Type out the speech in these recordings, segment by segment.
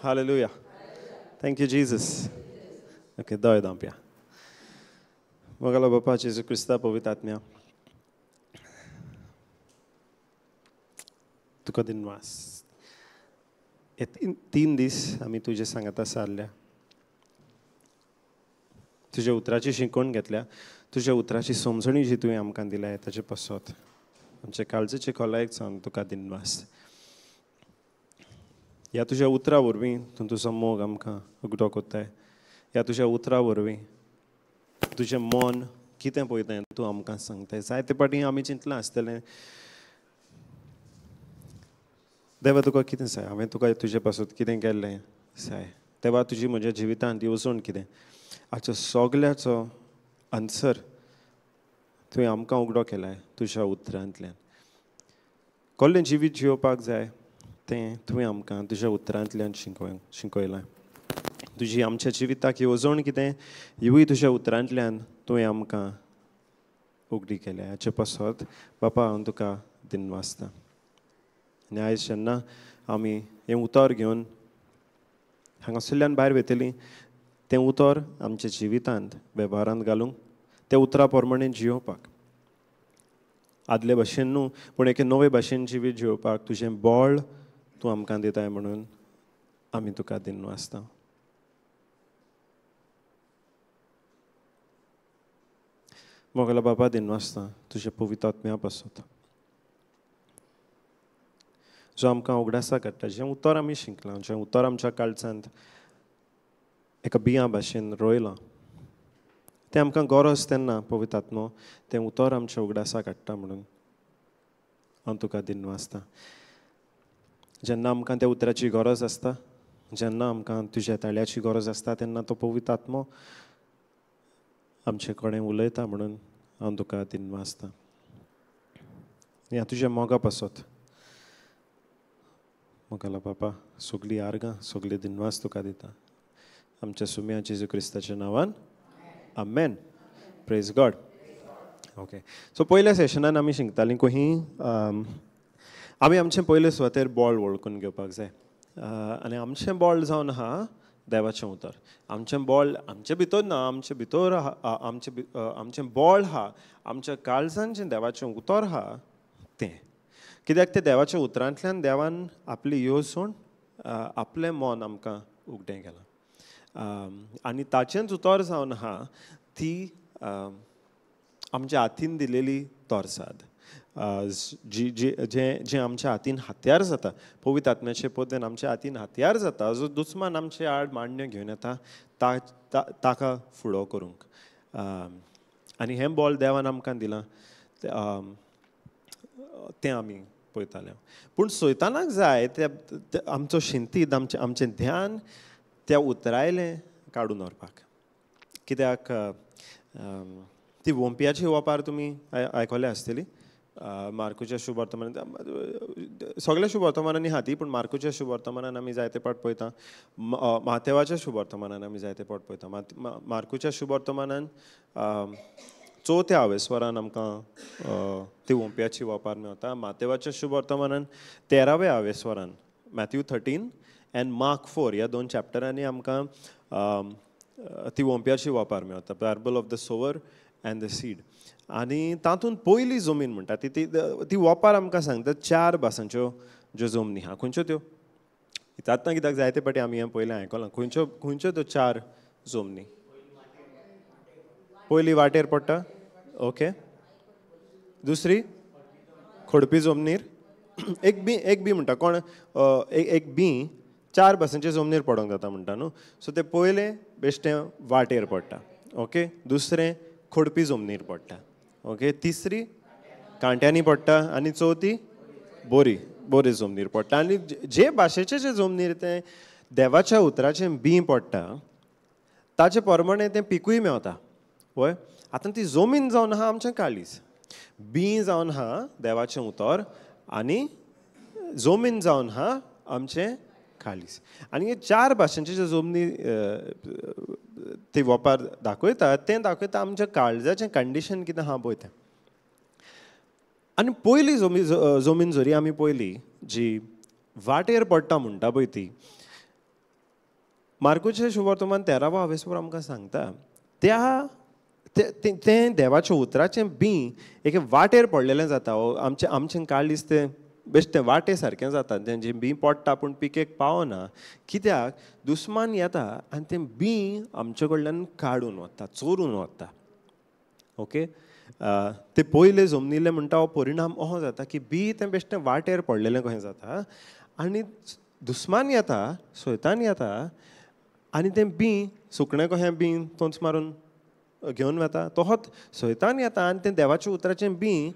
Hallelujah. Thank you Jesus. Okay, दोय दांप्या. मोगालो बापा जेजू क्रिस्ता पवित्र आत्म्या, तुका दिनवास. हे 3 दीस आमी तुजे सांगाता सारल्या, तुज्या उतराची शिकवण घेतल्या, तुज्या उतराची समजणी जी तुवें आमकां दिल्या ताचे पासत आमच्या काळजाचे खोलायेक जावन तुका दिनवास. ह्या तुज्या उतरा वरवीं तूं तुजो मोग आमकां उगडो कोत्ताय. ह्या तुज्या उतरा वरवीं तुजें मन कितें पळयताय तूं आमकां सांगताय. जायते पाटी आमी चिंतलां आसतलें, देवा तुका कितें जाय, हांवें तुका तुजे पासत कितें केल्लें जाय, देवा तुजी म्हज्या जिवितांत येवजण कितें, हाचो सगल्याचो आन्सर तुवें आमकां उगडो केलाय तुज्या उतरांतल्यान. कसलें जिवीत जियोवपाक जाय तें तुवें आमकां तुज्या उतरांतल्यान शिकयलां. तुजी आमच्या जिविताक येवजण कितें हिवूय तुज्या उतरांतल्यान तुवें आमकां उगडी केल्या. हाचे पासत बापा हांव तुका दिनवासता. आनी आयज जेन्ना आमी हें उतर घेवन हांगासरल्यान भायर वयतलीं, तें उतर आमच्या जिवितांत वेव्हारांत घालूंक, त्या उतरा प्रमाणे जियोवपाक, आदले भाशेन न्हू पूण एके नवे भाशेन जिवीत जियोवपाक तुजें बळ तूं आमकां दिताय म्हणून आमी तुका दिनवासता. मोगला बापा दिनवासता तुज्या पवित्र आत्म्या पासत, जो आमकां उगडासा काडटा, जें उतर आमी शिकलां, जें उतर आमच्या काळजांत एका बियां भाशेन रोयलां, तें आमकां गरज तेन्ना पवित्र आत्मो तें उतर आमच्या उगडासा काडटा म्हणून हांव तुका दिनवासता. जेन्ना आमकां त्या उतराची गरज आसता, जेन्ना आमकां तुज्या ताळ्याची गरज आसता, तेन्ना तो पवित्र आत्मो आमचे कडेन उलयता म्हणून हांव तुका दिनवासता. ह्या तुज्या मोगा पासत मोगाला बापा सगळीं आर्गां सगळीं दिनवास तुका दिता. आमच्या सुम्या जेजू क्रिस्ताच्या नांवान आमेन. Praise God. Okay, सो पयल्या सेशनान आमी शिकतालीं खंय आमी आमचें पयले सुवातेर बळ वळखून घेवपाक जाय. आनी आमचें बळ जावन आहा देवाचें उतर. आमचें बळ आमचे भितर ना, आमचे भितर आमचें बळ आहा आमच्या काळजान जें देवाचें उतर आहा तें. कित्याक तें देवाच्या उतरांतल्यान देवान आपली येवजण आपलें मन आमकां उगडें केलां. आनी ताचेंच उतर जावन आहा ती आमच्या हातीन दिलेली तरसाद, जी जें जें आमच्या हातीन हत्यार जाता, पवित्र आत्म्याचे पद्दतीन आमच्या हातीन हत्यार जाता, जो दुस्मान आमचे आड मांडण्यो घेवन येता ताका फुडो करूंक. आनी हें बळ देवान आमकां दिलां तें आमी पळयताले. पूण सैतानाक जाय ते आमचो शिंतीद, आमचें आमचें ध्यान त्या उतरायलें काडून व्हरपाक. कित्याक ती वोंपयाची वपार तुमी आयकल्या आसतली. मार्कुच्या शुभवर्तमानान, सगळ्या शुभवर्तमानांनी आहा ती, पूण मार्कुच्या शुभवर्तमानान आमी जायते पाट पळयता, मातेवाच्या शुभवर्तमानान आमी जायते पाट पळयता. मार्कुच्या शुभवर्तमानान चवथ्या आवेस्वरान आमकां ती वोंपयाची वपार मेवता. मातेवाच्या शुभवर्तमानान 13व्या आवेस्वरान, मॅथ्यू 13 एंड मार्क 4 ह्या 2 चॅप्टरांनी आमकां ती वोंपयाची वपार मेवता, parable of the sower and the seed. आनी तातूंत पयली जमीन म्हणटा ती ती वपार आमकां सांगता 4 भासांच्यो ज्यो जमनी आहा. खंयच्यो त्यो आतां कित्याक जायते पाटी आमी हें पयलें आयकलां. खंयच्यो खंयच्यो त्यो 4 जमनी? पयली वाटेर पडटा, ओके, दुसरी खडपी जमनीर, एक बी म्हणटा कोण, एक बी 4 भासांचे जमनीर पडोंक जाता म्हणटा न्हू. सो तें पयलें बेश्टें वाटेर पडटा, ओके, दुसरें खडपी जमनीर पडटा, ओके, तिसरी कांट्यांनी पडटा, आनी चवथी बोरी बोरी जमनीर पडटा. आनी जे भाशेचे जे जमनीर तें देवाच्या उतराचें बी पडटा ताचे प्रमाणे तें पिकूय मेवता. वय, आतां ती जमीन जावन आहा आमचें काळीज, बी जावन आहा देवाचें उतर, आनी जमीन जावन आहा आमचें काळीज. आनी हे 4 भाशेंचे जे जमनी ती वपार दाखयता तें दाखयता आमच्या काळजाचें कंडिशन कितें आहा पळय तें. आनी पयली जमीन जरी आमी पयली जी वाटेर पडटा म्हणटा पळय ती, मार्कुचे शुभवर्तमान 13वो हावेसपूर आमकां सांगता त्या तें देवाच्या उतराचें बीं एके वाटेर पडलेलें जाता. आमचें आमचें काळीज तें बेश्टें वाटे सारकें जाता, तें जें बीं पडटा पूण पिकेक पावना. कित्याक दुस्मान येता आनी तें बीं आमचे कडल्यान काडून वता, चोरून वता. ओके, ते पयले जमनिल्लें म्हणटा हो परिणाम असो जाता की बीं तें बेश्टें वाटेर पडलेलें कशें जाता आनी दुस्मान येता, सैतान येता आनी तें बीं सुकणें कशें बीं तोंच मारून घेवन वता, तोहोच सैतान येता आनी तें देवाच्या उतराचें बीं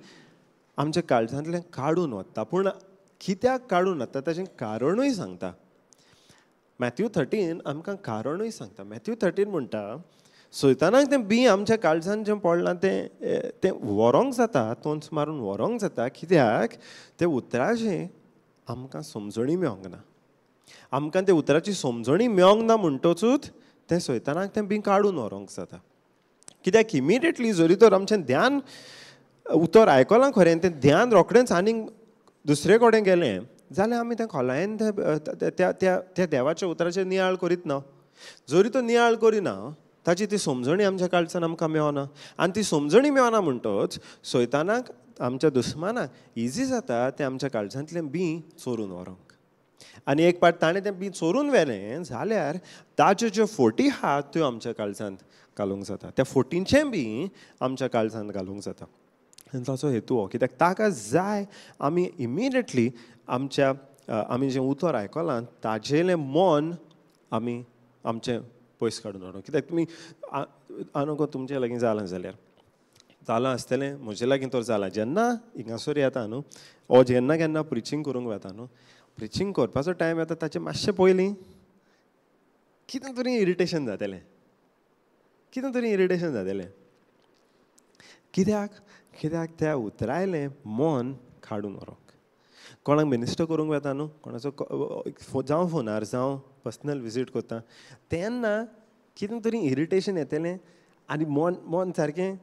आमच्या काळजांतल्यान काडून वता. पूण कित्याक काडून वता ताचें कारणूय सांगता. मॅथ्यू 13 आमकां कारणूय सांगता. मॅथ्यू 13 म्हणटा सैतानाक तें बीं आमच्या काळजान जें पडलां तें तें व्हरोंक जाता, तोंच मारून व्हरोंक जाता. कित्याक तें उतराचें आमकां समजणी मेळोंक ना. आमकां ते उतराची समजणी मेळोंक ना म्हणटकूच तें सैतानाक तें बीं काडून व्हरोंक जाता. कित्याक इमिडिएटली जरी तर आमचें ध्यान उतर आयकलां खरें, तें ध्यान रोखडेंच आनीक दुसरे कडेन गेलें जाल्यार आमी तें खोलायेन त्या त्या देवाच्या उतराचेर नियाळ करीत ना. जरी तो नियाळ करिना ताची ती समजणी आमच्या काळजान आमकां मेळना आनी ती समजणी मेळना म्हणटच सैतानाक आमच्या दुस्मानाक इजी जाता तें आमच्या काळजांतलें बीं चोरून व्हरोंक. आनी एक पाट ताणें तें बीं चोरून व्हेलें जाल्यार ताच्यो ज्यो फोटी आहा त्यो आमच्या काळजांत घालूंक जाता, त्या फोटींचें बीं आमच्या काळजांत घालूंक जाता. आनी ताचो हेतू हो कित्याक ताका जाय आमी इमिडिएटली आमच्या आमी जें उतर आयकलां ताजेलें मन आमी आमचें पयस काडून हाडूं. कित्याक तुमी आनोगो तुमचे लागीं जालां जाल्यार जालां आसतलें, म्हजे लागीं तर जालां. जेन्ना हिंगासर येता न्हू ओ जेन्ना केन्ना प्रिचींग करूंक वता न्हू, प्रिचींग करपाचो टायम येता ताचें मातशें पयलीं कितें तरी इरिटेशन जातलें, कितें तरी इरिटेशन जातलें. कित्याक कित्याक त्या उतरायलें मन काडून व्हरोंक. कोणाक मिनिस्टर करूंक वता न्हू, कोणाचो जावं फोनार जावं पर्सनल विजीट करता तेन्ना कितें तरी इरिटेशन येतलें आनी मन मन सारकें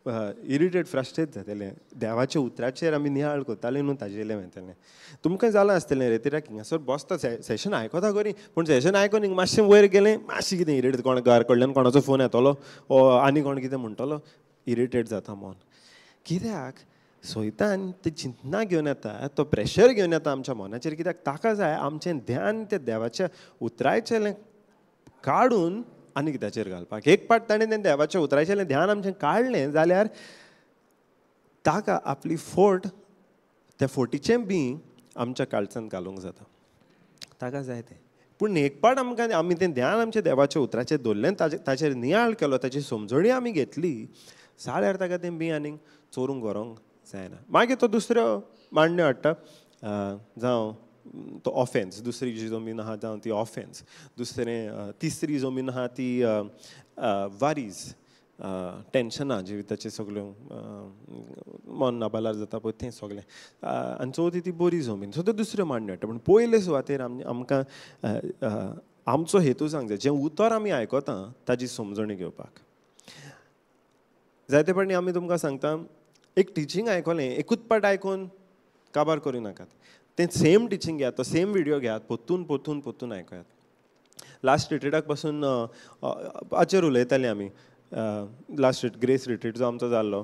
इरिटेट फ्रस्ट्रेट जातलें. देवाच्या उतराचेर आमी नियाळ करताले न्हू ताजेलें वयतलें. तुमकां जालां आसतलें रे कित्याक हिंगासर बसता सेशन आयकता खरी, पूण सेशन आयकून हिंगा मातशें वयर गेलें मातशें कितें इरिटेट, कोण घर कडल्यान कोणाचो फोन येतलो ओ आनी कोण कितें म्हणटलो, इरिटेट जाता मन. कित्याक सैतान ते चिंतना घेवन येता, तो प्रेशर घेवन येता आमच्या मनाचेर. कित्याक ताका जाय आमचें ध्यान त्या देवाच्या उतराचें काडून आनी कित्याचेर घालपाक. एक पाट ताणें तें देवाच्या उतराचें ध्यान आमचें काडलें जाल्यार ताका आपली फोट त्या फोटीचें बीं आमच्या काळजांत घालूंक जाता, ताका जाय तें. पूण एक पाट आमकां आमी तें ध्यान आमच्या देवाच्या उतराचेर दवरलें, ताचेर नियाळ केलो, ताची समजणी आमी घेतली जाल्यार ताका तें बीं आनीक चोरूंक व्हरोंक जायना. मागीर तो दुसऱ्यो मांडण्यो हाडटा, जावं तो ऑफेन्स, दुसरी जी जमीन आहा जावं ती ऑफेन्स, दुसरें तिसरी जमीन आहा ती वारीज, टेंशनां जिविताचें सगळ्यो मन नाबालार जाता पळय तें सगळें, आनी चवथी ती बरी जमीन. सो त्यो दुसऱ्यो मांडण्यो हाडटा. पूण पयले सुवातेर आमकां आमचो हेतू सांग जाय, जें उतर आमी आयकता ताजी समजणी घेवपाक. जायते फावटी आमी तुमकां सांगता एक टिचींग आयकलें एकूच पाट आयकून काबार करूं नाकात, तें सेम टिचींग घेयात, तो सेम विडियो घेयात, परतून परतून परतून आयकयात. लास्ट रिट्रीटाक पासून हाचेर उलयतालीं आमी, लास्ट ग्रेस रिट्रीट जो आमचो जाल्लो,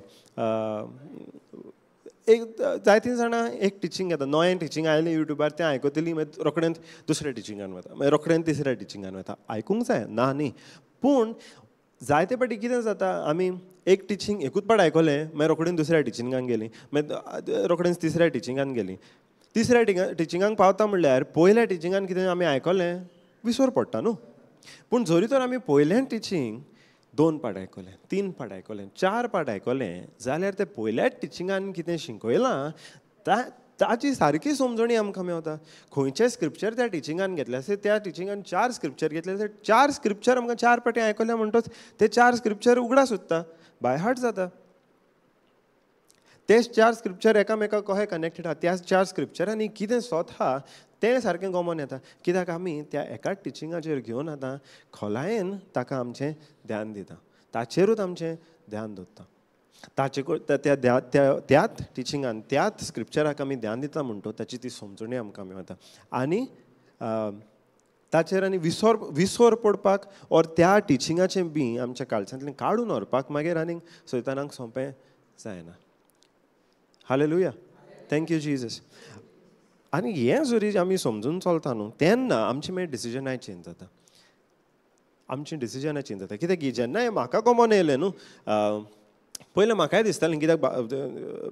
एक जायतीं जाणां एक टिचींग घेता, नवें टिचींग आयलें युट्यूबार तें आयकतलीं, मागीर रोखडेंच दुसऱ्या टिचिंगान वता, मागीर रोखडेंच तिसऱ्या टिचिंगान वता. आयकूंक जाय ना न्ही, पूण जायते फावटी कितें जाता आमी एक टिचींग एकूच पाट आयकलें मागीर रोखडेंच दुसऱ्या टिचिंगान गेलीं, मागीर रोखडेंच तिसऱ्या टिचिंगान गेलीं, तिसऱ्या टिचिंगाक पावता म्हणल्यार पयल्या टिचिंगान कितें आमी आयकलें विसर पडटा न्हू. पूण जरी तर आमी पयलें टिचींग 2 पाट आयकलें, 3 पाट आयकलें, 4 पाट आयकलें जाल्यार ते पयल्याच टिचिंगान कितें शिकयलां ताची सारकी समजणी आमकां मेवता. खंयचें स्क्रिप्चर त्या टिचिंगान घेतलें आसा त्या टिचिंगान 4 स्क्रिप्चर घेतले जाल्यार 4 स्क्रिप्चर आमकां 4 पाटी आयकलें म्हणटच ते 4 स्क्रिप्चर उगडास उरता, बाय हार्ट जाता. तेच 4 स्क्रिप्चर एकामेकाक कशें कनेक्टेड आहा, त्याच 4 स्क्रिप्चरांनी कितें सोत आहा तें सारकें गमोन येता. कित्याक आमी त्या एकाच टिचिंगाचेर घेवन आतां खोलायेन ताका आमचें ध्यान दिता, ताचेरूच आमचें ध्यान दवरता, ताचे त्या त्याच टिचिंगान त्याच स्क्रिप्चराक आमी ध्यान दिता म्हणटो ताची ती समजणी आमकां मेळटा. आनी ताचेर आनी विसर पडपाक ऑर त्या टिचिंगाचें बी आमच्या काळजांतल्यान काडून व्हरपाक मागीर आनीक सैतानाक सोंपें जायना. Hallelujah, thank you Jesus. आनी हें जरी आमी समजून चलता न्हू तेन्ना आमची मागीर डिसिजनाय चेंज जाता, आमची डिसिजनाय चेंज जाता. कित्याक की जेन्ना हें म्हाका कॉमन येयलें न्हू, पयलें म्हाकाय दिसतालें कित्याक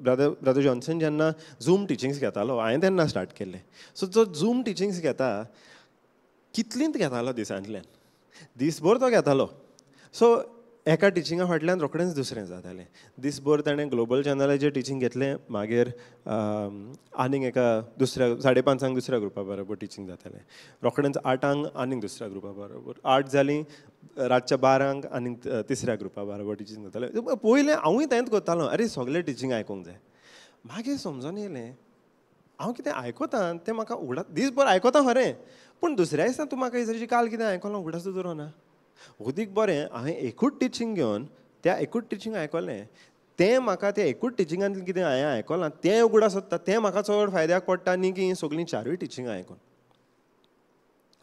ब्रदर जॉन्सन जेन्ना झूम टिचिंग्स घेतालो हांवें तेन्ना स्टार्ट केल्लें. सो जो झूम टिचिंग्स घेता कितलींच घेतालो दिसांतल्यान, दीसभर तो घेतालो. सो एका टिचिंगा फाटल्यान रोखडेंच दुसरें जातालें. दीसभर ताणें ग्लोबल चॅनलाचेर टिचींग घेतलें, मागीर आनीक एका दुसऱ्या 5:30 दुसऱ्या ग्रुपा बरोबर टिचींग जातालें, रोखडेंच 8 आनीक दुसऱ्या ग्रुपा बरोबर, 8 जालीं रातच्या 12 आनीक तिसऱ्या ग्रुपा बरोबर टिचींग जातालें. पयलें हांवूय तेंच करतालो, अरे सगळें टिचींग आयकूंक जाय. मागीर समजून येयलें हांव कितें आयकता तें म्हाका उगडा, दीसभर आयकता खरें, पूण दुसऱ्या दिसा तूं म्हाका इसरची काल कितें आयकलां उगडासूच उरना. उदीक बरें हांवें एकूच टिचींग घेवन त्या एकूच टिचींग आयकलें, तें म्हाका त्या एकूच टिचिंगांतलें कितें हांवें आयकलां तें उगडास जाता, तें म्हाका चड फायद्याक पडटा न्ही की सगळीं 4 टिचिंगां आयकून.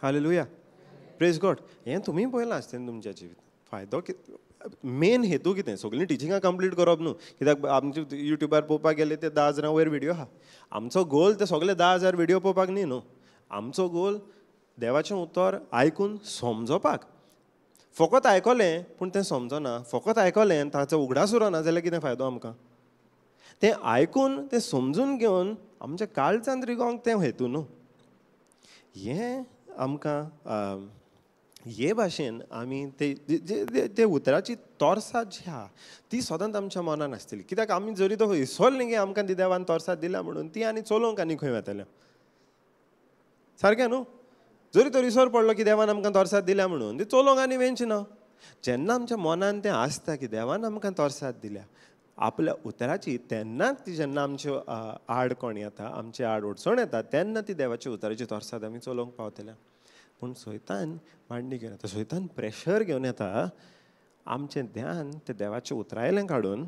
हालेलुया, प्रेज गॉड. हें तुमी पळयलां आसतलें तुमच्या जिवितांत. फायदो मेन हेतू कितें, सगळीं टिचिंगां कंप्लीट करप न्हू, कित्याक आमचे युट्यूबार पळोवपाक गेले ते 10,000 वयर व्हिडियो आहा. आमचो गोल ते सगळे 10,000 व्हिडियो पळोवपाक न्ही न्हू, आमचो गोल देवाचें उतर आयकून समजोवपाक. फकत आयकलें पूण तें समजना, फकत आयकलें ताचो उगडास उरना जाल्यार कितें फायदो आमकां? तें आयकून तें समजून घेवन आमच्या काळजांत रिगोवंक तें हेतू न्हू. हें आमकां हे भाशेन आमी ते उतराची तोरसाद जी आहा ती सदांच आमच्या मनान आसतली. कित्याक आमी जरी तो विसरली की आमकां ती देवान तोरसाद दिल्या म्हणून ती आनी चलोवंक आनी खंय वतल्या, सारकें न्हू? जरी तो विसर पडलो की देवान आमकां तोरसाद दिल्या म्हणून ती चलोवंक आनी वेंच ना. जेन्ना आमच्या मनान तें आसता की देवान आमकां तोरसाद दिल्या आपल्या उतराची, तेन्नाच ती जेन्ना आमचे आड कोण येता, आमचे आड अडचण येता, तेन्ना ती देवाच्या उतराची तोरसाद आमी चलोवंक पावतल्या. पूण सैतान मांडणी घेवन येता, सैतान प्रेशर घेवन येता आमचें ध्यान ते देवाचें उतरायलें काडून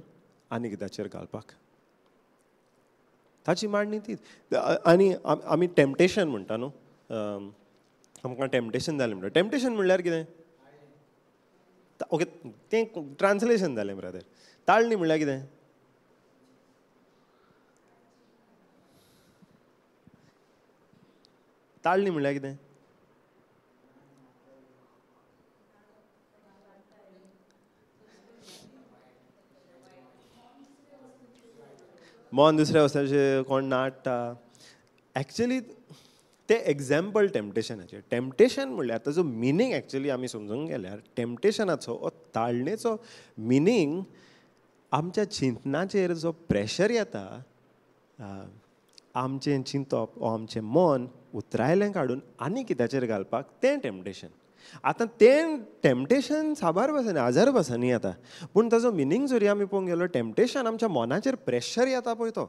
आनी कित्याचेर घालपाक. ताची मांडणी तीच. आनी आमी टेम्पटेशन म्हणटा न्हू, आमकां टेम्पटेशन जालें म्हणटा. टेम्पटेशन म्हणल्यार कितें? ओके, तें ट्रान्सलेशन जालें ब्रदर. ताळणी म्हणल्यार कितें? ताळणी म्हणल्यार कितें? मन दुसऱ्या वस्तूचेर कोण नाडटा. एक्चुली तें एग्जाम्पल टेम्पटेशनाचें. टेम्पटेशन म्हणल्यार ताजो मिनींग एक्चुली आमी समजूंक गेल्यार टेम्पटेशनाचो ओ ताळणेचो मिनींग आमच्या चिंतनाचेर जो प्रेशर येता, आमचें चिंतप ओ आमचें मन उतरायलें काडून आनी कित्याचेर घालपाक तें टेम्पटेशन. आतां तें टेम्पटेशन साबार भासांनी हजार भासांनी येता, पूण ताजो मिनींग जरी आमी पळोवंक गेलो टेम्पटेशन आमच्या मनाचेर प्रेशर येता पळय तो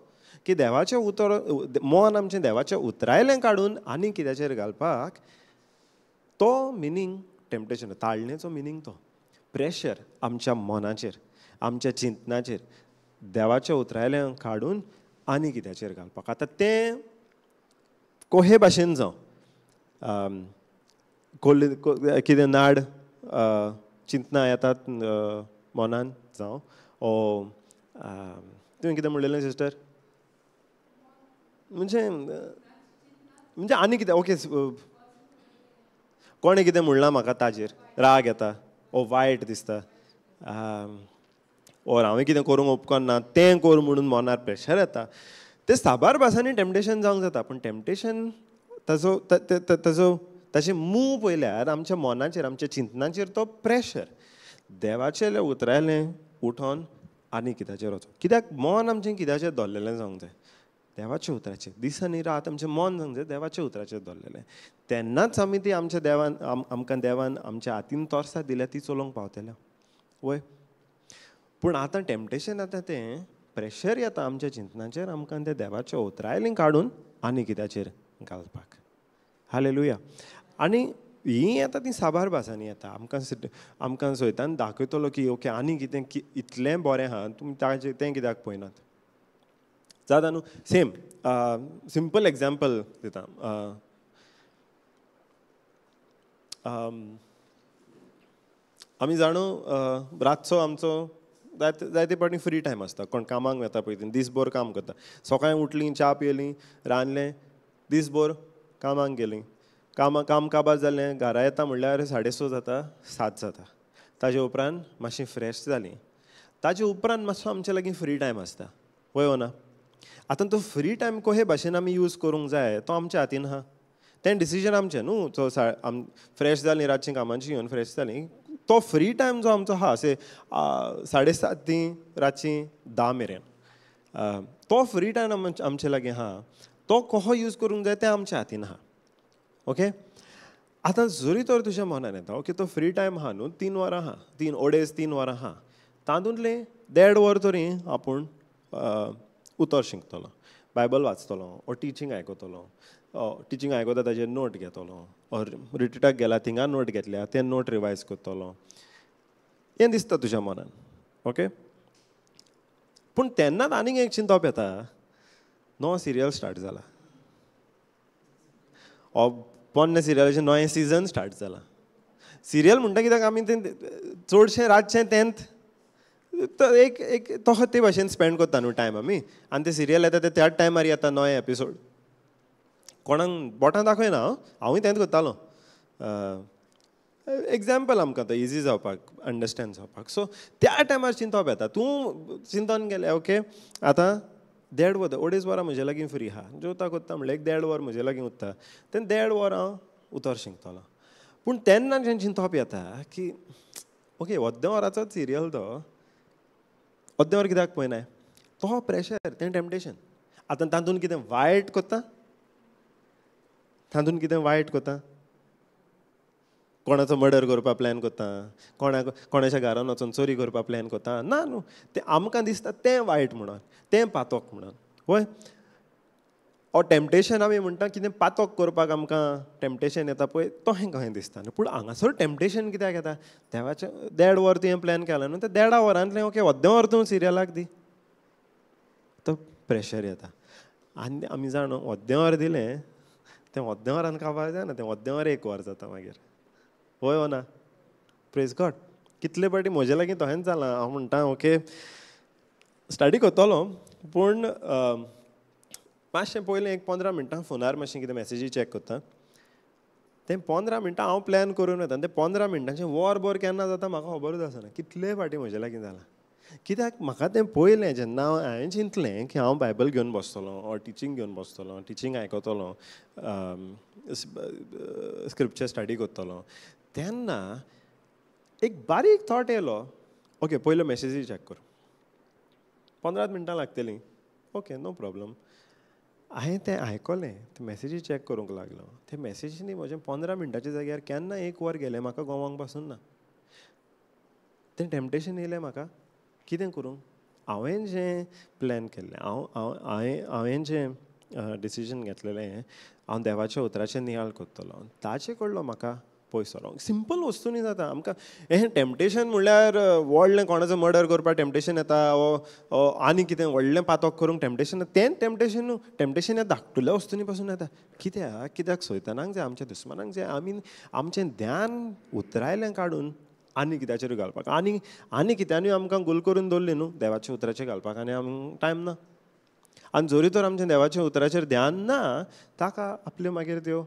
की देवाचें उतर मन आमचें देवाचें उतरायलें काडून आनी कित्याचेर घालपाक, तो मिनींग टेम्पटेशन. ताळणेचो मिनींग तो प्रेशर आमच्या मनाचेर आमच्या चिंतनाचेर देवाचें उतरायलें काडून आनी कित्याचेर घालपाक. आतां तें कोहे भाशेन जावं, कोल्ले कितें नाड चिंतनां येतात मनान जावं, ओ तुवें कितें म्हणलेलें सिस्टर, म्हणजे म्हणजे आनी कितें, ओके कोणें कितें म्हणलां म्हाका ताजेर राग येता ओ वायट दिसता, ओर हांवें कितें करूंक उपकारना तें कर म्हणून मनार प्रेशर येता. तें साबार भासांनी टेम्पटेशन जावंक जाता, पूण टेम्पटेशन ताजो ताजो ताचें मूव पळयल्यार आमच्या मनाचेर आमच्या चिंतनाचेर तो प्रेशर देवाचें उतरायलें उठोन आनी कित्याचेर वचो. कित्याक मन आमचें कित्याचेर दवरलेलें जावंक जाय, देवाच्या उतराचेर. दीस आनी रात आमचें मन जावंक जाय देवाच्या उतराचेर दवरलेलें, तेन्नाच आमी ती आमच्या देवान आमकां देवान आमच्या हातीन तोरसां दिल्या ती चलोवंक पावतल्या. वय, पूण आतां टेम्पटेशन आतां तें प्रेशर येता आमच्या चिंतनाचेर आमकां तें देवाचें उतरायलें काडून आनी कित्याचेर घालपाक. हालेलुया. आनी हीं येता तीं साबार भासांनी येता. आमकां आमकां सैतान दाखयतलो की ओके आनी कितें इतलें बरें आहा तुमी ताजें तें कित्याक पळयनात. जाता न्हू. सेम सिंपल एग्जाम्पल दिता. आमी जाणू रातचो आमचो जायते फावटी फ्री टायम आसता. कोण कामाक वता पळय, दीसभर काम करता, सकाळीं उठलीं, च्या पियेलीं, रांदलें, दीसभर कामाक गेलीं, काम काबार जालें, घरा येता म्हणल्यार 6:30 जाता, 7 जाता. ताजे उपरांत मातशीं फ्रेश जालीं, ताजे उपरांत मातसो आमचे लागीं फ्री टायम आसता, वय वो ना? आतां तो फ्री टायम कशे भाशेन आमी यूज करूंक जाय तो आमच्या हातीन आहा. तें डिसिजन आमचें न्हू. सो फ्रेश जालीं, रातचीं कामाची येवन फ्रेश जालीं, तो फ्री टायम जो आमचो आहा अशें 7:30 ती रातचीं 10 मेरेन तो फ्री टायम आमचे लागीं आहा, तो कसो यूज करूंक जाय तें आमच्या हातीन आहा. ओके, आतां जरी तर तुज्या मनान येता ओके तो फ्री टायम आहा न्हू, 3 वरां आहा, 3-2.5 3 वरां आहा, तातूंतलें 1.5 वर तरी आपूण उतर शिकतलो, बायबल वाचतलो, ओ टिचींग आयकतलो, टिचींग आयकता ताजेर नोट घेतलो, ऑर रिट्रीटाक गेला थिंगा नोट घेतल्या ते नोट रिवायज करतलो, हें दिसता तुज्या मनान. ओके, पूण तेन्नाच आनीक एक चिंतप येता, नवो सिरियल स्टार्ट जाला, ओ पोन्ने सिरियलाचें नवें सिजन स्टार्ट जाला. सिरियल म्हणटा कित्याक आमी तें चडशें रातचें तेंत एक एक तो ते भाशेन स्पेंड करता न्हू टायम आमी, आनी ते सिरियल येता ते त्याच टायमार येता नवे एपिसोड. कोणाक बोटां दाखयना, हांवूय तेंच करतालो. एग्जाम्पल आमकां तो इजी जावपाक, अंडरस्टँड जावपाक. सो त्या टायमार चिंतप येता, तूं चिंतन गेलें ओके आतां 1.5 वर 2.5 वरां म्हजे लागीं फ्री आहा, जेवता करता म्हणल्यार एक 1.5 वर म्हजे लागीं उरता, तेन्ना 1.5 वर हांव उतर शिकतलो. पूण तेन्ना जें चिंतप येता की ओके अर्दें वराचोच सिरियल तो, अर्दें वर कित्याक पळयनाय, तो प्रेशर, तें टेम्पटेशन. आतां तातूंत कितें वायट करता, तातूंत कितें वायट करता, कोणाचो मर्डर करपाक प्लॅन करता, कोणाच्या घरान वचून चोरी करपाक प्लॅन करता, ना न्हू, तें आमकां दिसता तें वायट म्हणून, तें पातोक म्हणून. वय ओ टेम्पटेशन आमी म्हणटा कितें पातोक करपाक आमकां टेम्पटेशन येता पळय, तशें कशें दिसता न्हू. पूण हांगासर टेम्पटेशन कित्याक येता, देवाचें 1.5 वर तुवें प्लॅन केलां न्हू, तें 1.5 वरांतलें ओके अर्दें वर तूं सिरियलाक दी, तो प्रेशर येता. आनी आमी जाणो अर्दें वर दिलें तें अर्दें वरान काबार जायना, तें अर्दें वर 1 वर जाता मागीर. वय वो ना? प्रेज गॉड. कितले फावटी म्हजे लागीं तशेंच जालां, हांव म्हणटा ओके स्टडी करतलो, पूण मातशें पयलें एक 15 मिनटां फोनार मातशें कितें मॅसेजी चॅक करता, तें 15 मिनटां हांव प्लॅन करून वता, तें 15 मिनटांचें वरभर केन्ना जाता म्हाका खबरूच आसना. कितले फावटी म्हजे लागीं जालां, कित्याक म्हाका तें पयलें जेन्ना हांवें चिंतलें की हांव बायबल घेवन बसतलो, ऑर टिचींग घेवन बसतलो, टिचींग आयकतलो, स्क्रिप्चर स्टडी करतलो, तेन्ना एक बारीक थॉट येयलो ओके पयल्यो मॅसेजी चॅक कर, 15 मिनटां लागतलीं, ओके नो प्रॉब्लम. हांवें तें आयकलें, ते मॅसेजी चॅक करूंक लागलो, ते मॅसेजींनी म्हजें 15 मिनटाच्या जाग्यार केन्ना 1 वर गेलें म्हाका गोवांक पासून ना. तें टेम्पटेशन येयलें म्हाका कितें करूं, हांवें जें प्लॅन केल्लें, हांवें जें डिसिजन घेतलेलें, हांव देवाच्या उतराचें नियाळ करतलो, ताचे कडलो म्हाका पयसो रोंग. सिंपल वस्तूंनी जाता आमकां हें टेम्पटेशन म्हणल्यार व्हडलें कोणाचो मर्डर करपाक टेम्पटेशन येता, ओ आनी कितें व्हडलें पातोक करूंक टेम्पटेशन, तें टेम्पटेशन न्हू. टेम्पटेशन हें धाकटुल्या वस्तूंनी पासून येता. कित्याक कित्याक सैतानाक जाय, आमच्या दुस्मानाक जाय, आमी आमचें ध्यान उतरायलें काडून आनी कित्याचेरूय घालपाक, आनी आनी कित्यानूय आमकां गोल करून दवरलें न्हू देवाच्या उतराचेर घालपाक, आनी आमकां टायम ना. आनी जरी तर आमचें देवाच्या उतराचेर ध्यान ना, ताका आपल्यो मागीर त्यो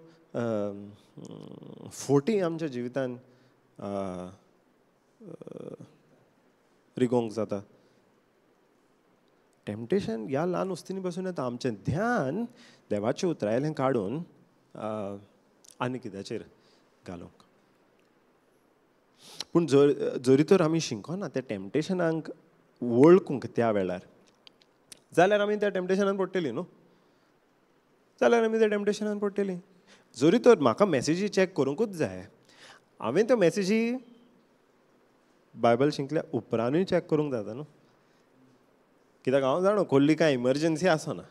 फोटी आमच्या जिवितान रिगोवंक जाता. टेम्पटेशन ह्या ल्हान वस्तूंनी पासून येता. आमचें ध्यान देवाचें उतरायलें काडून आनी कित्याचेर घालूंक. पूण जरी तर आमी शिकना त्या टेम्पटेशनाक वळखूंक त्या वेळार, जाल्यार आमी त्या टेम्पटेशनान पडटलीं न्हू, जाल्यार आमी त्या टेम्पटेशनान पडटलीं. जरी तर म्हाका मॅसेजी चॅक करूंकूच जाय, हांवें त्यो मॅसेजी बायबल शिकल्या उपरांतूय चॅक करूंक जाता न्हू, कित्याक हांव जाणो खोल्ली कांय इमर्जन्सी आसना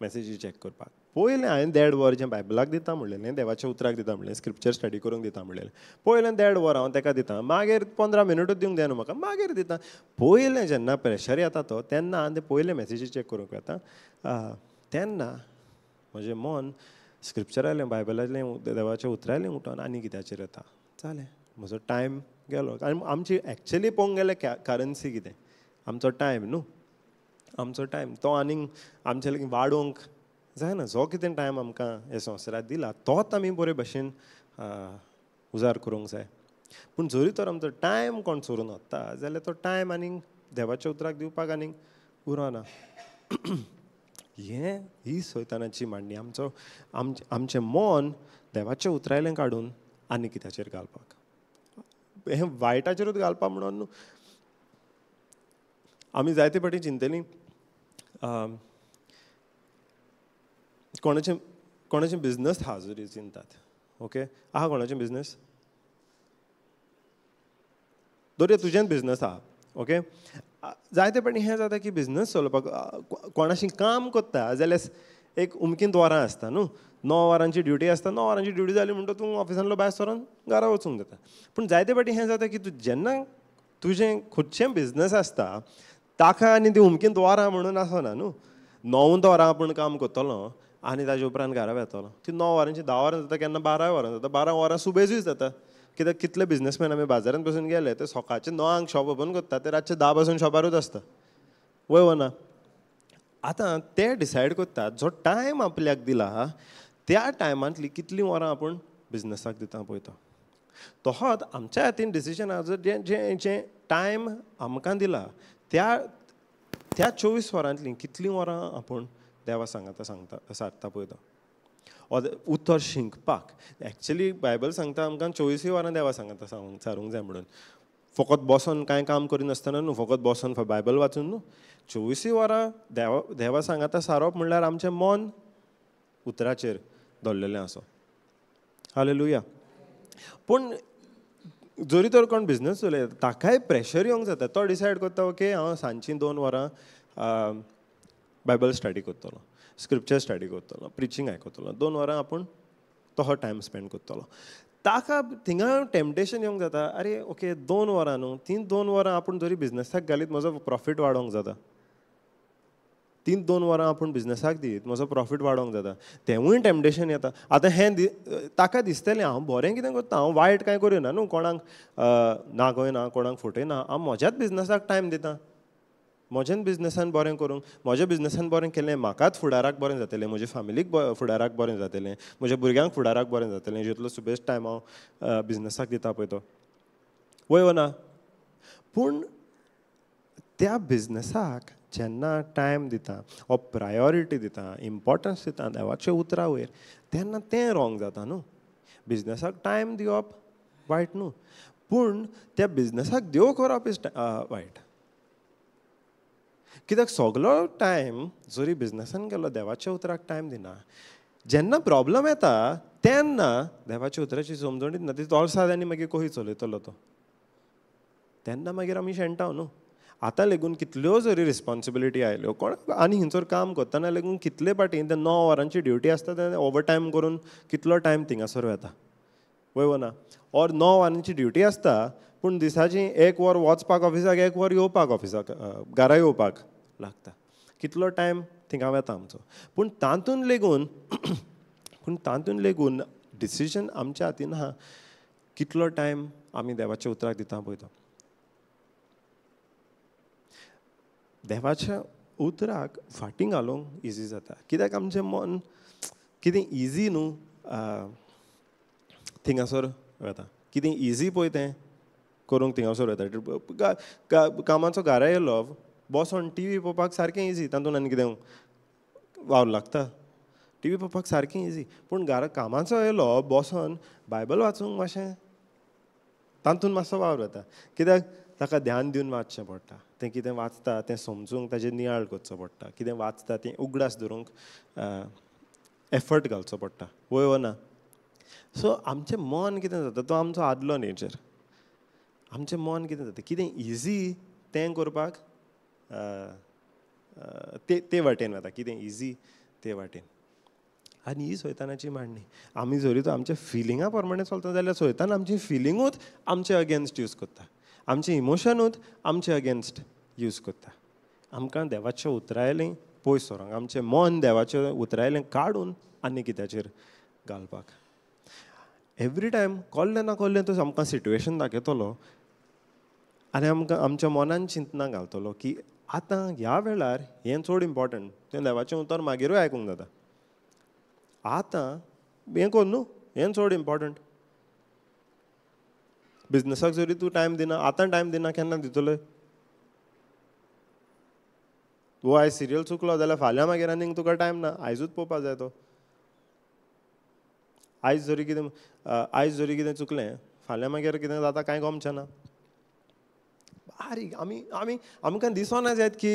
मॅसेजी चॅक करपाक. पयलें हांवें 1.5 वर जें बायबलाक दिता म्हणलेलें, देवाच्या उतराक दिता म्हणलें, स्क्रिप्चर स्टडी करूंक दिता म्हणलेलें, पयलें 1.5 वर हांव ताका दिता, मागीर 15 मिनटूच दिवंक जाय न्हू म्हाका, मागीर दिता. पयलें जेन्ना प्रेशर येता तो, तेन्ना हांवें ते पयलें मॅसेजी चॅक करूंक वता, तेन्ना म्हजें मन स्क्रिप्चरालें बायबलांतलें देवाचें उतरायलें उठोन आनी कित्याचेर येता, जालें म्हजो टायम गेलो. आनी आमची एक्चुली पळोवंक गेल्यार करन्सी कितें, आमचो टायम न्हू, आमचो टायम तो आनीक आमचे लागीं वाडोवंक जायना. जो कितें टायम आमकां हे संवसारांत दिला तोच आमी बरे भशेन उजार करूंक जाय. पूण जरी तर आमचो टायम कोण चोरून वता जाल्यार तो टायम आनीक देवाच्या उतराक दिवपाक आनीक उरना. हें ही सैतानाची मांडणी, आमचो आमचें मन देवाचें उतरायलें काडून आनी कित्याचेर घालपाक, हें वायटाचेरूच घालपाक म्हणून न्हू. आमी जायते फावटी चिंतली कोणाचें कोणाचें बिजनस आहा जरी चिंतात, ओके आहा कोणाचें बिजनस, दरया तुजेंच बिजनस आहा, ओके. जायते फावटी हें जाता की बिजनस चलोवपाक कोणाशी काम करता जाल्यार एक उमकीन वरां आसता न्हू, 9 वरांची ड्युटी आसता, 9 वरांची ड्युटी जाली म्हणटा तूं ऑफिसांतलो भायर सरोन घरा वचूंक जाता. पूण जायते फावटी हें जाता की तूं जेन्ना तुजें खुदचें बिजनस आसता ताका आनी ती उमकीन वरां म्हणून आसना न्हू, 9 वरां आपूण काम करतलो आनी ताजे उपरांत घरा वेतलो, ती 9 वरांची 10 वरां जाता, केन्ना 12 वरां जाता, 12 वरां सुबेजूय जाता. कित्याक कितले बिजनसमॅन आमी बाजारांत बसून गेले ते सकाळचे 9 शॉप ओपन करता ते रातचे 10 पासून शॉपारूच आसता, वय वो ना. आतां ते डिसायड करतात जो टायम आपल्याक दिला त्या टायमांतली कितलीं वरां आपूण बिजनसाक दिता पळयता. तोच आमच्या हातीन डिसिजन आहा, जें जें जें टायम आमकां दिला त्या त्या 24 वरांतलीं कितलीं वरां आपूण देवा सांगता सांगता सारता पळयता, उतर शिंकपाक. एक्चुली बायबल सांगता आमकां 24 वरां देवा सांगता सारूंक जाय म्हणून, फकत बसोन कांय काम करिनासतना न्हू, फकत बसोन बायबल वाचून न्हू, 24 वरां देवा देवा सांगता सारप म्हणल्यार आमचें मन उतराचेर दवरलेलें आसा. हालेलुया. पूण जरी तर कोण बिजनस चलयता ताकाय प्रेशर येवंक जाता, तो डिसायड करता ओके हांव सांजची 2 वरां बायबल स्टडी करतलो, स्क्रिप्चर स्टडी करतलो, प्रिचींग आयकतलो, 2 वरां आपूण तो हो टायम स्पेंड करतलो. ताका थिंगा टेम्पटेशन येवंक जाता, अरे ओके 2 वरां न्हू, तीं 2 वरां आपूण जरी बिजनसाक घालीत म्हजो प्रॉफीट वाडोवंक जाता, तीं 2 वरां आपूण बिजनसाक दीत म्हजो प्रॉफीट वाडोवंक जाता, तेंवूय टेम्पटेशन येता. आतां हें ताका दिसतलें हांव बरें कितें करता, हांव वायट कांय करिना न्हू, कोणाक नागयना, कोणाक फटयना, हांव म्हज्याच बिजनसाक टायम दिता, म्हज्याच बिजनसान बरें करूंक, म्हज्या बिजनसान बरें केलें म्हाकाच फुडाराक बरें जातलें, म्हज्या फॅमिलीक फुडाराक बरें जातलें, म्हज्या भुरग्यांक फुडाराक बरें जातलें, जितलो सुबेज टायम हांव बिजनसाक दिता पळय तो, वय वो ना. पूण त्या बिजनसाक जेन्ना टायम दिता वो प्रायोरिटी दिता, इम्पोर्टन्स दिता देवाच्या उतरा वयर, तेन्ना तें रॉंग जाता न्हू. बिजनसाक टायम दिवप वायट न्हू, पूण त्या बिजनसाक देव करप is वायट. कित्याक सगलो टायम जरी बिजनसान गेलो देवाच्या उतराक टायम दिना, जेन्ना प्रॉब्लम येता तेन्ना देवाच्या उतराची समजणीच ना, ती तोलसाद आनी मागीर कोही चलयतलो तो, तेन्ना मागीर आमी शेणटा न्हू. आतां लेगून कितल्यो जरी रिस्पोन्सिबिलिटी आयल्यो, कोण आनी हिंचोर काम करतना लेगून कितले फावटी ते 9 वरांची ड्युटी आसता तेन्ना ओवर टायम करून कितलो टायम थिंगासर वता, वय वो ना. ऑर 9 वरांची ड्युटी आसता पूण दिसाची 1 वर वचपाक ऑफिसाक, 1 वर येवपाक ऑफिसाक, घरा येवपाक लागता, कितलो टायम थिंगा वता आमचो. पूण तातूंत लेगून डिसिजन आमच्या हातीन आहा कितलो टायम आमी देवाच्या उतराक दिता पळय तो. देवाच्या उतराक फाटीं घालूंक इजी जाता, कित्याक आमचें मन कितें इजी न्हू थिंगासर वता, कितें इजी पळय तें करूंक थिंगासर वता. कामाचो घरा येयलो बसोन टी व्ही पळोवपाक सारकें इजी, तातूंत आनी कितें वावर लागता, टी व्ही पळोवपाक सारकें इजी. पूण घरा कामाचो येयलो बसोन बायबल वाचूंक मातशें तातूंत मातसो वावर वता, कित्याक ताका ध्यान दिवन वाचचें पडटा, तें कितें वाचता तें समजूंक ताजेर नियाळ करचो पडटा, कितें वाचता तें उगडास धरूंक एफर्ट घालचो पडटा, वय वो ना. सो आमचें मन कितें जाता, तो आमचो आदलो नेचर, आमचें मन कितें जाता कितें इजी तें करपाक ते वाटेन वता, कितें इजी ते वाटेन. आनी ही सैतानाची मांडणी. आमी जरी तो आमच्या फिलिंगा प्रमाणे चलता जाल्यार सैतान आमची फिलिंगूच आमचे अगेन्स्ट यूज करता, आमचे इमोशनूच आमचे अगेन्स्ट यूज करता. आमकां देवाचें उतरायलें पयस व्हरूंक, आमचें मन देवाचें उतरायलें काडून आनी कित्याचेर घालपाक. एवरी टायम कोल्लें ना कोल्लें तो आमकां सिट्युएशन दाखयतलो आनी आमकां आमच्या मनान चिंतना घालतलो की आतां ह्या वेळार हें चड इम्पोर्टंट, तें देवाचें उतर मागीरूय आयकूंक जाता, आतां हें कर न्हू, हें चड इम्पोर्टंट. बिजनसाक जरी तूं टायम दिना, आतां टायम दिना, केन्ना दितलो? वो आयज सिरियल चुकलो जाल्यार फाल्यां मागीर आनीक तुका टायम ना, आयजूच पळोवपाक जाय तो. आयज जरी कितें चुकलें फाल्यां मागीर कितें जाता कांय गमचें ना. बारीक आमी आमी आमकां दिसना जायत की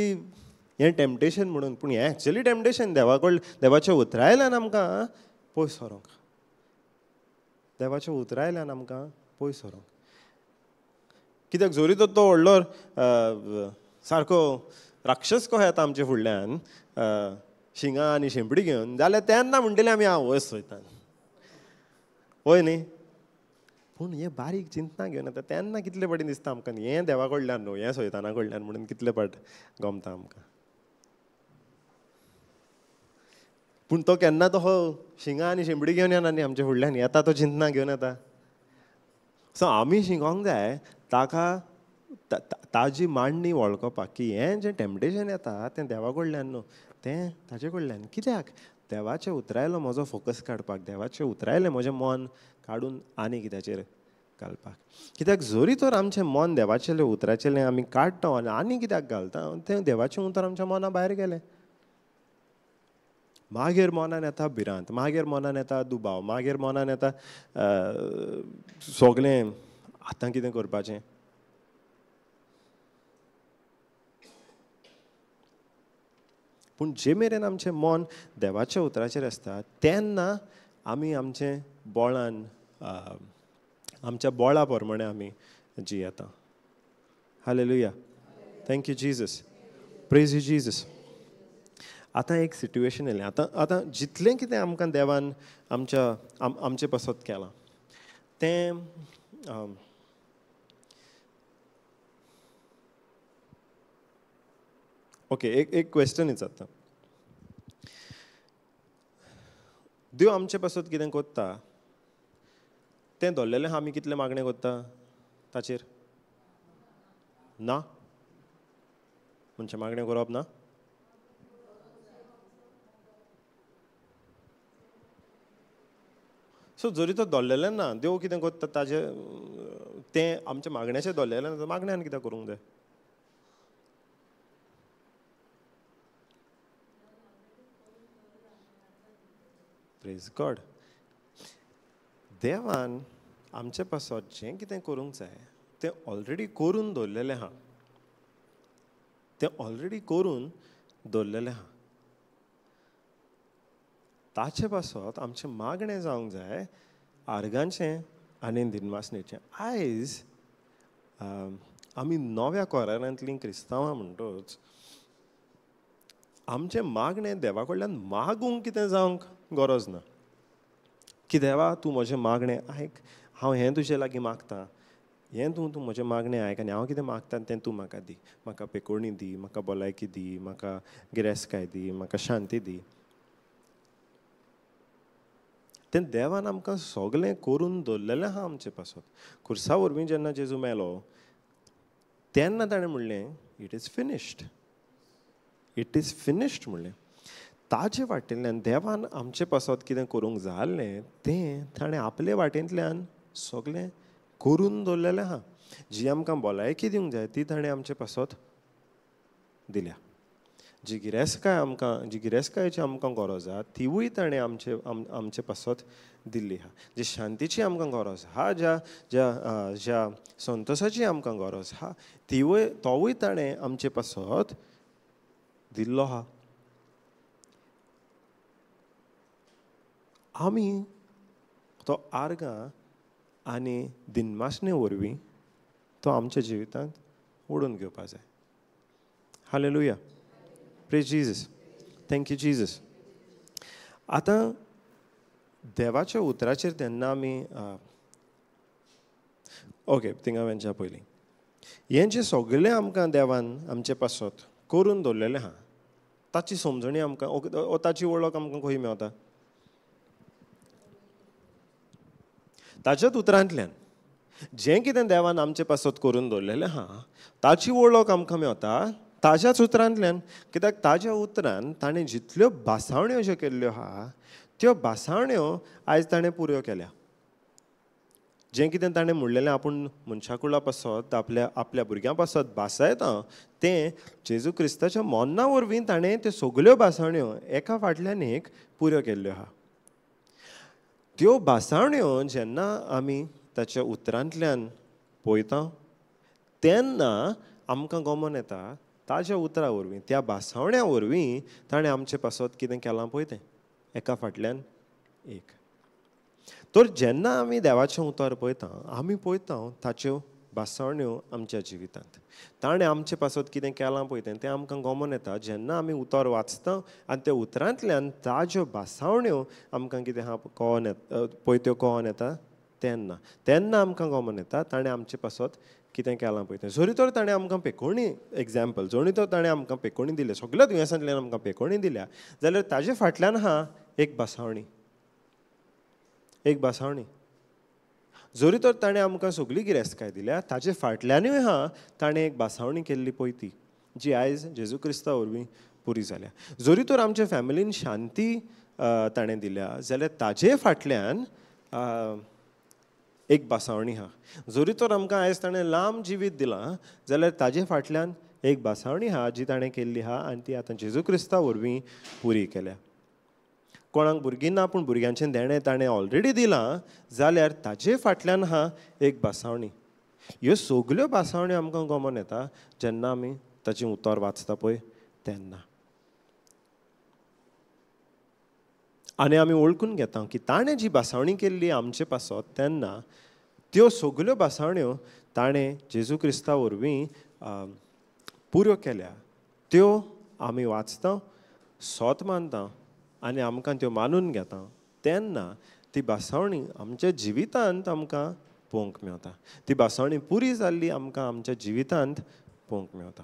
हें टेम्पटेशन म्हणून, पूण हें एक्चुअली टेम्पटेशन. देवाच्या उतरायल्यान आमकां पयस सरोंक, देवाच्या उतरायल्यान आमकां पयस सरोंक. कित्याक जरी तर तो व्हडलो सारको राक्षस कसो येता आमचे फुडल्यान शिंगां आनी शेंपडी घेवन, जाल्यार तेन्ना म्हणटले आमी हांव वयस सोयतान, वय न्ही? पूण हें बारीक चिंतना घेवन येता तेन्ना कितले फाटीं दिसता आमकां हें देवा कडल्यान न्हू, हें सोयताना कडल्यान म्हणून कितले फाट गमता आमकां. पूण तो केन्ना तो शिंगां आनी शेंपडी घेवन येना न्ही आमच्या फुडल्यान, येता तो चिंतना घेवन येता. सो आमी शिकोंक जाय ताका ताजी मांडणी वळखपाक की हें जें टेम्पटेशन येता तें देवा कडल्यान न्हू, तें ताजे कडल्यान. कित्याक? देवाचें उतरायलो म्हजो फोकस काडपाक, देवाचें उतरायलें म्हजें मन काडून आनी कित्याचेर घालपाक. कित्याक जरी तर आमचें मन देवाचेलें उतराचेलें आमी काडटा आनी आनी कित्याक घालता, तें देवाचें उतर आमच्या मना भायर गेलें. मागीर मनान येता भिरांत, मागीर मनान येता दुबाव, मागीर मनान येता सगळें आतां कितें करपाचें. पूण जे मेरेन आमचें मन देवाच्या उतराचेर आसता तेन्ना आमी आमचें बोळान, आमच्या बोळा प्रमाणे आमी जियेता. Hallelujah, thank you Jesus, praise you Jesus. आतां एक सिट्युएशन येयलें, आतां आतां जितलें कितें आमकां देवान आमच्या आमचे पासत केलां तें ओके, एक एक क्वेश्चन विचारता. देव आमचे पासत कितें करता तें धरलेलें आमी कितलें मागणें करता ताचेर ना, म्हणजे मागणें करप ना. सो जरी तो धरलेलें ना, देव कितें करता ताजें तें आमच्या मागण्याचें धरलेलें ना, मागण्यान कितें करूंक जाय? Praise God. देवान आमचे पासत जें कितें करूंक जाय तें ऑलरेडी करून दवरलेलें आहा, तें ऑलरेडी करून दवरलेलें आहा. ताचे पासत आमचें मागणें जावंक जाय आर्गांचें आनी दिनवासणेचें. आयज आमी नव्या कोरारांतलीं क्रिस्तांवां म्हणटच आमचें मागणें देवा कडल्यान मागूंक कितें जावंक गरज ना की देवा तूं म्हजें मागणें आयक, हांव हें तुजे लागीं मागता, हें तूं तूं म्हजें मागणें आयक आनी हांव कितें मागता तें तूं म्हाका दी, म्हाका पेकोवणी दी, म्हाका भलायकी दी, म्हाका गिरेस्तकाय दी, म्हाका शांती दी. तें देवान आमकां सगळें करून दवरलेलें आहा आमचे पासत. खुर्सा वरवीं जेन्ना जेजू मेलो तेन्ना ताणें म्हणलें it is finished, it is finished म्हणलें. ताजे वाटेंतल्यान देवान आमचे पासत कितें करूंक जाल्लें तें ताणें आपले वाटेंतल्यान सगळें करून दवरलेलें आहा. जी आमकां भलायकी दिवंक जाय ती ताणें आमचे पासत दिल्या, जी गिरेस्तकाय आमकां, जी गिरेस्तकायेची आमकां गरज आहा तिवूय ताणें आमचे आमचे पासत दिल्ली आहा, जी शांतीची आमकां गरज आहा, ज्या ज्या ज्या संतोशाची आमकां गरज आहा तिवूय तोवूय ताणें आमचे पासत दिल्लो आहा. आमी तो आर्गां आनी दिनवासणे वरवीं तो आमच्या जिवितांत ओडून घेवपाक जाय. Hallelujah, praise Jesus, thank you Jesus. आतां देवाच्या उतराचेर तेन्ना आमी ओके थिंगा वेंच्या पयलीं हें जें सगळें आमकां देवान आमचे पासत करून दवरलेलें आहा ताची समजणी आमकां, ताची वळख आमकां खंय मेवता? ताच्याच उतरांतल्यान जें कितें देवान आमचे पासत करून दवरलेलें आहा ताची वळख आमकां मेवता ताज्याच उतरांतल्यान. कित्याक ताज्या उतरान ताणें जितल्यो भासावण्यो ज्यो केल्ल्यो आहा त्यो भासावण्यो आयज ताणें पुऱ्यो केल्या. जें कितें ताणें म्हणलेलें आपूण मनशाकुळा पासत आपल्या आपल्या भुरग्यां पासत भासायता तें जेजू क्रिस्ताच्या मोन्ना वरवीं ताणें त्यो सगल्यो भासावण्यो एका फाटल्यान एक पुऱ्यो केल्ल्यो आहा. त्यो भासावण्यो जेन्ना आमी ताच्या उतरांतल्यान पळयता तेन्ना आमकां गमन येता ताज्या उतरा वरवीं त्या भासावण्या वरवीं ताणें आमचे पासत कितें केलां पळय तें एका फाटल्यान एक. तर जेन्ना आमी देवाचें उतर पळयता आमी पळयता ताच्यो भासावण्यो आमच्या जिवितांत, ताणें आमचे पासत कितें केलां पळय तें तें आमकां गमन येता जेन्ना आमी उतर वाचता आनी त्या उतरांतल्यान ताज्यो भासावण्यो आमकां कितें आहा कळोन येता पळय त्यो कळोन येता तेन्ना तेन्ना आमकां गमन येता ताणें आमचे पासत कितें केलां पळय तें. जरी तर ताणें आमकां पेकोणी एग्जाम्पल जरी तर ताणें आमकां पेकोणी दिल्या सगळ्या दुयेंसांतल्यान आमकां पेकोणी दिल्या जाल्यार ताजे फाटल्यान आहा एक भासावणी, एक भासावणी. जरी तर ताणें आमकां सगळी गिरेस्तकाय दिल्या ताजे फाटल्यानूय आहा ताणें एक भासावणी केल्ली पळय ती जी आयज जेजू क्रिस्ता वरवीं पुरी जाल्या. जरी तर आमच्या फॅमिलीन शांती ताणें दिल्या जाल्यार ताजे फाटल्यान एक भासावणी आहा. जरी तर आमकां आयज ताणें लांब जिवीत दिलां जाल्यार ताजे फाटल्यान एक भासावणी आहा जी ताणें केल्ली आहा आनी ती आतां जेजू क्रिस्ता वरवीं पुरी केल्या. कोणाक भुरगीं ना पूण भुरग्यांचें देणें ताणें ऑलरेडी दिलां जाल्यार ताजे फाटल्यान आहा एक भासावणी. ह्यो सगल्यो भासावण्यो आमकां गमन येता जेन्ना आमी ताचें उतर वाचता पळय तेन्ना. आनी आमी वळखून घेता की ताणें जी भासावणी केल्ली आमचे पासत तेन्ना त्यो सगल्यो भासावण्यो ताणें जेजू क्रिस्ता वरवीं पुऱ्यो केल्या. त्यो आमी वाचता सोत मानता आनी आमकां त्यो मानून घेता तेन्ना ती भासावणी आमच्या जिवितांत आमकां पळोवंक मेवता. ती भासावणी पुरी जाल्ली आमकां आमच्या जिवितांत पळोवंक मेवता.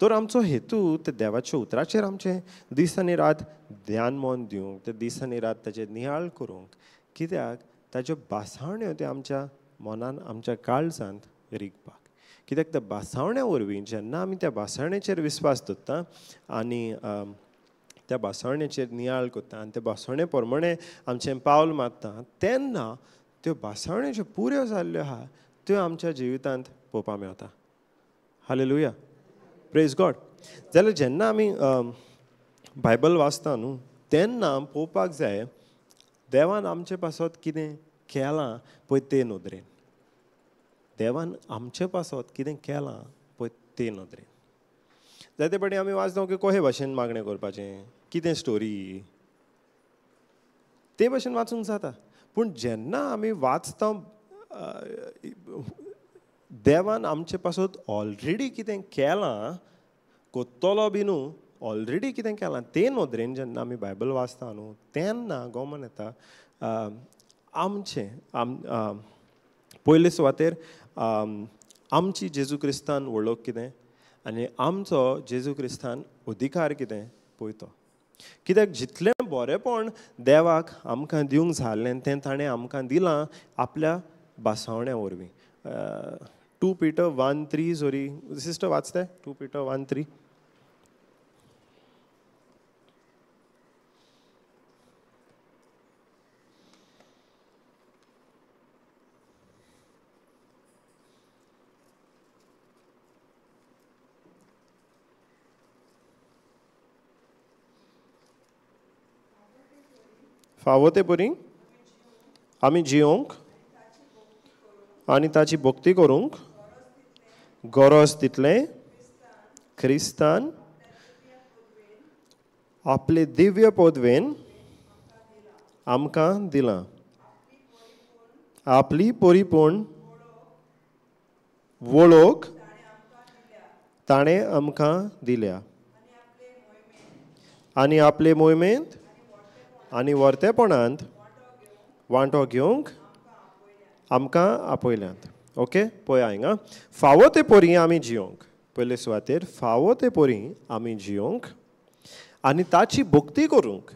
तर आमचो हेतू ते देवाच्या उतराचेर आमचें दीस आनी रात ध्यान मन दिवंक, ते दीस आनी रात ताचेर नियाळ करूंक, कित्याक ताच्यो भासावण्यो त्यो आमच्या मनान आमच्या काळजांत रिगपाक. कित्याक त्या भासावण्या वरवीं जेन्ना आमी त्या भासावण्याचेर विस्वास दवरता आनी त्या भासावण्याचेर नियाळ करता आनी त्या भासावणे प्रमाणे आमचें पावल मारता तेन्ना त्यो भासावण्यो ज्यो पुऱ्यो जाल्ल्यो आहा त्यो आमच्या जिवितांत पळोवपाक मेवता. हालेलुया, प्रेज गॉड. जाल्यार जेन्ना आमी बायबल वाचता न्हू तेन्ना पळोवपाक जाय देवान आमचे पासत कितें केलां पळय ते नदरेन, देवान आमचे पासत कितें केलां पळय ते नदरेन. जायते फावटी आमी वाचता की कोहे भाशेन मागणें करपाचें, कितें स्टोरी ते भाशेन वाचूंक जाता. पूण जेन्ना आमी वाचता देवान आमचे पासत ऑलरेडी कितें केलां कोत्तलो बी न्हू ऑलरेडी कितें केलां ते नदरेन जेन्ना आमी बायबल वाचता न्हू तेन्ना गमन येता आमचें पयले सुवातेर आमची जेजू क्रिस्तान वळख कितें आनी आमचो जेजू क्रिस्तान अधिकार कितें पळय तो. कित्याक जितलें बरेंपण देवाक आमकां दिवंक जाल्लें तें ताणें आमकां दिलां आपल्या भासावण्या वरवीं. 2 Peter 1:3 sorry sister वाचता 2 Peter 1:3. फावो ते परी आमी जियोंक आनी ताची भक्ती करूंक गरज तितलें क्रिस्तान आपले दिव्य पदवेन आमकां दिलां. आपली परिपूर्ण वळख ताणें आमकां दिल्या आनी आपले मोहिमेंत आनी वर्तेपणांत वांटो घेवंक आमकां आपयल्यात. ओके, पळया हिंगा फावो ते परी आमी जियोंक. पयले सुवातेर फावो ते परी आमी जियोंक आनी ताची भक्ती करूंक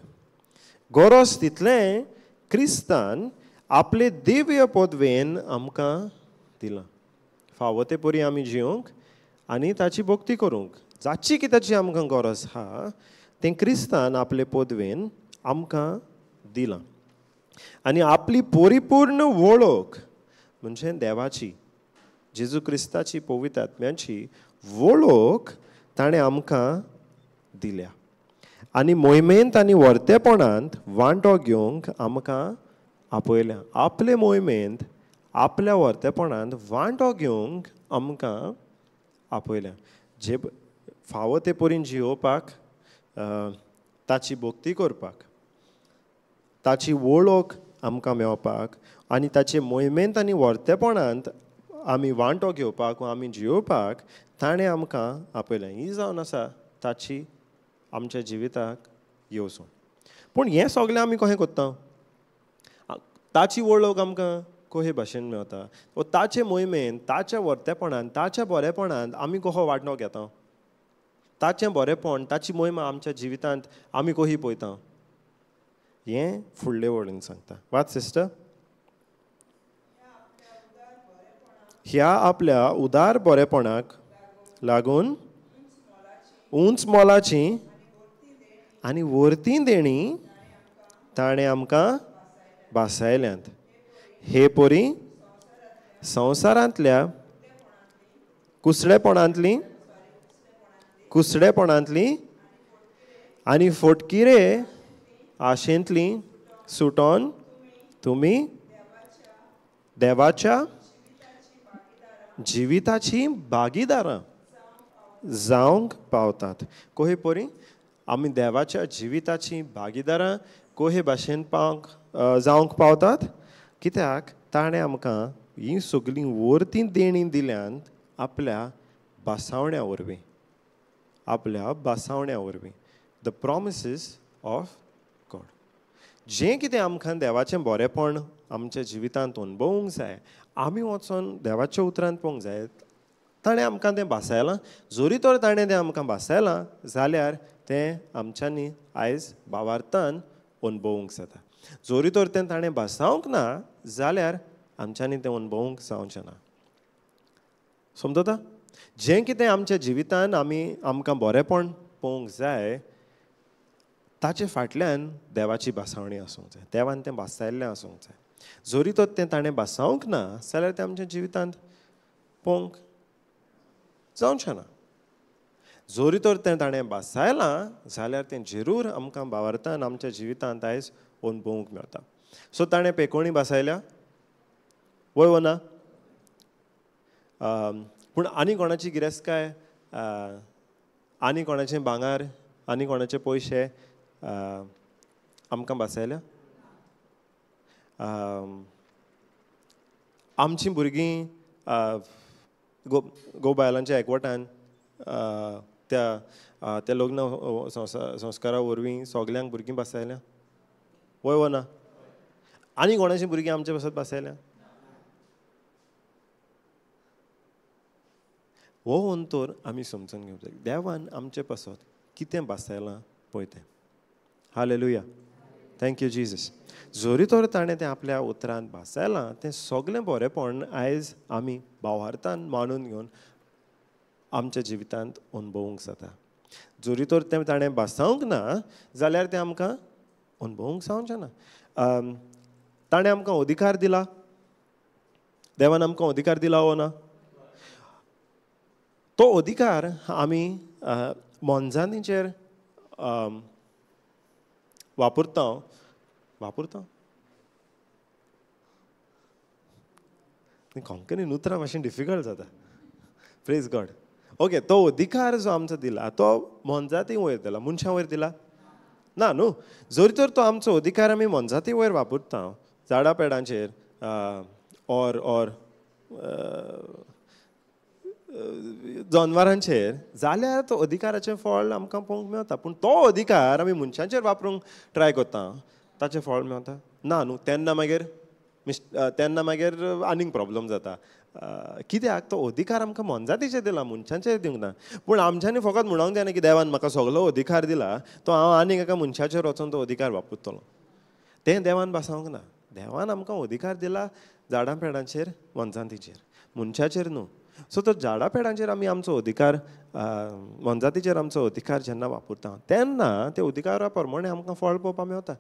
गरज तितलें क्रिस्तान आपले दिव्य पदवेन आमकां दिलां, फावो ते परी आमी जिवंक आनी ताची भक्ती करूंक. जाची कित्याची आमकां गरज आहा तें क्रिस्तान आपले पदवेन आमकां दिलां. आनी आपली परिपूर्ण वळख म्हणजे देवाची, जेजू क्रिस्ताची पवित्र आत्म्याची वळख ताणें आमकां दिल्या. आनी मोहिमेंत आनी वर्तेपणांत वांटो घेवंक आमकां आपयल्या. आपले मोहिमेंत आपल्या वर्तेपणांत वांटो घेवंक आमकां आपयल्या. जे फावो ते परीन जियोवपाक, ताची भक्ती करपाक, ताची वळख आमकां मेळपाक आनी ताचे मोहिमेंत आनी वर्तेपणांत आमी वांटो घेवपाक वा आमी जियोवपाक ताणें आमकां आपयलें. ही जावन आसा ताची आमच्या जिविताक येवजण. पूण हें सगळें आमी कशें करता? ताची वळख आमकां कशे भाशेन मेळटा? वा ताचे मोहिमेंत, ताच्या वर्तेपणांत, ताच्या बरेपणांत आमी कसो वांटो घेता? ताचें बरेपण, ताची मोहिमा आमच्या जिवितांत आमी कशी पळयता? हें फुडले वळीन सांगता. वाच सिस्टर. ह्या आपल्या उदार बरेपणाक लागून उंच मोलाची आनी वर्ती देणी ताणें आमकां भासायल्यांत. हे परी संवसारांतल्या कुसडेपणांतली आनी फोटकिरे आशेंतली सुटोन तुमी देवाच्या जिविताची भागीदारां जावंक पावतात. कोहे परी आमी देवाच्या जिविताची भागीदारां कोहे भाशेन पावंक जावंक पावतात? कित्याक ताणें आमकां ही सगळीं वर्ती देणी दिल्यांत आपल्या भासावण्या वरवीं, आपल्या भासावण्या वरवीं. The promises of God. जें कितें आमकां देवाचें बरेपण आमच्या जिवितांत अणभवूंक जाय, आमी वचोन देवाच्या उतरांत पळोवंक जाय. ताणें आमकां तें भासायलां. जरी तर ताणें तें आमकां भासायलां जाल्यार तें आमच्यांनी आयज भावार्थान अणभवूंक जाता. जरी तर तें ताणें भासावंक ना जाल्यार आमच्यांनी तें अणभवूंक जावचें ना. समजता? जें कितें आमच्या जिवितान आमी आमकां बरेपण पळोवंक जाय ताचे फाटल्यान देवाची भासावणी आसूंक जाय. देवान तें भासायल्लें आसूंक जाय. जरी तर तें ताणें भासावंक ना जाल्यार तें आमच्या जिवितांत पळोवंक जावचें ना. जरी तर तें ताणें भासायलां जाल्यार तें जरूर आमकां भावार्थान आमच्या जिवितांत आयज अणभवूंक मेळटा. सो ताणें पेकोणी भासायल्या वय वो ना? पूण आनी कोणाची गिरेस्तकाय, आनी कोणाचें भांगर, आनी कोणाचे पयशे आमकां भासायल्या? आमचीं भुरगीं गो बायलांच्या एकवटान त्या त्या लग्न संस्कारा वरवीं सगल्यांक भुरगीं भासायल्या वय वो ना? आनी कोणाचीं भुरगीं आमचे पासत भासायल्या? हो अंतर आमी समजून घेवंक जाय. देवान आमचे पासत कितें भासायलां पळय तें. हालेलुया. Thank you Jesus. जरी तर ताणें तें आपल्या उतरांत भासायलां तें सगळें बरेपण आयज आमी भावार्थान मानून घेवन आमच्या जिवितांत अणभवूंक जाता. जरी तर तें ताणें भासावंक ना जाल्यार तें आमकां अणभवूंक जावचें ना. ताणें आमकां अधिकार दिला. देवान आमकां अधिकार दिला वो ना? तो अधिकार आमी मोनजातीचेर वापरता वापरता. कोंकणीन उतरां मातशें डिफिकल्ट जाता. Praise God. Okay, तो अधिकार जो आमचो दिला तो मोनजाती वयर दिला, मनशां वयर दिला ना न्हू? जरी तर तो आमचो अधिकार आमी मोनजाती वयर वापरता, झाडां पेडांचेर ऑर ऑर जनवरांचेर, जाल्यार तो अधिकाराचें फळ आमकां पळोवंक मेळटा. पूण तो अधिकार आमी मनशांचेर वापरूंक ट्राय करता, ताचें फळ मेळटा ना न्हू? तेन्ना मागीर तेन्ना मागीर आनीक प्रॉब्लम जाता. कित्याक तो अधिकार आमकां मोनजातीचेर दिला, मनशांचेर दिवंक ना. पूण आमच्यांनी फकत म्हणूंक जायना की देवान म्हाका सगलो अधिकार दिला तो हांव आनीक एका मनशाचेर वचोन तो अधिकार वापरतलो. तें देवान भासावंक ना. देवान आमकां अधिकार दिला झाडां पेडांचेर, मोनजातीचेर, मनशाचेर न्हू. सो तो झाडां पेडांचेर आमी आमचो अधिकार, मोनजातीचेर आमचो अधिकार जेन्ना वापरता तेन्ना त्या अधिकारा प्रमाणे आमकां फळ पळोवपाक मेळटा.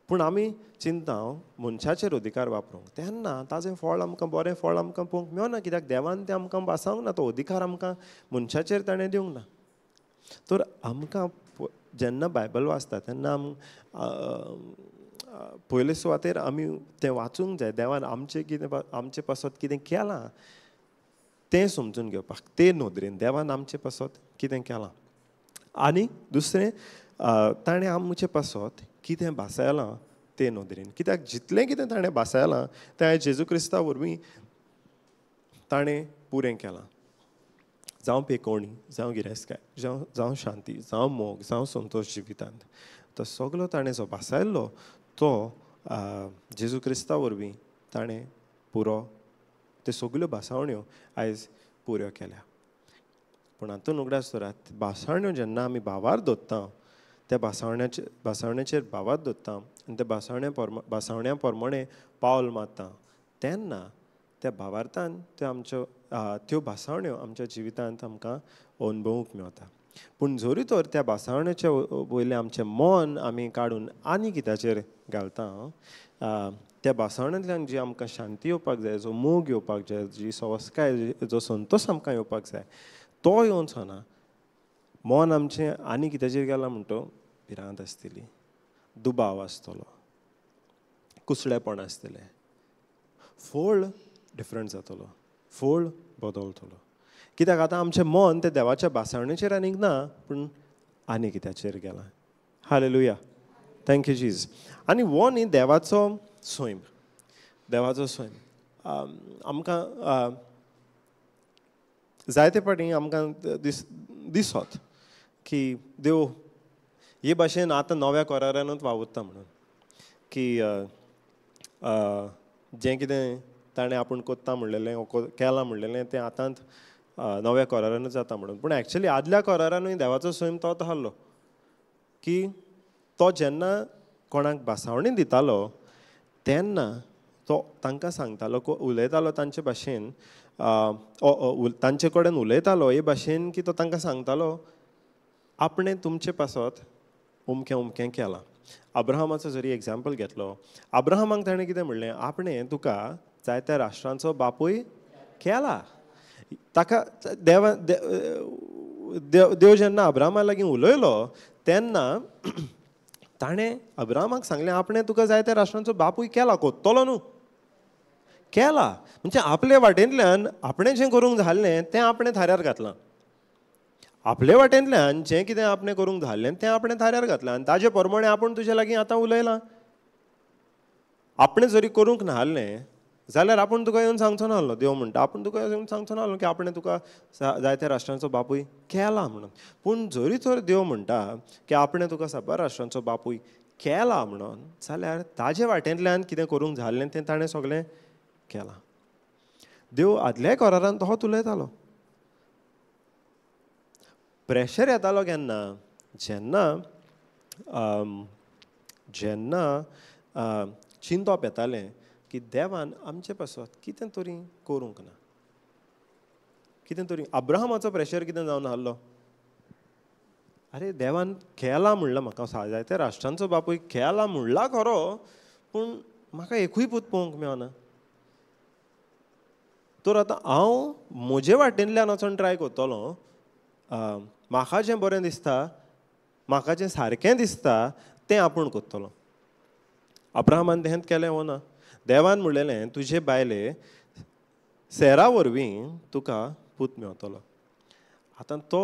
पूण आमी चिंता मनशाचेर अधिकार वापरूंक तेन्ना ताजें फळ आमकां, बरें फळ आमकां पळोवंक मेळना, कित्याक देवान तें आमकां भासावंक ना, तो अधिकार आमकां मनशाचेर ताणें दिवंक ना. तर आमकां जेन्ना बायबल वाचता तेन्ना पयले सुवातेर आमी तें वाचूंक जाय, देवान आमचें कितें, आमचे पासत कितें केलां तें समजून घेवपाक, ते नदरेन देवान आमचे पासत कितें केलां. आनी दुसरें ताणें आमचे पासत कितें भासायलां ते नदरेन, कित्याक जितलें कितें ताणें भासायलां तें जेजू क्रिस्ता वरवीं ताणें पुरें केलां. जावं पेकोवणी, जावं गिरेस्तकाय, जावं शांती, जावं मोग, जावं संतोश जिवितांत, तो सगलो ताणें जो भासायल्लो तो जेजू क्रिस्ता वरवीं ताणें पुरो, त्यो सगल्यो भासावण्यो आयज पुऱ्यो केल्या. पूण हातून उगडास दवरात, भासावण्यो जेन्ना आमी भावार दवरता, त्या भासावण्याचेर भावार दवरता आनी त्या भासावण्या प्रमाणे पावल मारता तेन्ना त्या भावार्थान त्यो आमच्यो त्यो भासावण्यो आमच्या जिवितांत आमकां अनुभवूंक मेळटा. पूण जरी तर त्या भासावण्याच्या वयलें आमचें मन आमी काडून आनी कित्याचेर घालता, त्या भासावण्यांतल्यान जी आमकां शांती येवपाक जाय, जो मोग येवपाक जाय, जी सवसकाय, जो संतोश आमकां येवपाक जाय, तो येवचो ना. मन आमचें आनी कित्याचेर गेलां म्हणटो भिरांत आसतली, दुबाव आसतलो, कुसळेपण आसतलें, फळ डिफरंट जातलो, फळ बदलतलो. कित्याक आतां आमचें मन तें देवाच्या भासावणेचेर आनीक ना, पूण आनी कित्याचेर गेलां. Hallelujah, thank you जीज. आनी हो न्ही देवाचो सैम, देवाचो सैम आमकां जायते फावटी आमकां दिसत की देव हे भाशेन आतां नव्या करारानूच वावुरता म्हणून, की जें कितें ताणें आपूण कोत्ता म्हणलेलें, केलां म्हणलेलें तें आतांच नव्या करारानूच जाता म्हणून. पूण एक्चुअली आदल्या करारानूय देवाचो सैम तोच आहलो की तो जेन्ना कोणाक भासावणी दितालो तेन्ना तो तांकां सांगतालो, उलयतालो तांचे भाशेन, तांचे कडेन उलयतालो हे भाशेन की तो तांकां सांगतालो आपणें तुमचे पासत उमकें उमकें केलां. अब्राहमाचो जरी एग्जाम्पल घेतलो, अब्राहमाक ताणें कितें म्हणलें, आपणें तुका जायत्या राष्ट्रांचो बापूय केला. ताका देवा देव जेन्ना अब्राहमा लागीं उलयलो तेन्ना ताणें अब्राहमाक सांगलें आपणें तुका जायत्या राष्ट्रांचो बापूय केला, कोत्तलो न्हू, केला. म्हणजे आपले वाटेंतल्यान आपणें जें करूंक जाल्लें तें आपणें थाऱ्यार घातलां, आपले वाटेंतल्यान जें कितें आपणें करूंक जाल्लें तें आपणें थाऱ्यार घातलां आनी ताजे प्रमाणे आपूण तुजे लागीं आतां उलयलां. आपणें जरी करूंक नासलें जाल्यार आपूण तुका येवन सांगचो नासलो, देव म्हणटा आपूण तुका येवन सांगचो नासलो की आपणें तुका जायत्या राष्ट्रांचो बापूय केला म्हणून. पूण जरी तर देव म्हणटा की आपणें तुका साबार राष्ट्रांचो बापूय केला म्हणून, जाल्यार ताजे वाटेंतल्यान कितें करूंक जाल्लें तें ताणें सगळें केलां. देव आदल्याय करारान तोच उलयतालो. प्रेशर येतालो केन्ना, जेन्ना जेन्ना चिंतप येतालें की देवान आमचे पासत कितें तरी करूंक ना, कितें तरी. अब्राहमाचो प्रेशर कितें जावन आहलो, आरे देवान केला म्हणलां म्हाका, जायत्या राष्ट्रांचो बापूय केला म्हणला खरो, पूण म्हाका एकूय पूत पळोवंक मेळना, तर आतां हांव म्हजे वाटेंतल्यान वचोन ट्राय करतलो, म्हाका जें बरें दिसता, म्हाका जें सारकें दिसता तें आपूण करतलो. अब्राहमान तेंच केलें वो ना, देवान म्हणलेलें तुजे बायले सेरा वरवीं तुका पूत मेळटलो. आतां तो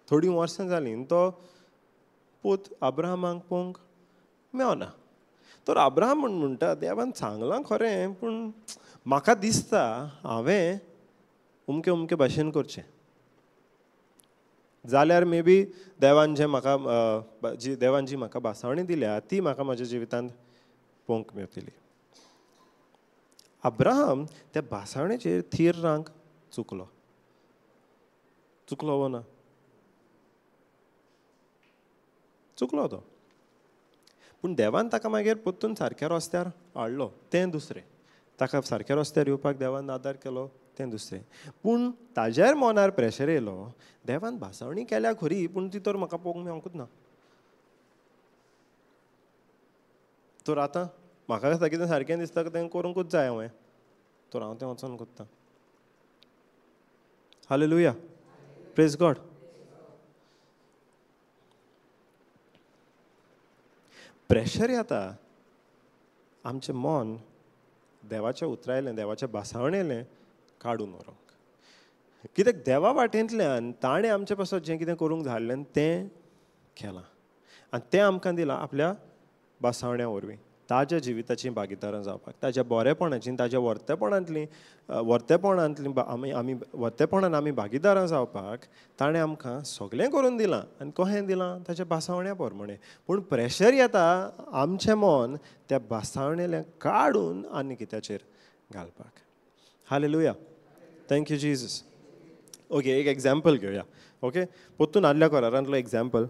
थोडीं वर्सां जालीं तो पूत अब्राहमाक पळोवंक मेळना. तर अब्राहम म्हण म्हणटा देवान सांगलां खरें, पूण म्हाका दिसता हांवें उमके उमके भाशेन करचें जाल्यार मे बी देवान जें म्हाका जी देवान जी म्हाका भासावणी दिल्या ती म्हाका म्हज्या जिवितांत पळोवंक मेळटली. अब्राहम त्या भासावणेचेर थीर रांक चुकलो, चुकलो वो ना, चुकलो तो. पूण देवान ताका मागीर परतून सारक्या रस्त्यार हाडलो, तें दुसरें. ताका सारक्या रस्त्यार येवपाक देवान आदार केलो, तें दुसरें. पूण ताज्यार मनार प्रेशर येयलो, देवान भासावणी केल्या खरी पूण ती तर म्हाका पळोवंक मेळोंकूच ना. तर आतां म्हाका दिसता कितें सारकें दिसता तें करूंकूच जाय हांवें, तर हांव तें वचोन करतां. Hallelujah, praise God. Pressure येता आमचें मन देवाच्या उतरायलें, देवाच्या भासावणेलें काडून व्हरूंक. कित्याक देवा वाटेंतल्यान ताणें आमचे पासत जें कितें करूंक धाडलें तें केलां आनी तें आमकां दिलां आपल्या भासावण्या वरवीं, ताज्या जिविताची भागीदारां जावपाक, ताज्या बरेपणाची, ताज्या वर्तेपणांतली आमी वर्तेपणान आमी भागीदारां जावपाक ताणें आमकां सगळें करून दिलां. आनी कशें दिलां? ताज्या भासावण्या प्रमाणें. पूण प्रेशर येता आमचें मन त्या भासावणेलें काडून आनी कित्याचेर घालपाक. Hallelujah, thank you Jesus. Okay, एक एग्जाम्पल घेवया. ओके, परतून आदल्या करारांतलो एग्जाम्पल.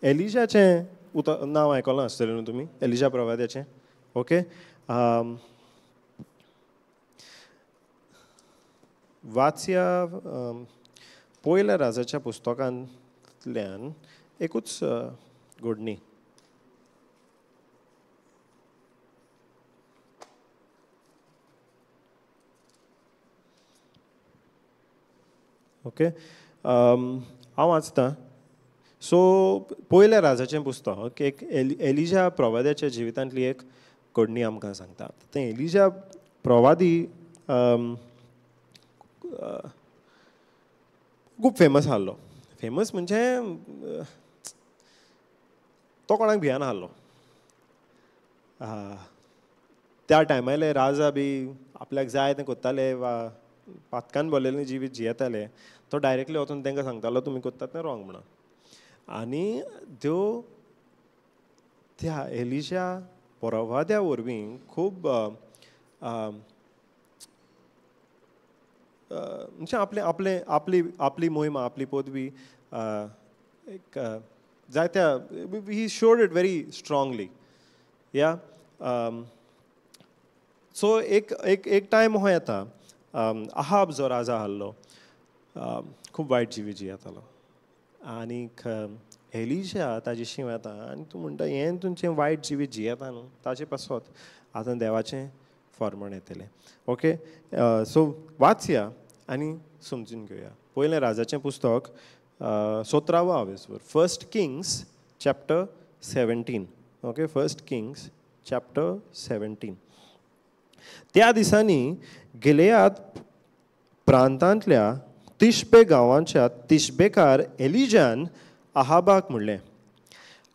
एलिजाचें नांव आयकलां आसतलें न्हू तुमी, एलिजा प्रवाद्याचें. ओके, वाचया पयल्या राजाच्या पुस्तकांतल्यान एकूच घडणी. ओके, हांव वाचतां. सो पयल्या राजाचें पुस्तक एक एलिजा प्रवाद्याच्या जिवितांतली एक घडणी आमकां सांगता. तें एलिजा प्रवादी खूब फेमस आहलो. फेमस म्हणजे तो कोणाक भियान आहलो. त्या टायमायले राजा बी आपल्याक जाय तें करताले वा पातकान भरलेलें जिवीत जियेताले. तो डायरेक्टली वचून तांकां सांगतालो तुमी करतात तें रॉंग म्हणून. आनी त्यो त्या एलिजा प्रवाद्या वरवीं खूब म्हणजे आपले आपले आपली आपली मोहिमा, आपली पदवी एक जायत्या, he showed it very strongly. या सो एक एक एक टायम हो येता, आहाब जो राजा आहलो खूब वायट जिवीत जियेतालो आनीक एलिजा ताजे शींव येता आनी तूं म्हणटा हें तुमचें वायट जिवीत जियेता न्हू, ताजे पासत आतां देवाचें फॉर्मण येतलें. ओके, सो वाचया आनी समजून घेवया. पयलें राजाचें पुस्तक 17वो आवेसवर, 1 Kings chapter 17. Okay, 1 Kings chapter 17. त्या दिसांनी गिलेयाद प्रांतांतल्या तिशबे गांवांच्या तिशबेकार एलिजान आहाबाक म्हणलें,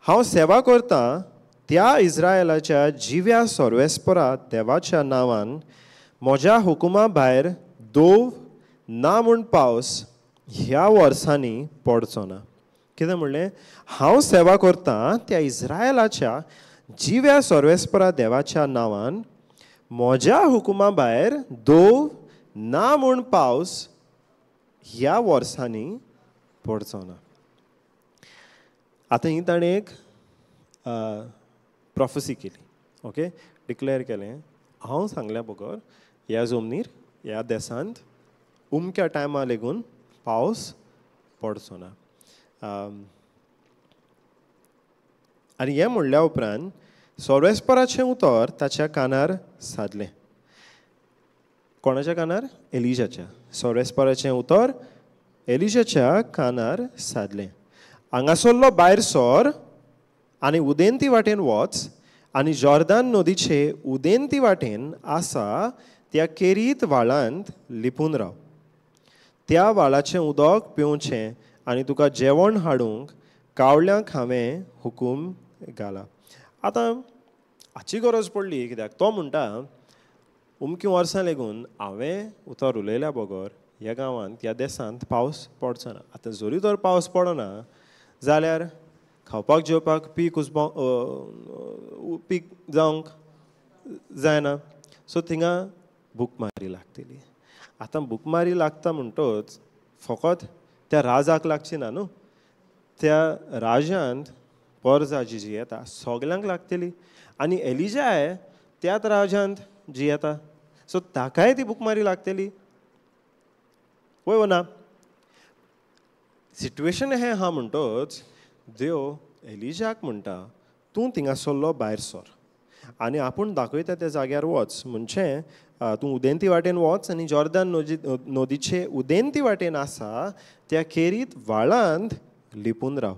हांव सेवा करतां त्या इस्रायलाच्या जिव्या सर्वेस्परा देवाच्या नांवान म्हज्या हुकुमा भायर दोव ना म्हूण पावस ह्या वर्सांनी पडचो ना. कितें म्हणलें? हांव सेवा करतां त्या इस्रायलाच्या जिव्या सर्वेस्परा देवाच्या नांवान म्हज्या हुकुमा भायर दोव ना म्हूण पावस ह्या वर्सांनी पडचो ना. आतां ही ताणें एक प्रोफेसी केली. ओके, डिक्लेअर केलें, हांव सांगल्या बगर ह्या जमनीर, ह्या देशांत उमक्या टायमा लेगून पावस पडचो ना. आनी हें म्हणल्या उपरांत सर्वेस्पराचें उतर ताच्या कानार सादलें. कोणाच्या कानार? एलिजाच्या. सर्वेस्पराचें उतर एलिजाच्या कानार सादलें. हांगासरलो भायर सर आनी उदेंती वाटेन वच आनी जॉर्दान नदीचे उदेंती वाटेन आसा त्या केरीत व्हाळांत लिपून राव. त्या व्हाळाचें उदक पिवचें आनी तुका जेवण हाडूंक कावळ्यांक हांवें हुकूम घाला. आतां हाची गरज पडली कित्याक तो म्हणटा उमकी वर्सां लेगून हांवें उतर उलयल्या बगर ह्या गांवांत, ह्या देशांत पावस पडचो ना. आतां जरी तर पावस पडना जाल्यार खावपाक जेवपाक पीक पीक जावंक जायना. सो थिंगा भुकमारी लागतली. आतां भुकमारी लागता म्हणटच फकत त्या राजाक लागची ना न्हू, त्या राजांत पोरजा जी जियेता सगल्यांक लागतली. आनी एलिजाय त्याच राज्यांत जियेता, सो ताकाय ती भुकमारी लागतली. वय वो ना? सिट्युएशन हें आहा म्हणटच देव एलिजाक म्हणटा तूं थिंगासरलो भायर सर आनी आपूण दाखयता त्या जाग्यार वच. म्हणजे तूं उदेंती वाटेन वच आनी जॉर्दन नदीचे उदेंती वाटेन आसा त्या केरीत व्हाळांत लिपून राव,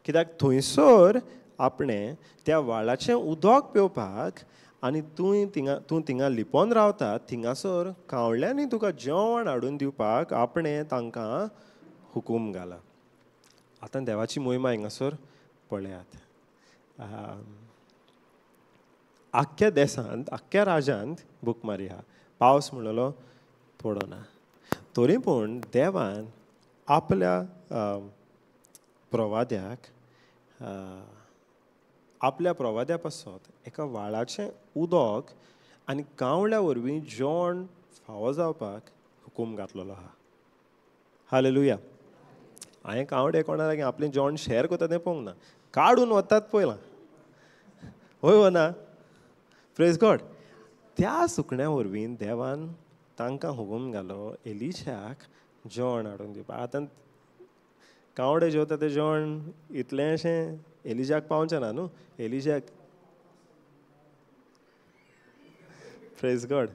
कित्याक थंयसर आपणें त्या व्हाळाचें उदक पिवपाक आनी तूं थिंगा लिपोन रावता थिंगासर कावळ्यांनी तुका जेवण हाडून दिवपाक आपणें तांकां हुकूम घाला. आतां देवाची मोहिमा हिंगासर पळयात. आख्ख्या देशांत आख्ख्या राज्यांत भुकमारी आहा, पावस म्हणलो पडना, तरी पूण देवान आपल्या प्रवाद्याक आपल्या प्रवाद्या पासत एका व्हाळाचें उदक आनी कावळ्या वरवीं जेवण फावो जावपाक हुकूम घातलेलो आहा. हालेलुया. हांवें कावडे कोणा लागीं आपलें जेवण शेअर करता तें पळोवंक ना, काडून वतात पळयलां. हय वो ना? Praise God. त्या सुकण्या वरवीं देवान तांकां हुकूम घालो एलिशाक जेवण हाडून दिवपाक. आतां कावडे जेवता तें जेवण इतलें अशें एलिजाक पावचें ना न्हू. एलिजाक प्रेज गॉड.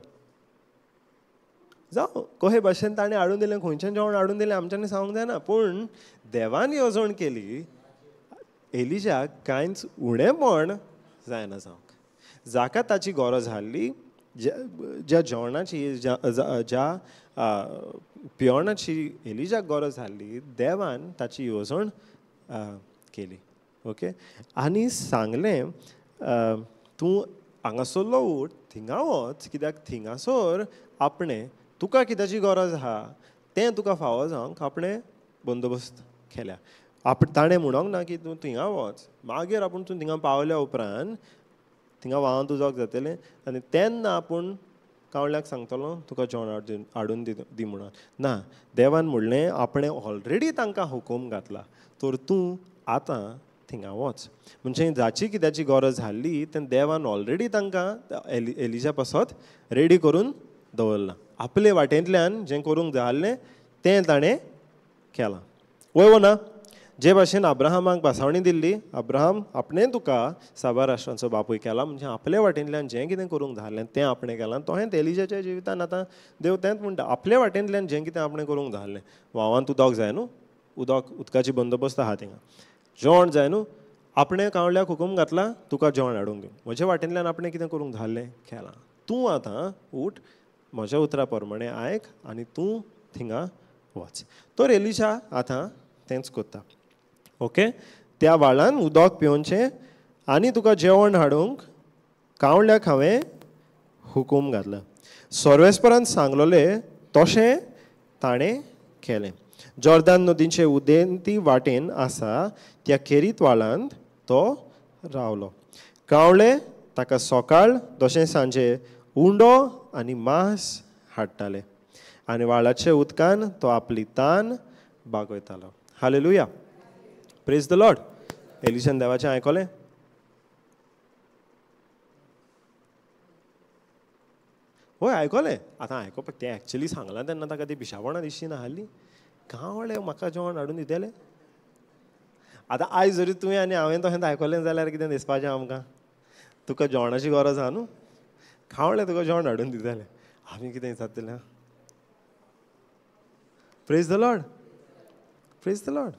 जावं कशे भाशेन ताणें हाडून दिलें, खंयच्यान जेवण हाडून दिलें आमच्यांनी सांगूंक जायना, पूण देवान येवजण केली एलिजाक कांयच उणेपण जायना जावंक. जाका ताची गरज आहली, ज्या जेवणाची ज्या पिवणाची एलिजाक गरज आहली, देवान ताची येवजण केली. ओके, आनी सांगलें तूं हांगासरलो उठ थिंगा वच, कित्याक थिंगासर आपणें तुका कित्याची गरज आहा तें तुका फावो जावंक आपणें बंदोबस्त केल्या. ताणें म्हणोंक ना की तूं थिंगा वच, मागीर आपूण तूं थिंगा पावल्या उपरांत थिंगा व्हांवन उदक जातलें आनी तेन्ना आपूण कावळ्याक सांगतलो तुका जेवण हाडून दी म्हणून. ना, देवान म्हणलें आपणें ऑलरेडी तांकां हुकूम घातला, तर तूं आतां थिंगा वच. म्हणजे जाची कित्याची गरज आहली तें देवान ऑलरेडी तांकां एलिजा पासत रेडी करून दवरलां. आपले वाटेंतल्यान जें करूंक जाय आहलें तें ताणें केलां. वय वो ना? जे भाशेन अब्राहमाक भासावणी दिल्ली, अब्राहम आपणें तुका साबार राष्ट्रांचो बापूय केला, म्हणजे आपले वाटेंतल्यान जें कितें करूंक जाय आहलें तें आपणें केलां. तशेंच एलिजाच्या जिवितान आतां देव तेंच म्हणटा, आपले वाटेंतल्यान जें कितें आपणें करूंक जाय आहलें. व्हांवांत उदक जाय न्हू, उदकाची बंदोबस्त आहा थिंगा. जेवण जाय न्हू, आपणें कावळ्याक हुकूम घातला तुका जेवण हाडूंक दिवंक. म्हज्या वाटेंतल्यान आपणें कितें करूंक जाय आहलें केलां. तूं आतां उठ, म्हज्या उतरा प्रमाणें आयक आनी तूं थिंगा वच. तर एलिशा आतां तेंच करता. ओके, त्या व्हाळान उदक पिवचें आनी तुका जेवण हाडूंक कावळ्याक हांवें हुकूम घातला. सर्वेस्परान सांगलोलें तशें ताणें केलें. जॉर्दान नदीचे उदेंती वाटेन आसा त्या केरीत व्हाळांत तो रावलो. कावळे ताका सकाळ तशें सांजे उंडो आनी मांस हाडटाले आनी व्हाळाचे उदकान तो आपली तान भागयतालो. Hallelujah, praise the Lord. एलिशान देवाचें आयकलें? हय आयकलें. आतां आयकोपाक तें एक्चुली सांगलां तेन्ना ताका ती पिशापणां दिसची ना आहली. कावळे म्हाका जेवण हाडून दितले. आतां आयज जरी तुवें आनी हांवें तशें आयकलें जाल्यार कितें दिसपाचें आमकां? तुका जेवणाची गरज आहा न्हू, कावळे तुका जेवण हाडून दितले. आमी कितें जातलें? Praise the Lord, praise the Lord.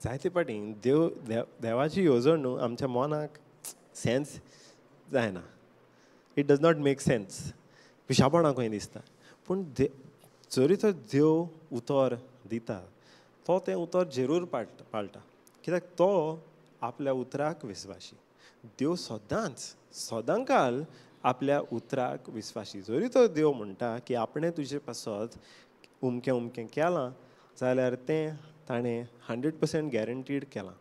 जायते फावटी देव देवाची येवजण न्हू आमच्या मनाक सेन्स जायना. It does not make sense, पिशापणां खंय दिसता. पूण जरी तो देव उतर दिता तो तें उतर जरूर पाळटा, कित्याक तो आपल्या उतराक विस्वाशी. देव सदांच सदांकाल आपल्या उतराक विस्वाशी. जरी तो देव म्हणटा की आपणें तुजे पासत उमकें उमकें केलां जाल्यार तें ताणें 100% गॅरंटीड केलां.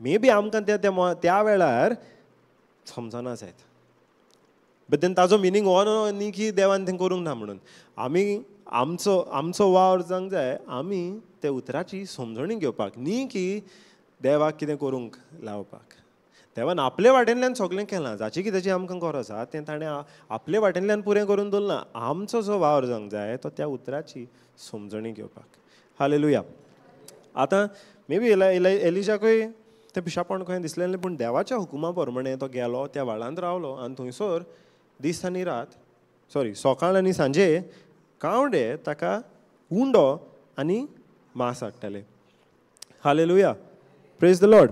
मे बी आमकां त्या त्या वेळार समजना जायत, बट then ताजो मिनींग हो न्ही की देवान तें करूंक ना म्हणून. आमी आमचो आमचो वावर जावंक जाय आमी त्या उतराची समजणी घेवपाक, न्ही की देवाक कितें करूंक लावपाक. देवान आपले वाटेंतल्यान सगळें केलां, जाची कित्याची आमकां गरज आसा तें ताणें आपले वाटेंतल्यान पुरें करून दवरलां. आमचो जो वावर जावंक जाय तो त्या उतराची समजणी घेवपाक. हालेलुया. आतां मे बी एलिजाकूय तें पिशापण खंय दिसलें, पूण देवाच्या हुकुमा प्रमाणे तो गेलो, त्या व्हाळांत रावलो आनी थंयसर दीस आनी रात, सॉरी सकाळ आनी सांजे कावडे ताका उंडो आनी मांस हाडटाले. Hallelujah, praise the Lord.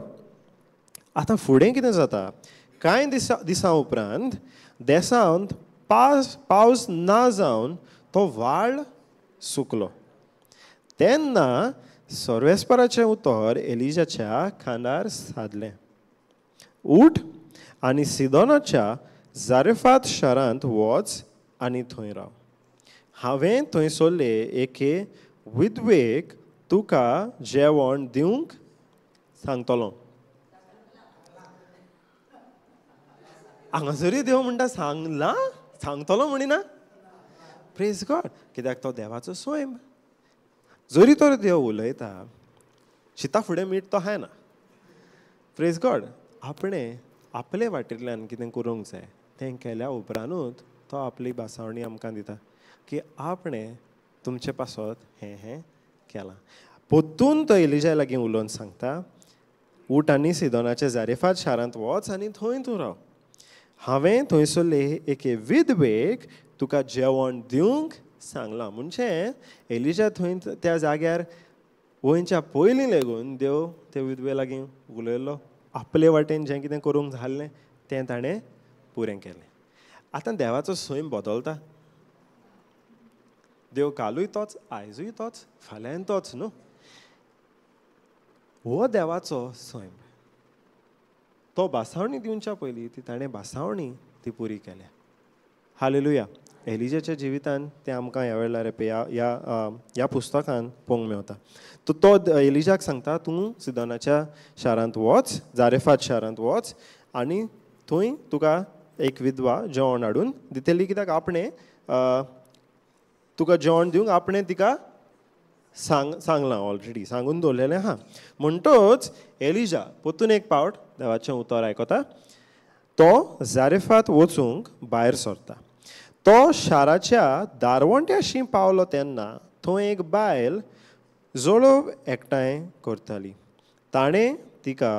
आतां फुडें कितें जाता, कांय दिसां उपरांत देसांत पावस ना जावन तो व्हाळ सुकलो. तेन्ना सर्वेस्पराचें उतर एलिजाच्या खांदार सादलें, उठ आनी सिदोनाच्या जारेफात शारांत वच आनी थंय राव. हांवें थंयसरले एके विधवेक तुका जेवण दिवंक सांगतलो. हांगासरूय देव म्हणटा सांगलां, सांगतलो म्हणिना. प्रेज गॉड, कित्याक तो देवाचो स्वयं. जरी तर देव उलयता, शिता फुडें मीठ तो खायना. प्रेज गॉड, आपणें आपले वाटेंतल्यान कितें करूंक जाय तें केल्या उपरांतूच तो आपली भासावणी आमकां दिता की आपणें तुमचे पासत हें हें केलां. पोत्तून तो एलिजा लागीं उलोवन सांगता, उठ आनी सिदोनाच्या जारेफात शारांत वच आनी थंय तूं राव. हांवें थंयसरले एके विधवेक तुका जेवण दिवंक सांगलां. म्हणजे एलिजा थंय त्या जाग्यार वयच्या पयलीं लेगून देव ते विधवे लागीं उलयल्लो, आपले वाटेन जें कितें करूंक जाल्लें तें ताणें पुरें केलें. आतां देवाचो सैम बदलता. देव कालूय तोच, आयजूय तोच, फाल्यांय तोच न्हू. हो देवाचो सैम. तो भासावणी दिवच्या पयलीं ती ताणें भासावणी ती पुरी केल्या. हालेलुया. एलिजाच्या जिवितान तें आमकां ह्या वेळार ह्या ह्या पुस्तकान पळोवंक मेवता. तो एलिजाक सांगता, तूं सिदोनाच्या शारांत वच, जारेफात शारांत वच आनी थंय तुका एक विधवा जेवण हाडून दितली, कित्याक आपणें तुका जेवण दिवंक आपणें तिका सांगलां, ऑलरेडी सांगून दवरलेलें आहा. म्हणटच एलिजा परतून एक पावट देवाचें उतर आयकता. तो जारेफात वचूंक भायर सरता. तो शाराच्या दारवंट्याशी पावलो तेन्ना थंय एक बायल जोळोव एकठांय करताली. ताणें तिका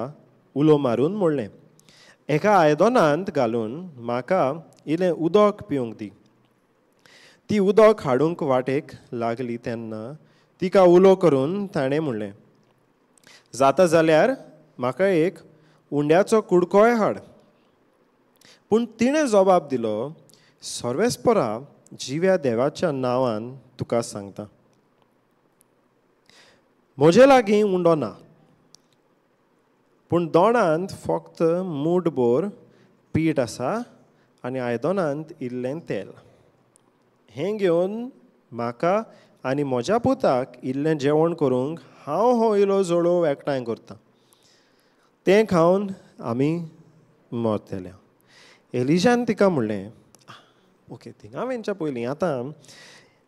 उलो मारून म्हणलें, एका आयदनांत घालून म्हाका इल्लें उदक पिवंक दी. ती उदक हाडूंक वाटेक लागली तेन्ना तिका उलो करून ताणें म्हणलें, जाता जाल्यार म्हाका एक उंड्याचो कुडकोय हाड. पूण तिणें जबाब दिलो, सर्वेस्परा जिव्या देवाच्या नांवान तुका सांगता, म्हजे लागीं उंडो ना, पूण दोणांत फक्त मूठभर पीठ आसा आनी आयदनांत इल्लें तेल. हें घेवन म्हाका आनी म्हज्या पुताक इल्लें जेवण करूंक हांव हो इलो जोळोव एकठांय करतां, तें खावन आमी मरतले. एलिजान तिका म्हणलें, ओके, थिंगा वेंच्या पयलीं आतां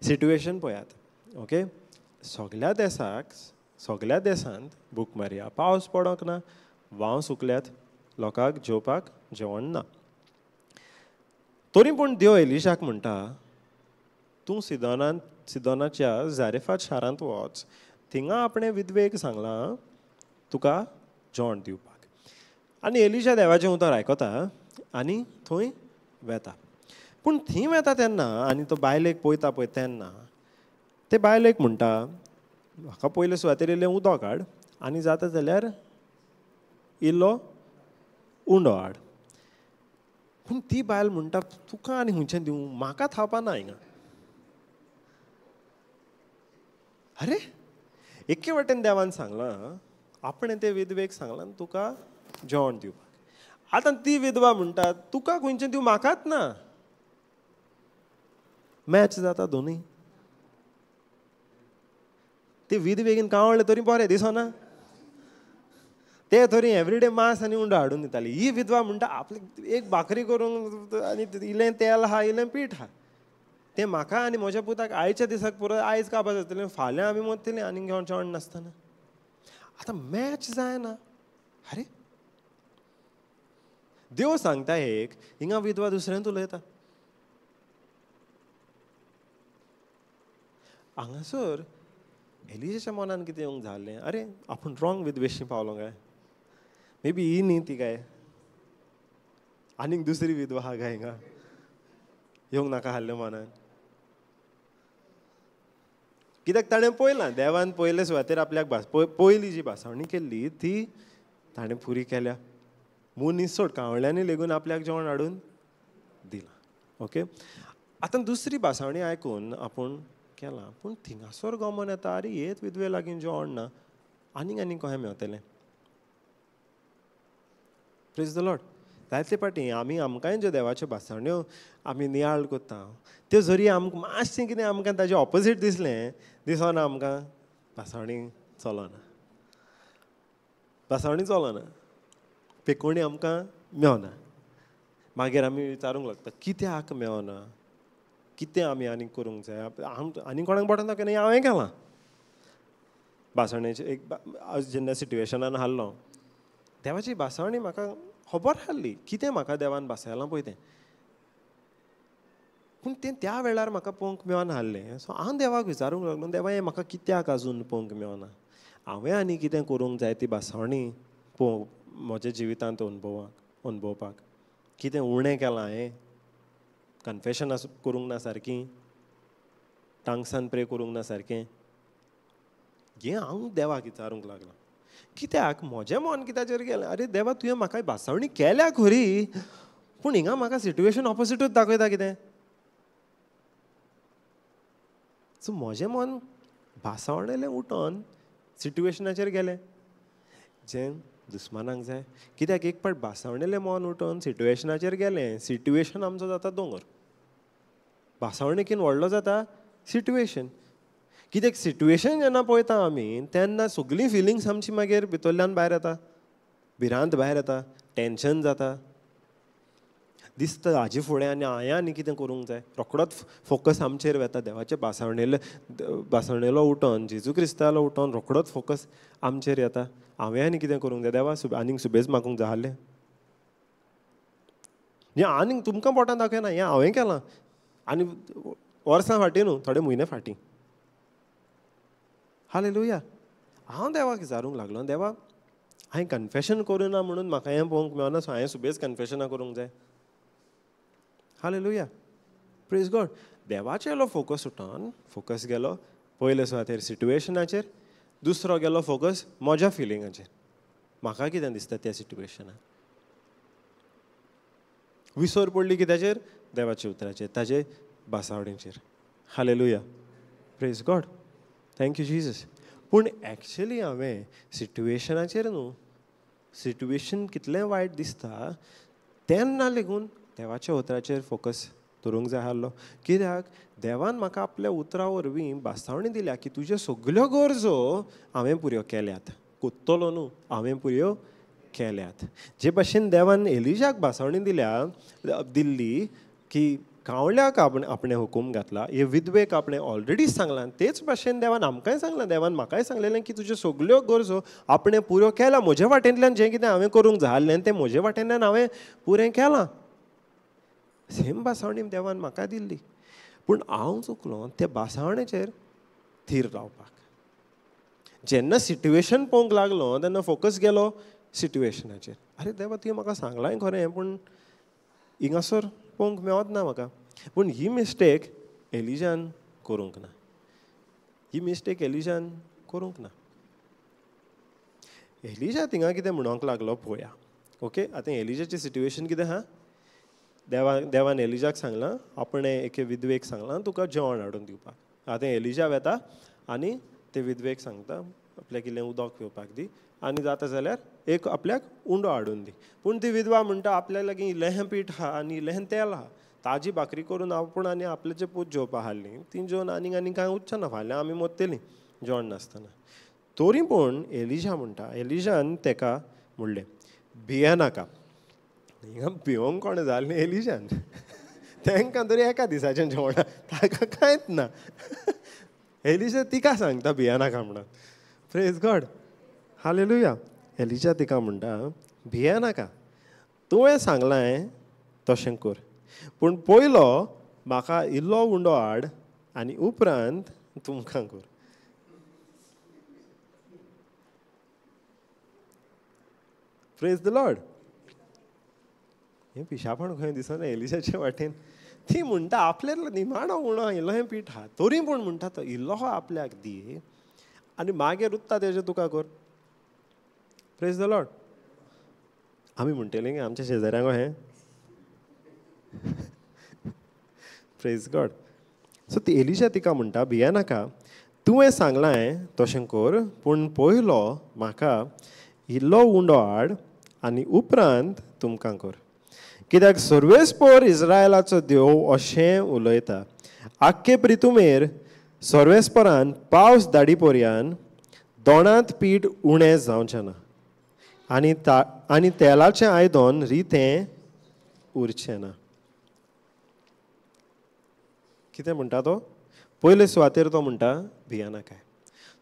सिट्युएशन पळयात. ओके, सगल्या देसाक, सगल्या देसांत भूक मारया, पावस पडोंक ना, वाव सुकल्यात, लोकांक जेवपाक जेवण ना. तरी पूण देव एलिशाक म्हणटा, तूं सिदोनाच्या जारेफात शारांत वच, थिंगा आपणें विधवेक सांगलां तुका जेवण दिवपाक. आनी एलिशा देवाचें उतर आयकता आनी थंय वेता. पूण थंय वेता तेन्ना आनी तो बायलेक पळयता पळय तेन्ना ते बायलेक म्हणटा, म्हाका पयले सुवातेर इल्लें उदक हाड आनी जाता जाल्यार इल्लो उंडो हाड. पूण ती बायल म्हणटा, तुका आनी खंयचें दिवं, म्हाका थावपा ना हिंगा. अरे, एके वाटेन देवान सांगलां, आपणें ते विधवेक सांगलां तुका जेवण दिवपाक. आतां ती विधवा म्हणटा, तुका खंयचें दिवं, म्हाकाच ना. मॅच जाता दोनूय. ते विधवेगीन कावळ्ळे तरी बरें दिसना, ते तरी एवरीडे मांस आनी उंडो हाडून दिताली. ही विधवा म्हणटा, आपले एक भाकरी करूंक आनी इल्लें तेल आहा, इल्लें पीठ आहा, तें म्हाका आनी म्हज्या पुताक आयच्या दिसाक पुरो, आयज काबार जातलें, फाल्यां आमी मरतलीं आनी घेवन जेवण नासतना. आतां मॅच जायना. अरे देव सांगता एक, हिंगा विधवा दुसऱ्यान उलयता. हांगासर एलिजाच्या मनान कितें येवंक जालें, अरे आपूण रॉंग विधवेशी पावलो काय, मे बी ही न्ही ती काय, आनीक दुसरी विधवा आहा काय हिंगा येवंक नाका आहलें मनान. कित्याक ताणें पळयलां देवान पयले सुवातेर आपल्याक भास पयली जी भासावणी केल्ली ती ताणें पुरी केल्या. मनीस सोड कावळ्यांनी लेगून आपल्याक जेवण हाडून दिलां. ओके, आतां दुसरी भासावणी आयकून आपूण केलां, पूण थिंगासर गमन येता, अरे हेच विधवे लागीं जेवण ना, आनीक आनीक कशें मेवतलें. Praise the Lord. जायते फावटी आमी आमकांय ज्यो देवाच्यो भासावण्यो आमी नियाळ करता त्यो जरी आमकां मातशें कितें आमकां ताजें ऑपोजीट दिसलें दिसना, आमकां भासावणी चलना, भासावणी चलना, पेकोणी आमकां मेवना. मागीर आमी विचारूंक लागता कित्याक मेवना, कितें आमी आनीक करूंक जाय, आनी कोणाक बोटान दाखयना, हांवें केलां. भासावणेचें एक जेन्ना सिट्युएशनान हाडलो देवाची भासावणी म्हाका खबर आहली कितें म्हाका देवान भासायलां पळय तें, पूण तें त्या वेळार म्हाका पळोवंक मेळना आहलें. सो हांव देवाक विचारूंक लागलो, देवा हें म्हाका कित्याक आजून पळोवंक मेळना, हांवें आनी कितें करूंक जाय ती भासावणी पळोवंक म्हज्या जिवितांत अणभवपाक, कितें उणें केलां हांवें, कन्फेशनां करूंक ना सारकीं, टांगसान प्रे करूंक ना सारकें, हें हांव देवाक विचारूंक लागलां. कित्याक म्हजें मन कित्याचेर गेलें, अरे देवा तुवें म्हाका भासावणी केल्या खरी, पूण हिंगा म्हाका सिट्युएशन ऑपोजिटूच दाखयता कितें. सो म्हजें मन भासावणेलें उठोन सिट्युएशनाचेर गेलें जें दुस्मानाक जाय. कित्याक एक पाट भासावणेलें मन उठोन सिट्युएशनाचेर गेलें, सिट्युएशन आमचो जाता दोंगर, भासावणेकीन व्हडलो जाता सिट्युएशन. कित्याक सिट्युएशन जेन्ना पळयता आमी तेन्ना सगळीं फिलिंग्स आमची मागीर भितरल्यान भायर येता, भिरांत भायर येता, टेंशन जाता, दिसता हाजे फुडें आनी हांवें आनी कितें करूंक जाय, रोखडोच फोकस आमचेर वता. देवाचे भासावणेलो उठोन, जेजू क्रिस्तालो उठोन रोखडोच फोकस आमचेर येता, हांवें आनी कितें करूंक जाय, देवा आनीक सुबेज मागूंक जाय आहलें, हें आनीक तुमकां बोटां दाखयना, हें हांवें केलां, आनी वर्सां फाटीं न्हू, थोडे म्हयने फाटीं. हालेलुया. हांव देवाक विचारूंक लागलो, देवा हांवें कन्फेशन करूं ना म्हणून म्हाका हें पळोवंक मेळना, सो हांवें सुबेज कन्फेशनां करूंक जाय. Hallelujah, praise God. देवाचेलो फोकस उठोन फोकस गेलो पयले सुवातेर सिट्युएशनाचेर, दुसरो गेलो फोकस म्हज्या फिलिंगाचेर, म्हाका कितें दिसता त्या सिट्युएशनार. विसर पडली कित्याचेर, देवाच्या उतराचेर, ताजे भासावणीचेर. Hallelujah, praise God, thank you Jesus. पूण एक्चुली हांवें सिट्युएशनाचेर न्हू, सिट्युएशन कितलें वायट दिसता तेन्ना लेगून देवाच्या उतराचेर फोकस धरूंक जाय आहलो. कित्याक देवान म्हाका आपल्या उतरा वरवीं भासावणी दिल्या की तुज्यो सगल्यो गरजो हांवें पुऱ्यो केल्यात, कोत्तलो न्हू, हांवें पुऱ्यो केल्यात. जे भाशेन देवान एलिजाक भासावणी दिल्ली की कावळ्याक आपणें हुकूम घातला, हे विधवेक आपणें ऑलरेडी सांगलां, तेच भाशेन देवान आमकांय सांगलां, देवान म्हाकाय सांगलेलें की तुज्यो सगल्यो गरजो आपणें पुऱ्यो केल्या, म्हजे वाटेंतल्यान जें कितें हांवें करूंक जाय आहलें तें म्हजे वाटेंतल्यान हांवें पुरें केलां. सेम भासावणी देवान म्हाका दिल्ली, पूण हांव चुकलो त्या भासावणेचेर थीर रावपाक. जेन्ना सिट्युएशन पळोवंक लागलो तेन्ना फोकस गेलो सिट्युएशनाचेर, अरे देवा तुवें म्हाका सांगलां खरें, पूण हिंगासर पळोवंक मेळत ना म्हाका. पूण ही मिस्टेक एलिजान करूंक ना, ही मिस्टेक एलिजान करूंक ना. एलिजा थिंगा कितें म्हणूंक लागलो पळोवया. ओके, आतां एलिजाचें सिट्युएशन कितें आहा, देवान एलिजाक सांगलां, आपणें एके विधवेक सांगलां तुका जेवण हाडून दिवपाक. आतां एलिजा वेता आनी ते विधवेक सांगता आपल्याक इल्लें उदक पिवपाक दी आनी जाता जाल्यार एक आपल्याक उंडो हाडून दी. पूण ती विधवा म्हणटा आपल्या लागीं इल्लें पीठ आहा आनी इल्लें तेल आहा, ताजी भाकरी करून आपूण आनी आपल्याचे पूत जेवपा हाडली, ती जेवन आनीक आनी कांय उच्च ना, फाल्यां आमी मोत्तलीं जेवण नासतना. तरी पूण एलिजा म्हणटा, एलिजान तेका म्हणलें भियेनाका. हिंगा भिवंक कोणें जालें, एलिजान. तांकां तरी एका दिसाचें जेवण, ताका कांयच ना. एलिजा तिका सांगता भियेनाका म्हणून. Praise God, hallelujah. एलिजा तिका म्हणटा, भिये नाका, तुवें सांगलां तशें कर, पूण पयलो म्हाका इल्लो उंडो हाड आनी उपरांत तुमकां कर. Praise the Lord. हें पिशापण खंय दिसना एलिशाचे वाटेन. ती म्हणटा आपल्या निमाणो उणो इल्लो हें पीठ आहा, तरी पूण म्हणटा तो इल्लो आपल्याक दी आनी मागीर उत्ता तेजें तुका कर. Praise the Lord. आमी म्हणटले आमच्या शेजाऱ्यांक हें. Praise God. सो ती एलिशा तिका म्हणटा, भिये नाका, तुवें सांगलां तशें कर, पूण पयलो म्हाका इल्लो उंडो हाड आनी उपरांत तुमकां कर. कित्याक सर्वेस्पोर इस्रायलाचो देव अशें उलयता, आख्खे प्रितुमेर सर्वेस्परान पावस दाडी पर्यान दोणांत पीठ उणें जावचें ना आनी आनी तेलाचें आयदन रितें उरचें ना. कितें म्हणटा तो? पयले सुवातेर तो म्हणटा भिया नाकाय,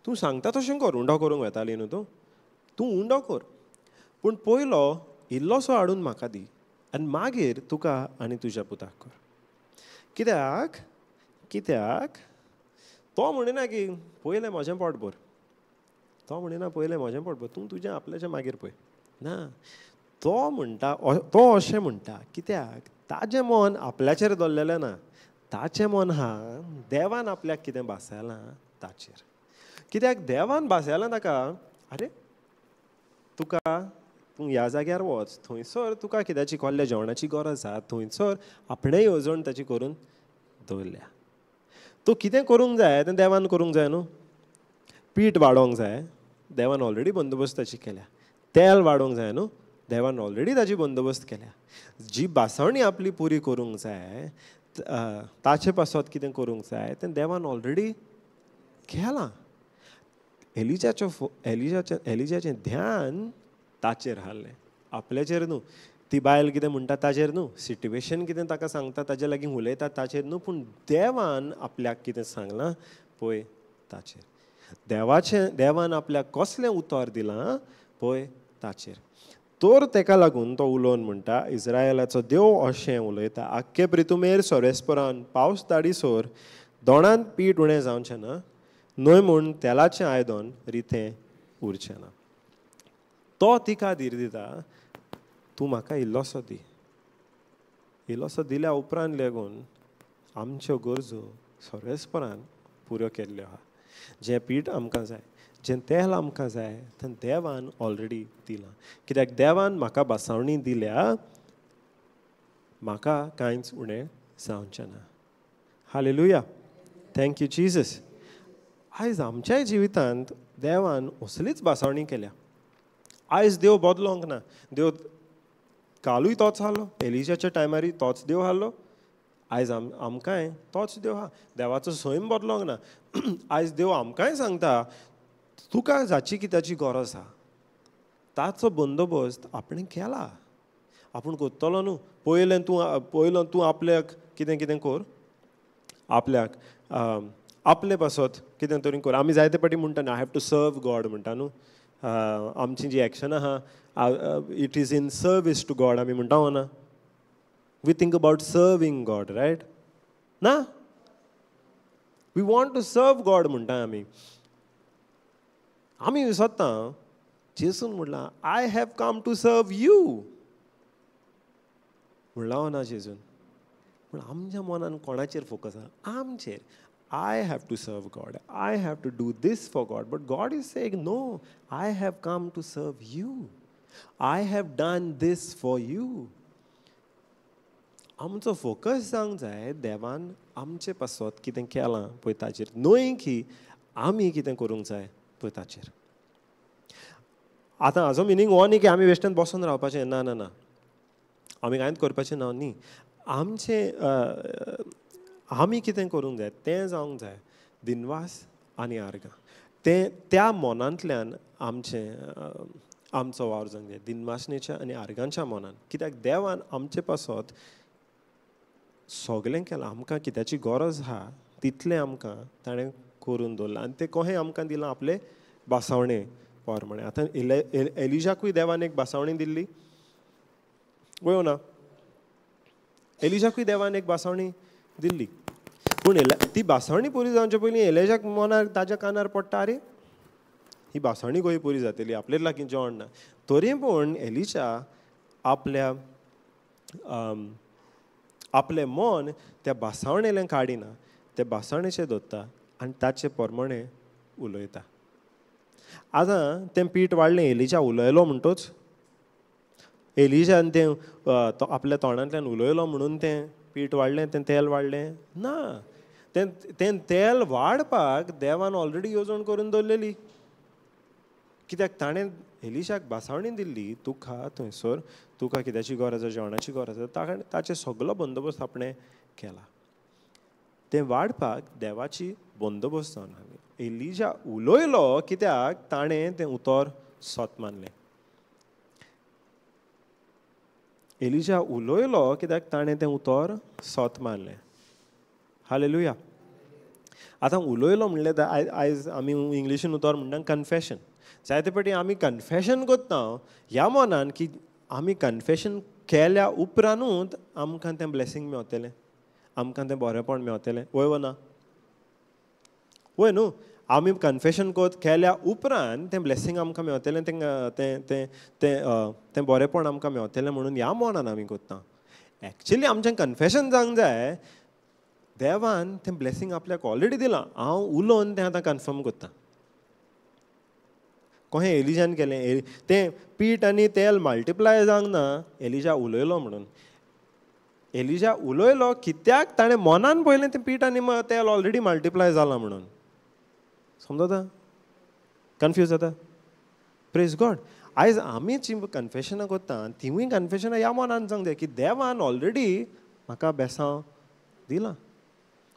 तूं सांगता तशें कर, उंडो करूंक वेताली न्हू तूं, तूं उंडो कर, पूण पयलो इल्लोसो हाडून म्हाका दी आनी मागीर तुका आनी तुज्या पुताक कर. कित्याक कित्याक तो म्हणिना की पयलें म्हजें पोट भर, तो म्हणिना पयलें म्हजें पोट भर, तूं तुजें आपल्याचें मागीर पळय ना. तो म्हणटा, तो अशें म्हणटा कित्याक ताजें मन आपल्याचेर दवरलेलें ना, ताचें मन आहा देवान आपल्याक कितें भासयलां ताचेर. कित्याक देवान भासयलां ताका, आरे तुका तूं ह्या जाग्यार वच, थंयसर तुका कित्याची कोल्ल्या जेवणाची गरज आहा, थंयसर आपणें येवजण ताची करून दवरल्या. तूं कितें करूंक जाय तें देवान करूंक जाय न्हू. पीठ वाडोवंक जाय, देवान ऑलरेडी बंदोबस्त ताची केल्या. तेल वाडोवंक जाय न्हू, देवान ऑलरेडी ताची बंदोबस्त केल्या. जी बासावणी आपली पुरी करूंक जाय ताचे पासत कितें करूंक जाय तें देवान ऑलरेडी केलां. एलिजाचें ध्यान ताचेर हाडलें, आपल्याचेर न्हू. ती बायल कितें म्हणटा ताचेर न्हू, सिट्युएशन कितें ताका सांगता ताजे लागीं उलयता ताचेर न्हू, पूण देवान आपल्याक कितें सांगलां पळय ताचेर. देवाचें देवान आपल्याक कसलें उतर दिलां पळय ताचेर. तर तेका लागून तो उलोवन म्हणटा, इस्रायलाचो देव अशें उलयता, आख्खे प्रितुमेर सोरेस्परान पावस दाडीसोर दोणांत पीठ उणें जावचें ना, न्हय म्हूण तेलाचें आयदन रितें उरचें ना. तो तिका धीर दिता, तूं म्हाका इल्लोसो दी. इल्लोसो दिल्या उपरांत लेगून आमच्यो गरजो सर्वेस्परान पुऱ्यो केल्ल्यो आहा. जें पीठ आमकां जाय, जें तेल आमकां जाय तें देवान ऑलरेडी दिलां. कित्याक देवान म्हाका बासावणी दिल्या, म्हाका कांयच उणें जावचें ना. Hallelujah, thank you Jesus. आयज आमच्याय जिवितांत देवान असलीच बासावणी केल्या. आयज देव बदलोंक ना, देव कालूय तोच आहलो, एलिजाच्या टायमारूय तोच देव आहलो, आयज आमकांय तोच देव आहा. देवाचो सैम बदलोंक ना. आयज देव आमकांय सांगता, तुका जाची कित्याची गरज आहा ताचो बंदोबस्त आपणें केला, आपूण करतलो न्हू. पयलें तूं पयलो तूं आपल्याक कितें कितें कर, आपल्याक आपले पासत कितें तरी कर. आमी जायते फावटी म्हणटा न्हू, I have to serve God म्हणटा न्हू. आमची जी एक्शनां आहा it is in service to God आमी म्हणटा ना. We think about serving God, right ना? We want to serve God म्हणटा आमी. आमी विसरता जेसून म्हणलां, I have come to serve you म्हणलां ना जेजून. पूण आमच्या मनान कोणाचेर फोकस आहा? आमचेर. I have to serve God, I have to do this for God. But God is saying, no, I have come to serve you. I have done this for you. आमचो फोकस जावंक जाय देवान आमचे पासत कितें केलां पळय ताचेर, न्हय की आमी कितें करूंक जाय पळय ताचेर. आतां हाजो मिनींग हो न्ही की आमी वेस्टर्न बसून रावपाचें, ना ना ना, आमी कांयच करपाचें ना न्ही. आमचें आमी कितें करूंक जाय तें जावंक जाय दिनवास आनी आर्गां. तें त्या मनांतल्यान आमचें आमचो वावर जावंक जाय, दिनवासनेच्या आनी आर्गांच्या मनान. कित्याक देवान आमचे पासत सगळें केलां, आमकां कित्याची गरज आहा तितलें आमकां ताणें करून दवरलां आनी तें कशें आमकां दिलां आपले बासावणे पोरमाणे. आतां एलिजाकूय देवान एक भासावणी दिल्ली, वय ना? एलिजाकूय देवान एक भासावणी दिल्ली, पूण ती भासावणी पुरी जावचे पयलीं एलिजाक मनार ताज्या कानार पडटा, आरे ही भासावणी खंय पुरी जातली, आपले लागीं जेवण ना. तरी पूण एलिजा आपल्या आपलें मन त्या भासावणेल्यान काडिना, त्या भासावणेचेर दवरता आनी ताचे प्रमाणे उलयता. आतां तें पीठ वाडलें, एलिजा उलयलो म्हणटोच, एलिजान तें आपल्या तोंडांतल्यान उलयलो म्हणून तें पीठ वाडलें, तें तेल वाडलें ना. तें तें तेल वाडपाक देवान ऑलरेडी येवजण करून दवरलेली. कित्याक ताणें एलिशाक भासावणी दिल्ली, तुका थंयसर तुका कित्याची गरज आसा, जेवणाची गरज आसा, ताचें सगलो बंदोबस्त आपणें केला. तें वाडपाक देवाची बंदोबस्त जावन आसली. एलिजा उलयलो कित्याक ताणें तें उतर सत मानलें. एलिजा उलयलो कित्याक ताणें तें उतर सत मानलें. हालेलुया. आतां उलयलो म्हणलें आयज आमी इंग्लिशीन उतर म्हणटा कन्फेशन. जायते फावटी आमी कन्फेशन करता ह्या मनान की आमी कन्फेशन केल्या उपरांतूच आमकां तें ब्लेसींग मेवतलें, आमकां तें बरेंपण मेवतलें. वय वो ना? वय न्हू? आमी कन्फेशन केल्या उपरांत तें ब्लेसींग आमकां मेवतलें, तें तें तें तें तें बरेंपण आमकां मेवतलें म्हणून ह्या मनान आमी करता. एक्चुली आमचें कन्फेशन जावंक जाय, देवान तें ब्लेसींग आपल्याक ऑलरेडी दिलां, हांव उलोवन तें आतां कन्फर्म करता. कशें एलिजान केलें, तें पीठ आनी तेल मल्टिप्लाय जावंक ना एलिजा उलयलो म्हणून. एलिजा उलयलो कित्याक ताणें मनान पळयलें तें पीठ आनी तेल ऑलरेडी मल्टिप्लाय जालां म्हणून. समजता? कन्फ्यूज जाता? Praise God. आयज आमी जी कन्फेशनां करता तिवूय कन्फेशनां ह्या मनान जावंक जाय की देवान ऑलरेडी म्हाका बेसांव दिलां,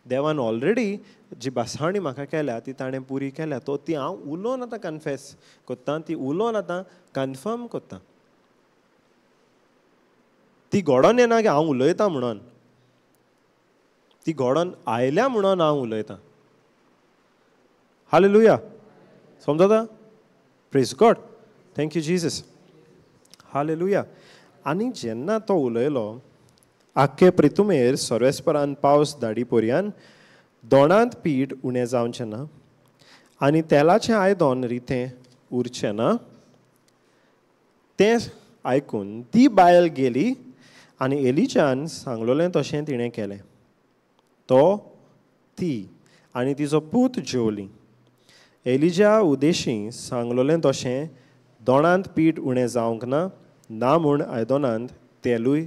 देवान ऑलरेडी जी भासावणी म्हाका केल्या ती ताणें पुरी केल्या, तो ती हांव उलोवन आतां कन्फेस करता, ती उलोवन आतां कन्फर्म करता. ती घडोन येना की हांव उलयतां म्हणून, ती घडोन आयल्या म्हणून हांव उलयतां. हालेलुया. समजता? Praise God. Thank you Jesus. Hallelujah. आनी जेन्ना तो उलयलो, आख्खे प्रितुमेर सर्वेस्परान पावस धाडी पर्यान दोणांत पीठ उणें जावचें ना आनी तेलाचें आयदन रितें उरचें ना. तें आयकून ती बायल गेली आनी एलिजान सांगलोलें तशें तिणें केलें. तो, ती आनी तिचो पूत जेवली. एलिजा उदेशी सांगलोलें तशें दोणांत पीठ उणें जावंक ना, ना म्हूण आयदनांत तेलूय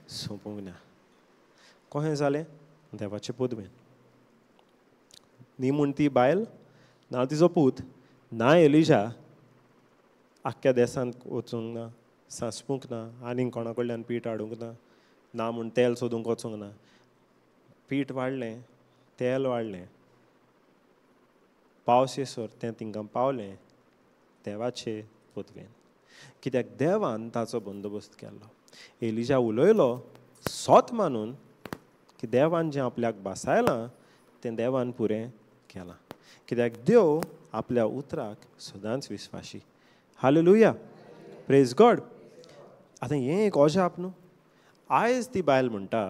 सोंपूंक ना. कशें जालें? देवाचे पदवेन. न्ही म्हूण ती बायल ना तिचो पूत ना एलिजा आख्ख्या देसांत वचूंक ना, सांसपूंक ना, आनीक कोणा कडल्यान पीठ हाडूंक ना, ना म्हूण तेल सोदूंक वचूंक ना. पीठ वाडलें, तेल वाडलें, पावस येसर तें तिंकां पावलें देवाचे पदवेन. कित्याक देवान ताचो बंदोबस्त केल्लो. एलिजा उलयलो सत मानून की देवान जें आपल्याक भासायलां तें देवान पुरें केलां. कित्याक देव आपल्या उतराक सदांच विस्वाशी. हालेलुया. Praise God. आतां हें एक अजाप न्हू. आयज ती बायल म्हणटा,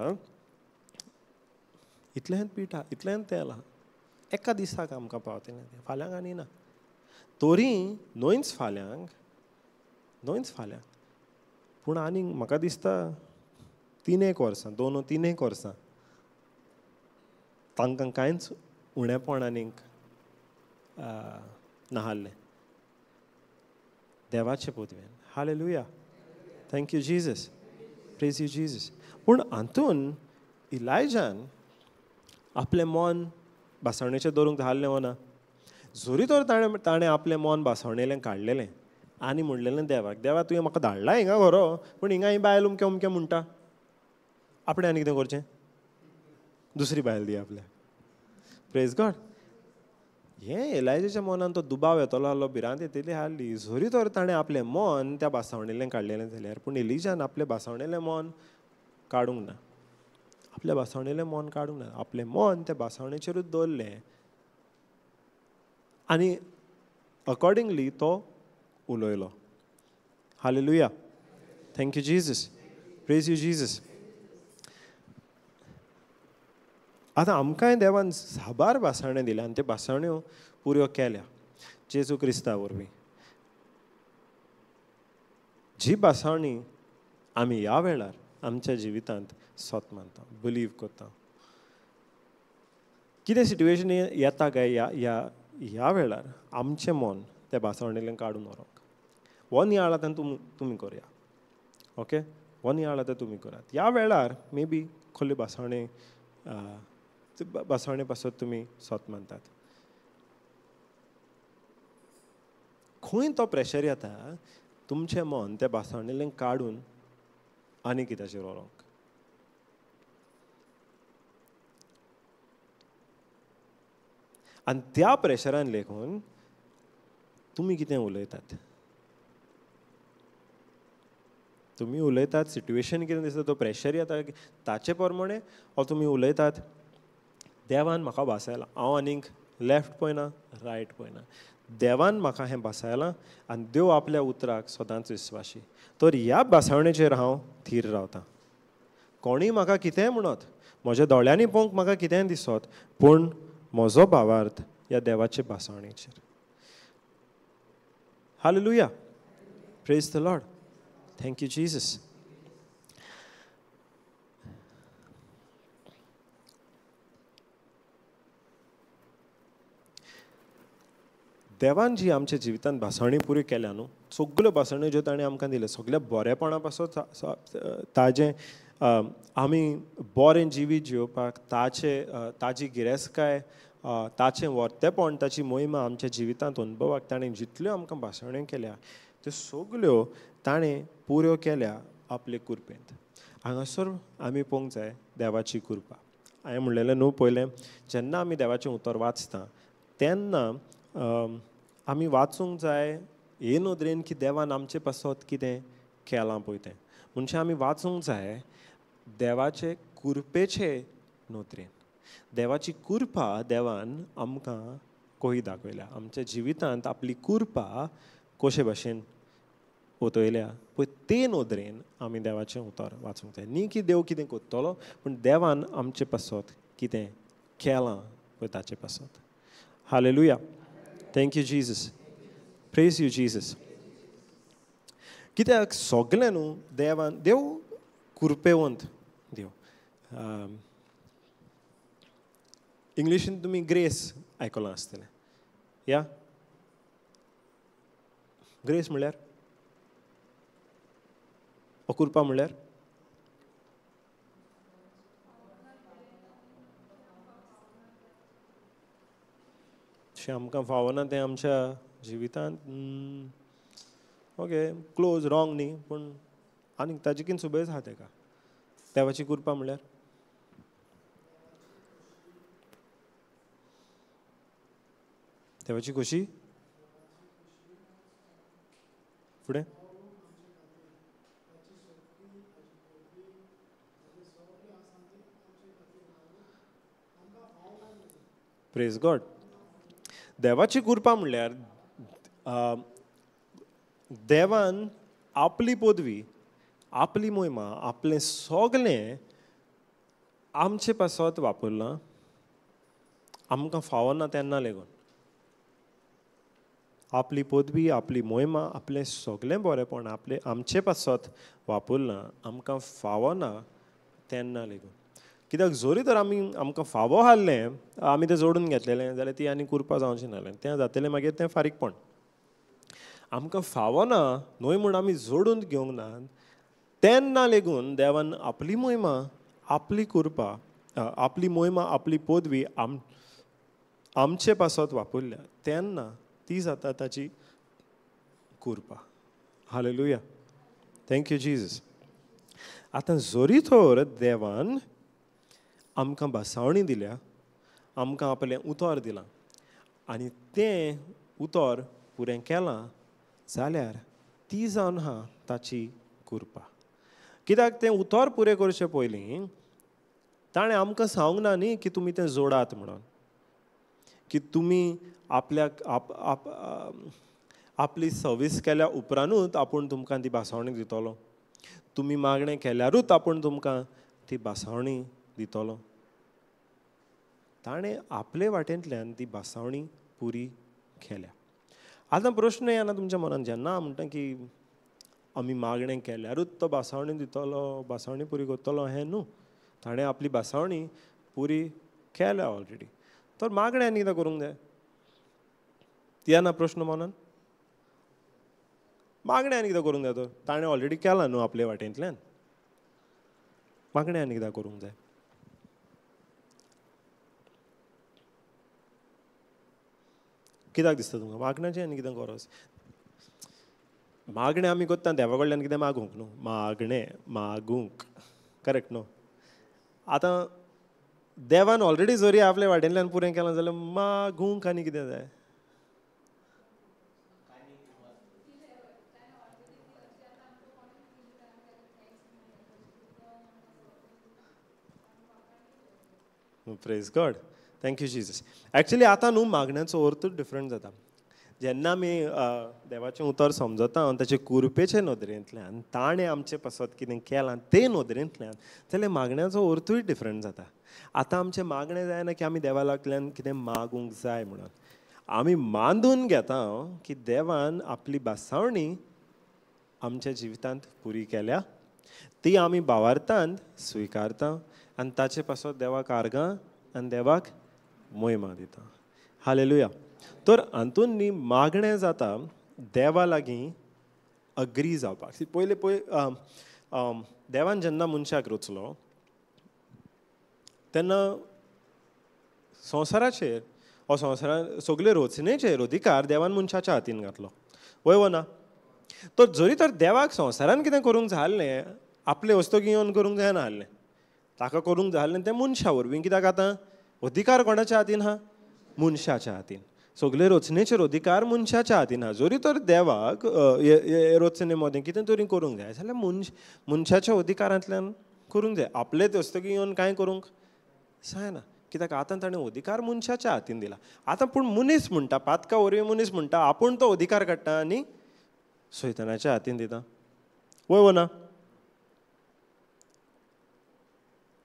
इतलेंच पीठ आहा, इतलेंच तेल आहा, एका दिसाक आमकां पावतलें, फाल्यांक आनी ना. तरी न्हयच फाल्यांक, न्हयच फाल्यांक, पूण आनीक म्हाका दिसता 3-1 वर्सां, 2-3 वर्सां तांकां कांयच उणेपण आनीक नाहल्लें देवाचे पदवेन. Hallelujah. Thank you Jesus. Praise you Jesus. पूण हातून इलायजान आपलें मन भासावणेचेर दवरूंक धाडलें वो ना? जरी तर ताणें आपलें मन भासावणेलें काडलेलें आनी म्हणलेलें देवाक, देवा तुवें म्हाका धाडला हिंगा खरो, पूण हिंगा ही बायल उमकें उमकें म्हणटा, आपणें आनी कितें करचें? दुसरी बायल दी आपल्याक. Praise God. हें एलायजाच्या मनान तो दुबाव येतलो आहलो, भिरांत येतली आहली. जरी तर ताणें आपलें मन त्या भासावणेलें काडलेलें जाल्यार, पूण एलिजान आपलें भासावणेलें मन काडूंक ना, आपल्या भासावणेलें मन काडूंक ना, आपलें मन त्या भासावणेचेरूच दवरलें आनी अकॉर्डिंगली तो उलयलो. Hallelujah. Thank you Jesus. Praise you Jesus. आतां आमकांय देवान साबार भासाण्यो दिल्या आनी त्यो भासाण्यो पुऱ्यो केल्या जेजू क्रिस्ता वरवीं. जी भासाणी आमी ह्या वेळार आमच्या जिवितांत सत मानता, बिलीव करता. कितें सिट्युएशन येता काय ह्या ह्या ह्या वेळार आमचें मन त्या भासावणेंतल्यान काडून व्हरूंक. हो नियाळ आतां तुमी करया. ओके, हो नियाळ आतां तुमी करात. ह्या वेळार मे बी खोल्ले भासावणे भासावणे पासत तुमी सत मानतात. खंय तो प्रेशर येता तुमचें मन त्या भासावणेंतल्यान काडून आनी कित्याचेर व्हरूंक. आनी त्या प्रेशरान लेखून तुमी कितें उलयतात, तुमी उलयतात सिट्युएशन कितें दिसता तो प्रेशर येता ताचे प्रमाणे, ओ तुमी उलयतात देवान म्हाका भासायला, हांव आनीक लेफ्ट पळयना रायट पळयना, देवान म्हाका हें भासायलां आनी देव आपल्या उतराक सदांच विस्वाशी, तर ह्या भासावणेचेर हांव थीर रावतां. कोणीय म्हाका कितेंय म्हणत, म्हज्या दोळ्यांनी पळोवंक म्हाका कितेंय दिसत, पूण म्हजो भावार्थ ह्या देवाचे भासावणेचेर. Hallelujah. Praise the Lord. Thank you Jesus. देवान जी आमच्या जिवितांत भासावणी पुरी केल्या न्हू, सगल्यो भासावण्यो ज्यो ताणें आमकां दिल्यो, सगल्या बरेपणा पासून ताजें आमी बरें जिवीत जिवपाक ताचे ताजी गिरेस्तकाय, ताचें वर्तेपण, ताची मोहिमा आमच्या जिवितांत अनुभवाक ताणें जितल्यो आमकां भासावण्यो केल्या त्यो सगल्यो ताणें पुऱ्यो केल्या आपले कुरपेंत. हांगासर आमी पळोवंक जाय देवाची कृपा. हांवें म्हणलेलें न्हू पयलें, जेन्ना आमी देवाचें उतर वाचता तेन्ना आमी वाचूंक जाय हे नदरेन की देवान आमचे पासत कितें केलां पळय तें. म्हणजे आमी वाचूंक जाय देवाचे कुरपेचे नदरेन. देवाची कृपा देवान आमकां कोही दाखयल्या, आमच्या जिवितांत आपली कृपा कशे भाशेन ओतयल्या पळय ते नदरेन आमी देवाचें उतर वाचूंक जाय. न्ही की देव कितें करतलो, पूण देवान आमचे पासत कितें केलां पळय ताचे पासत. Hallelujah. Thank you Jesus. Praise you Jesus. कित्याक सगलें न्हू देवान, देव कुरपेवंत देव. इंग्लिशीन तुमी ग्रेस आयकलां आसतलें. या ग्रेस म्हणल्यार अकुरपा म्हणल्यार आमकां फावना तें आमच्या जिवितांत. ओके, क्लोज रॉंग न्ही, पूण आनीक ताजे कितें सुबेज आहा तेका. देवाची कृपा म्हणल्यार देवाची खोशी. फुडें प्रेज गॉड. देवाची कृपा म्हणल्यार देवान आपली पदवी, आपली मोहिमा, आपलें सगलें आमचे पासत वापरलां, आमकां फावना तेन्ना लेगून. आपली पदवी, आपली मोहिमा, आपलें सगलें बरेपण आपलें आमचे पासत वापरलां, आमकां फावना तेन्ना लेगून. कित्याक जोरी तर आमी आमकां फावो हाडलें, आमी तें जोडून घेतलेलें जाल्यार ती आनी कुरपा जावचें नासलें, तें जातलें मागीर तें फारीकपण. आमकां फावना न्हय म्हूण आमी जोडून घेवंक ना तेन्ना लेगून देवान आपली मोहिमा, आपली कुरपा, आपली मोहिमा, आपली पदवी आमचे पासत वापरल्या तेन्ना ती जाता ताची कुरपा. Hallelujah. Thank you Jesus. आतां जोरी तर देवान आमकां भासावणी दिल्या, आमकां आपलें उतर दिलां आनी तें उतर पुरें केलां जाल्यार ती जावन आहा ताची कृपा. कित्याक तें उतर पुरें करचें पयलीं ताणें आमकां सांगूंक ना न्ही की तुमी तें जोडात म्हणून, की तुमी आपल्याक आपली सर्वीस केल्या उपरांतूच आपूण तुमकां ती भासावणी दितलो, तुमी मागणें केल्यारूच आपूण तुमकां ती भासावणी दितलो. ताणें आपले वाटेंतल्यान ती भासावणी पुरी केल्या. आतां प्रश्न येना तुमच्या मनान, जेन्ना म्हणटा की आमी मागणें केल्यारूच तो भासावणी दितलो, भासावणी पुरी करतलो, हें न्हू. ताणें आपली भासावणी पुरी केल्या ऑलरेडी. तर मागणें आनी कितें करूंक जाय? येना प्रश्न मनान, मागणें आनी कितें करूंक जाय? तर ताणें ऑलरेडी केलां न्हू आपले वाटेंतल्यान, मागणें आनी कितें करूंक जाय? कित्याक दिसता तुमकां मागण्याचें आनी कितें गरज? मागणें आमी करता देवा कडल्यान कितें मागूंक न्हू, मागणें मागूंक, करेक्ट न्हू? आतां देवान ऑलरेडी जरी आपले वाटेंतल्यान पुरें केलां जाल्यार मागूंक आनी कितें जाय? Praise God, thank you Jesus. Actually आतां न्हू मागण्याचो अर्थूच डिफरंट जाता. जेन्ना आमी देवाचें उतर समजता आनी ताचे कुरपेचे नदरेंतल्यान ताणें आमचे पासत कितें केलां ते नदरेंतल्यान, जाल्यार मागण्याचो अर्थूय डिफरंट जाता. आतां आमचें मागणें जायना की आमी देवा लागल्यान कितें मागूंक जाय म्हणून. आमी मानून घेता की देवान आपली भासावणी आमच्या जिवितांत पुरी केल्या, ती आमी भावार्थान स्विकारता आनी ताचे पासत देवाक आर्गां आनी देवाक मोहिमा दिता. हालेलुया. तर हातून न्ही मागणें जाता देवा लागीं अग्री जावपाक. पयले पय देवान जेन्ना मनशाक रचलो तेन्ना संवसाराचेर वा संवसारा सगळे रचनेचेर अधिकार देवान मनशाच्या हातीन घातलो, वय वो ना? तर जरी तर देवाक संवसारान कितें करूंक जाय, आपले वस्तू येवन करूंक जायना आसलें, ताका करूंक जाय आसलें तें मनशा वरवीं. कित्याक आतां अधिकार कोणाच्या हातीन आहा? मनशाच्या हातीन. सगळे रचनेचेर अधिकार मनशाच्या हातीन आहा. जरी तर देवाक रचने मदें कितें तरी करूंक जाय जाल्यार मनशाच्या अधिकारांतल्यान करूंक जाय, आपलेच हस्तगीं येवन कांय करूंक जायना. कित्याक आतां ताणें अधिकार मनशाच्या हातीन दिला. आतां पूण मनीस म्हणटा, पातका वरवीं मनीस म्हणटा आपूण तो अधिकार काडटा आनी सैतानाच्या हातीन दिता. वय वो ना?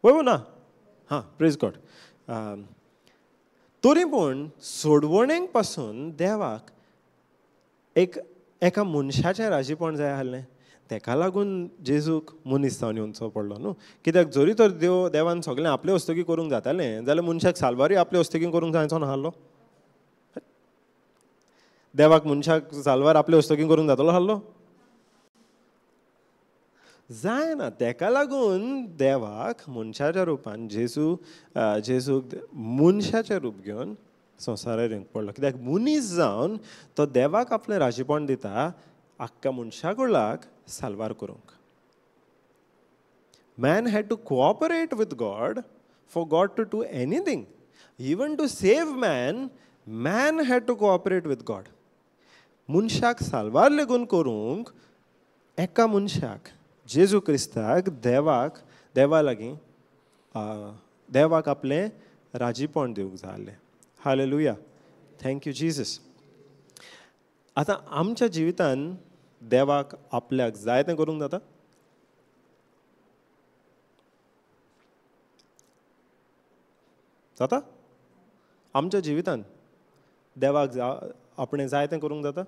वय वो ना? हां, प्रेज गॉड. तरी पूण सोडवणेक पासून देवाक एक एका मनशाचें राजीपण जाय आसलें, तेका लागून जेजूक मनीस जावन येवचो पडलो न्हू. कित्याक जरी तर देवान सगळें आपले हस्तगीं करूंक जातालें जाल्यार मनशाक साल्वारूय आपले हस्तगीं करूंक जायचो नासलो. देवाक मनशाक साल्वार आपले हस्तगीं करूंक जातलो आसलो? जायना. तेका लागून देवाक मनशाच्या रुपान जेजूक मनशाचें रूप घेवन संवसारार येवंक पडलो. कित्याक मनीस जावन तो देवाक आपलें राजीपण दिता आख्खा मनशा कुळाक साल्वार करूंक. Man had to cooperate with God for God to do anything. Even to save man, man had to cooperate with God. मनशाक साल्वार लेगून करूंक एका मनशाक जेजू क्रिस्ताक देवाक देवा लागीं देवाक आपलें राजीपण दिवंक जाय. Hallelujah, thank you Jesus. आतां आमच्या जिवितान देवाक आपल्याक जाय तें करूंक जाता? जाता? आमच्या जिवितान देवाक आपणें जाय तें करूंक जाता?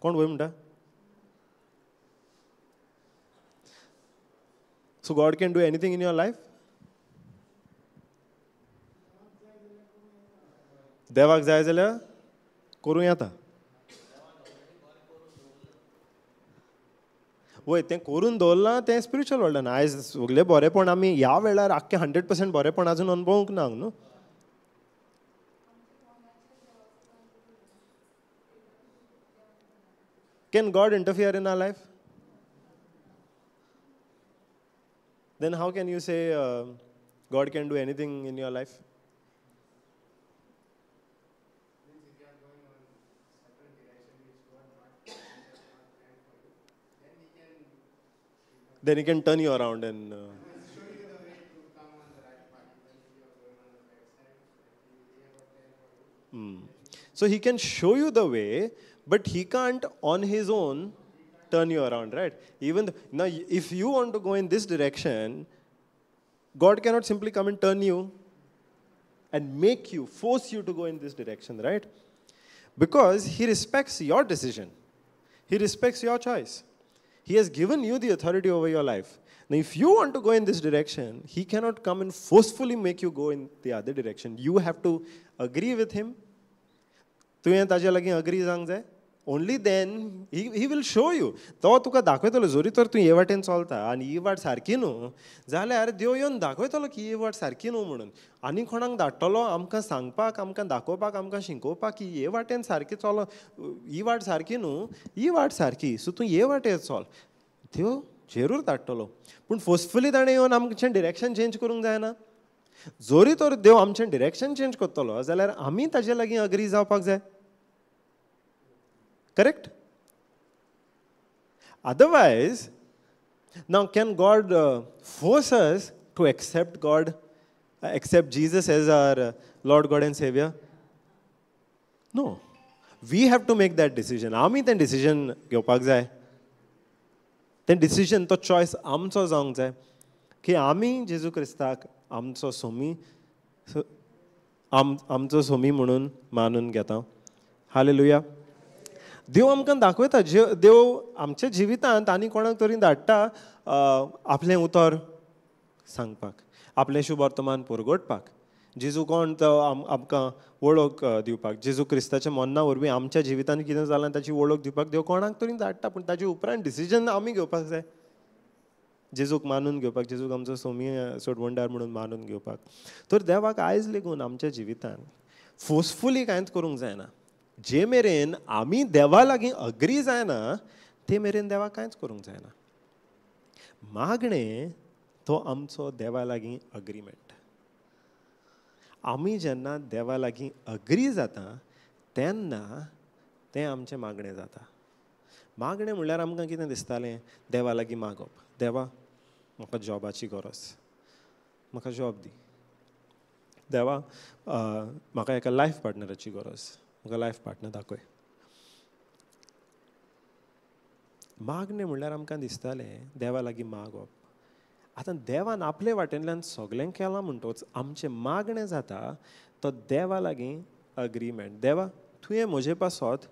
कोण वय म्हणटा? So God can do anything in your life? देवाक जाय जाल्यार करूं येता. वय तें करून दवरलां तें स्पिरिच्युअल वर्ल्डान. आयज सगळें बरेंपण आमी ह्या वेळार आख्खें 100% बरेंपण आजून अणभवूंक ना न्हू. Can God interfere in our life? Then how can you say God can do anything in your life? Means if you are going on certain direction which God not planned for you, then he can. Then he can turn you around and show you the way to come on the right path. Even if you are going on the right side, he have a plan for you. So he can show you the way, but he can't on his own turn you around, right? Even now, if you want to go in this direction, God cannot simply come and turn you and make you, force you to go in this direction, right? Because he respects your decision. He respects your choice. He has given you the authority over your life. Now, if you want to go in this direction, he cannot come and forcefully make you go in the other direction. You have to agree with him. तुवें ताजे लागीं agree जावंक जाय. Only then he will show you. तो तुका दाखयतलो जरी तर तूं हे वाटेन चलता आनी ही वाट सारकी न्हू जाल्यार देव येवन दाखयतलो की ही वाट सारकी न्हू म्हणून. आनी कोणाक धाडटलो आमकां सांगपाक, आमकां दाखोवपाक, आमकां शिकोवपाक की हे वाटेन सारकी चल, ही वाट सारकी न्हू, ही वाट सारकी, सो तूं हे वाटेर चल. देव जरूर धाडटलो, पूण फोर्सफुली ताणें येवन आमचें डिरेक्शन चेंज करूंक जायना. जरी तर देव आमचें डिरेक्शन चेंज करतलो जाल्यार आमी ताजे लागीं अग्री जावपाक जाय. Correct? Otherwise, now can God force us to accept God, accept Jesus as our Lord, God and Savior? No. We have to make that decision. आमी तें डिसिजन घेवपाक जाय. तें डिसिजन, तो चॉयस आमचो जावंक जाय की आमी जेजू क्रिस्ताक आमचो सोमी, आमचो सोमी म्हणून मानून घेता. हालेलुया. देव आमकां दाखयता, देव आमच्या जिवितांत आनी कोणाक तरी धाडटा आपलें उतर सांगपाक, आपलें शुभ वर्तमान परगटपाक, जेजू कोण तो आमकां वळख दिवपाक, जेजू क्रिस्ताच्या मरणा वरवीं आमच्या जिवितांत कितें जालां ताची वळख दिवपाक देव कोणाक तरी धाडटा. पूण ताजे उपरांत डिसिजन आमी घेवपाक जाय, जेजूक मानून घेवपाक, जेजूक आमचो सोमी सोडवणदार म्हणून मानून घेवपाक. तर देवाक आयज लेगून आमच्या जिवितांत फोर्सफुली कांयच करूंक जायना. जे मेरेन आमी देवा लागीं अग्री जायना ते मेरेन देवाक कांयच करूंक जायना. मागणें तो आमचो देवा लागीं अग्रीमेंट. आमी जेन्ना देवा लागीं अग्री जाता तेन्ना तें आमचें मागणें जाता. मागणें म्हणल्यार आमकां कितें दिसतालें, देवा लागीं मागप, देवा म्हाका जॉबाची गरज, म्हाका जॉब दी, देवा म्हाका एका लायफ पार्टनराची गरज, म्हाका लायफ पार्टनर दाखय. मागणें म्हणल्यार आमकां दिसतालें देवा लागीं मागप. आतां देवान आपले वाटेंतल्यान सगळें केलां म्हणटकच आमचें मागणें जाता तो देवा लागीं अग्रीमेंट. देवा तुवें म्हजे पासत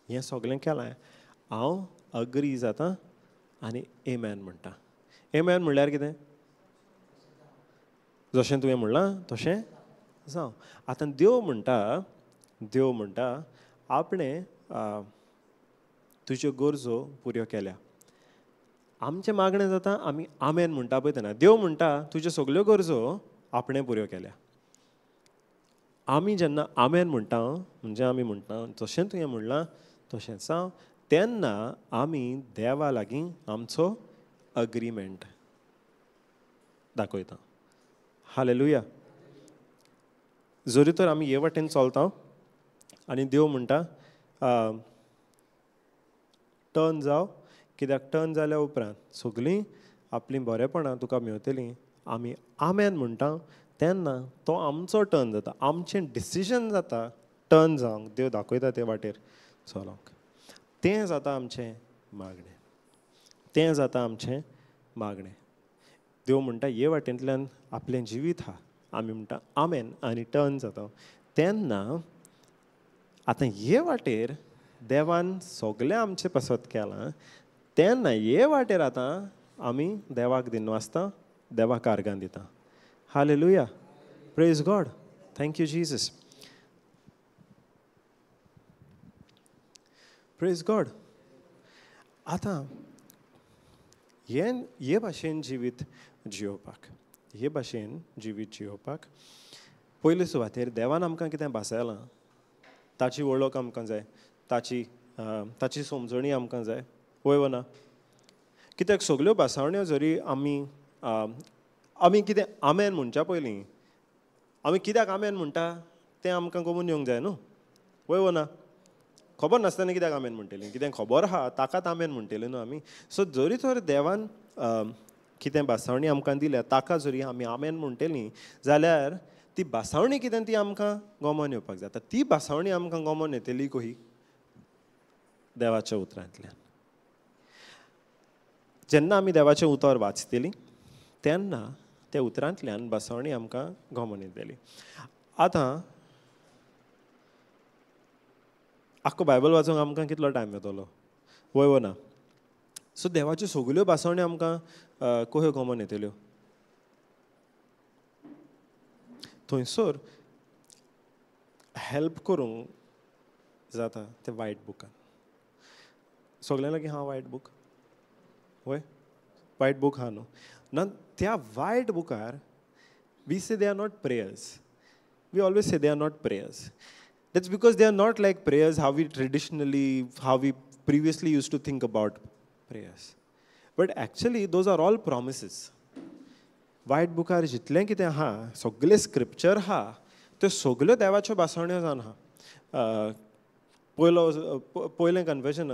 हें सगळें केलां, हांव अग्री जाता आनी एमॅन म्हणटा. एमॅन म्हणल्यार कितें? जशें तुवें म्हणलां तशें जावं. आतां देव म्हणटा, देव म्हणटा आपणें तुज्यो गरजो पुऱ्यो केल्या. आमचें मागणें जाता आमी आमेन म्हणटा पळय तेन्ना देव म्हणटा तुज्यो सगल्यो गरजो आपणें पुऱ्यो केल्या. आमी जेन्ना आमेन म्हणटा म्हणजे आमी म्हणटा जशें तुवें म्हणलां तशें जावं, तेन्ना आमी देवा लागीं आमचो अग्रीमेंट दाखयता. हालेलुया. जरी तर आमी हे वाटेन चलता आनी देव म्हणटा टर्न जाव, कित्याक टर्न जाल्या उपरांत सगळीं आपलीं बरेपणां तुका मेवतलीं. आमी आमेन म्हणटा तेन्ना तो आमचो टर्न जाता, आमचें डिसिजन जाता टर्न जावंक, देव दाखयता ते वाटेर चलोंक. तें जाता आमचें मागणें, तें जाता आमचें मागणें. देव म्हणटा हे वाटेंतल्यान आपलें जिवीत आहा, आमी म्हणटा आमेन आनी टर्न जाता. तेन्ना आतां हे वाटेर देवान सगळें आमचें पासत केलां, तेन्ना हे वाटेर आतां आमी देवाक दिनवासता, देवाक आर्गां दिता. Hallelujah. Praise God. Thank you Jesus. Praise God. आतां हे भाशेन जिवीत जियोवपाक, हे भाशेन जिवीत जियोवपाक पयले सुवातेर देवान आमकां कितें भासायलां ताची वळख आमकां जाय, ताची ताची समजणी आमकां जाय. वय वो ना? कित्याक सगल्यो भासावण्यो जरी आमी आमी कितें आमेन म्हणच्या पयलीं आमी कित्याक आमेन म्हणटा तें आमकां कबून येवंक जाय न्हू. वय वो ना? खबर नासतना कित्याक आमेन म्हणटली? कितें खबर आहा ताकाच आमेन म्हणटली न्हू आमी. सो जरी तर देवान कितें भासावणी आमकां दिल्या ताका जरी आमी आमेन म्हणटली जाल्यार ती भासावणी कितें ती आमकां गोमोन येवपाक जाता. ती भासावणी आमकां गोमोन येतली कोही देवाच्या उतरांतल्यान. जेन्ना आमी देवाचें उतर वाचतली तेन्ना त्या उतरांतल्यान भासावणी आमकां गोमोन येतली. आतां आख्खो बायबल वाचूंक आमकां कितलो टायम येतलो, वय वो ना? सो देवाच्यो सगल्यो भासावण्यो आमकां कोह्यो गोमोन येतल्यो? थंयसर हेल्प करूंक जाता ते वायट बुकान. सगल्यां लागीं आहा वायट बूक, वय वायट बूक आहा न्हू? ना, त्या वायट बुकार we say they are not prayers. We always say they are not prayers. That's because they are not like prayers how we traditionally, how we previously used to think about prayers. But actually those are all promises. White बुकार जितलें कितें आहा, सगळें scripture आहा, त्यो सगल्यो देवाच्यो भासवण्यो जावन आहा. पयलो पयलें कन्फेशन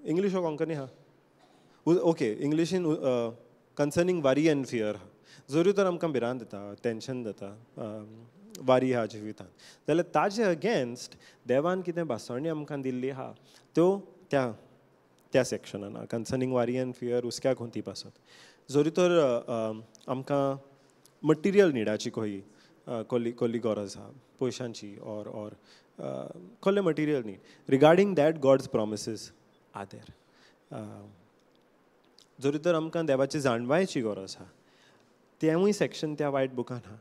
इंग्लीश वो कोंकणी आहा? ओके, इंग्लिशीन कन्सर्नींग वारी एंड फियर आहा. जरूय तर आमकां भिरांत येता, टेंशन जाता, वारी आहा जिवितान, जाल्यार ताजे अगेन्स्ट देवान कितें भासवणी आमकां दिल्ली आहा त्यो त्या त्या सेक्शनान आहा. कन्सर्नींग वारी एंड फियर हुस्क्या खुंती पासत. जरी तर आमकां मटिरियल निडाची कोही कोली कोली गरज आहा, पयशांची ऑर ऑर कोल्ले material need, regarding that God's promises are there. जरी तर आमकां देवाची जाणवायची गरज आहा, तेंवूय सेक्शन त्या वायट बुकान आहा.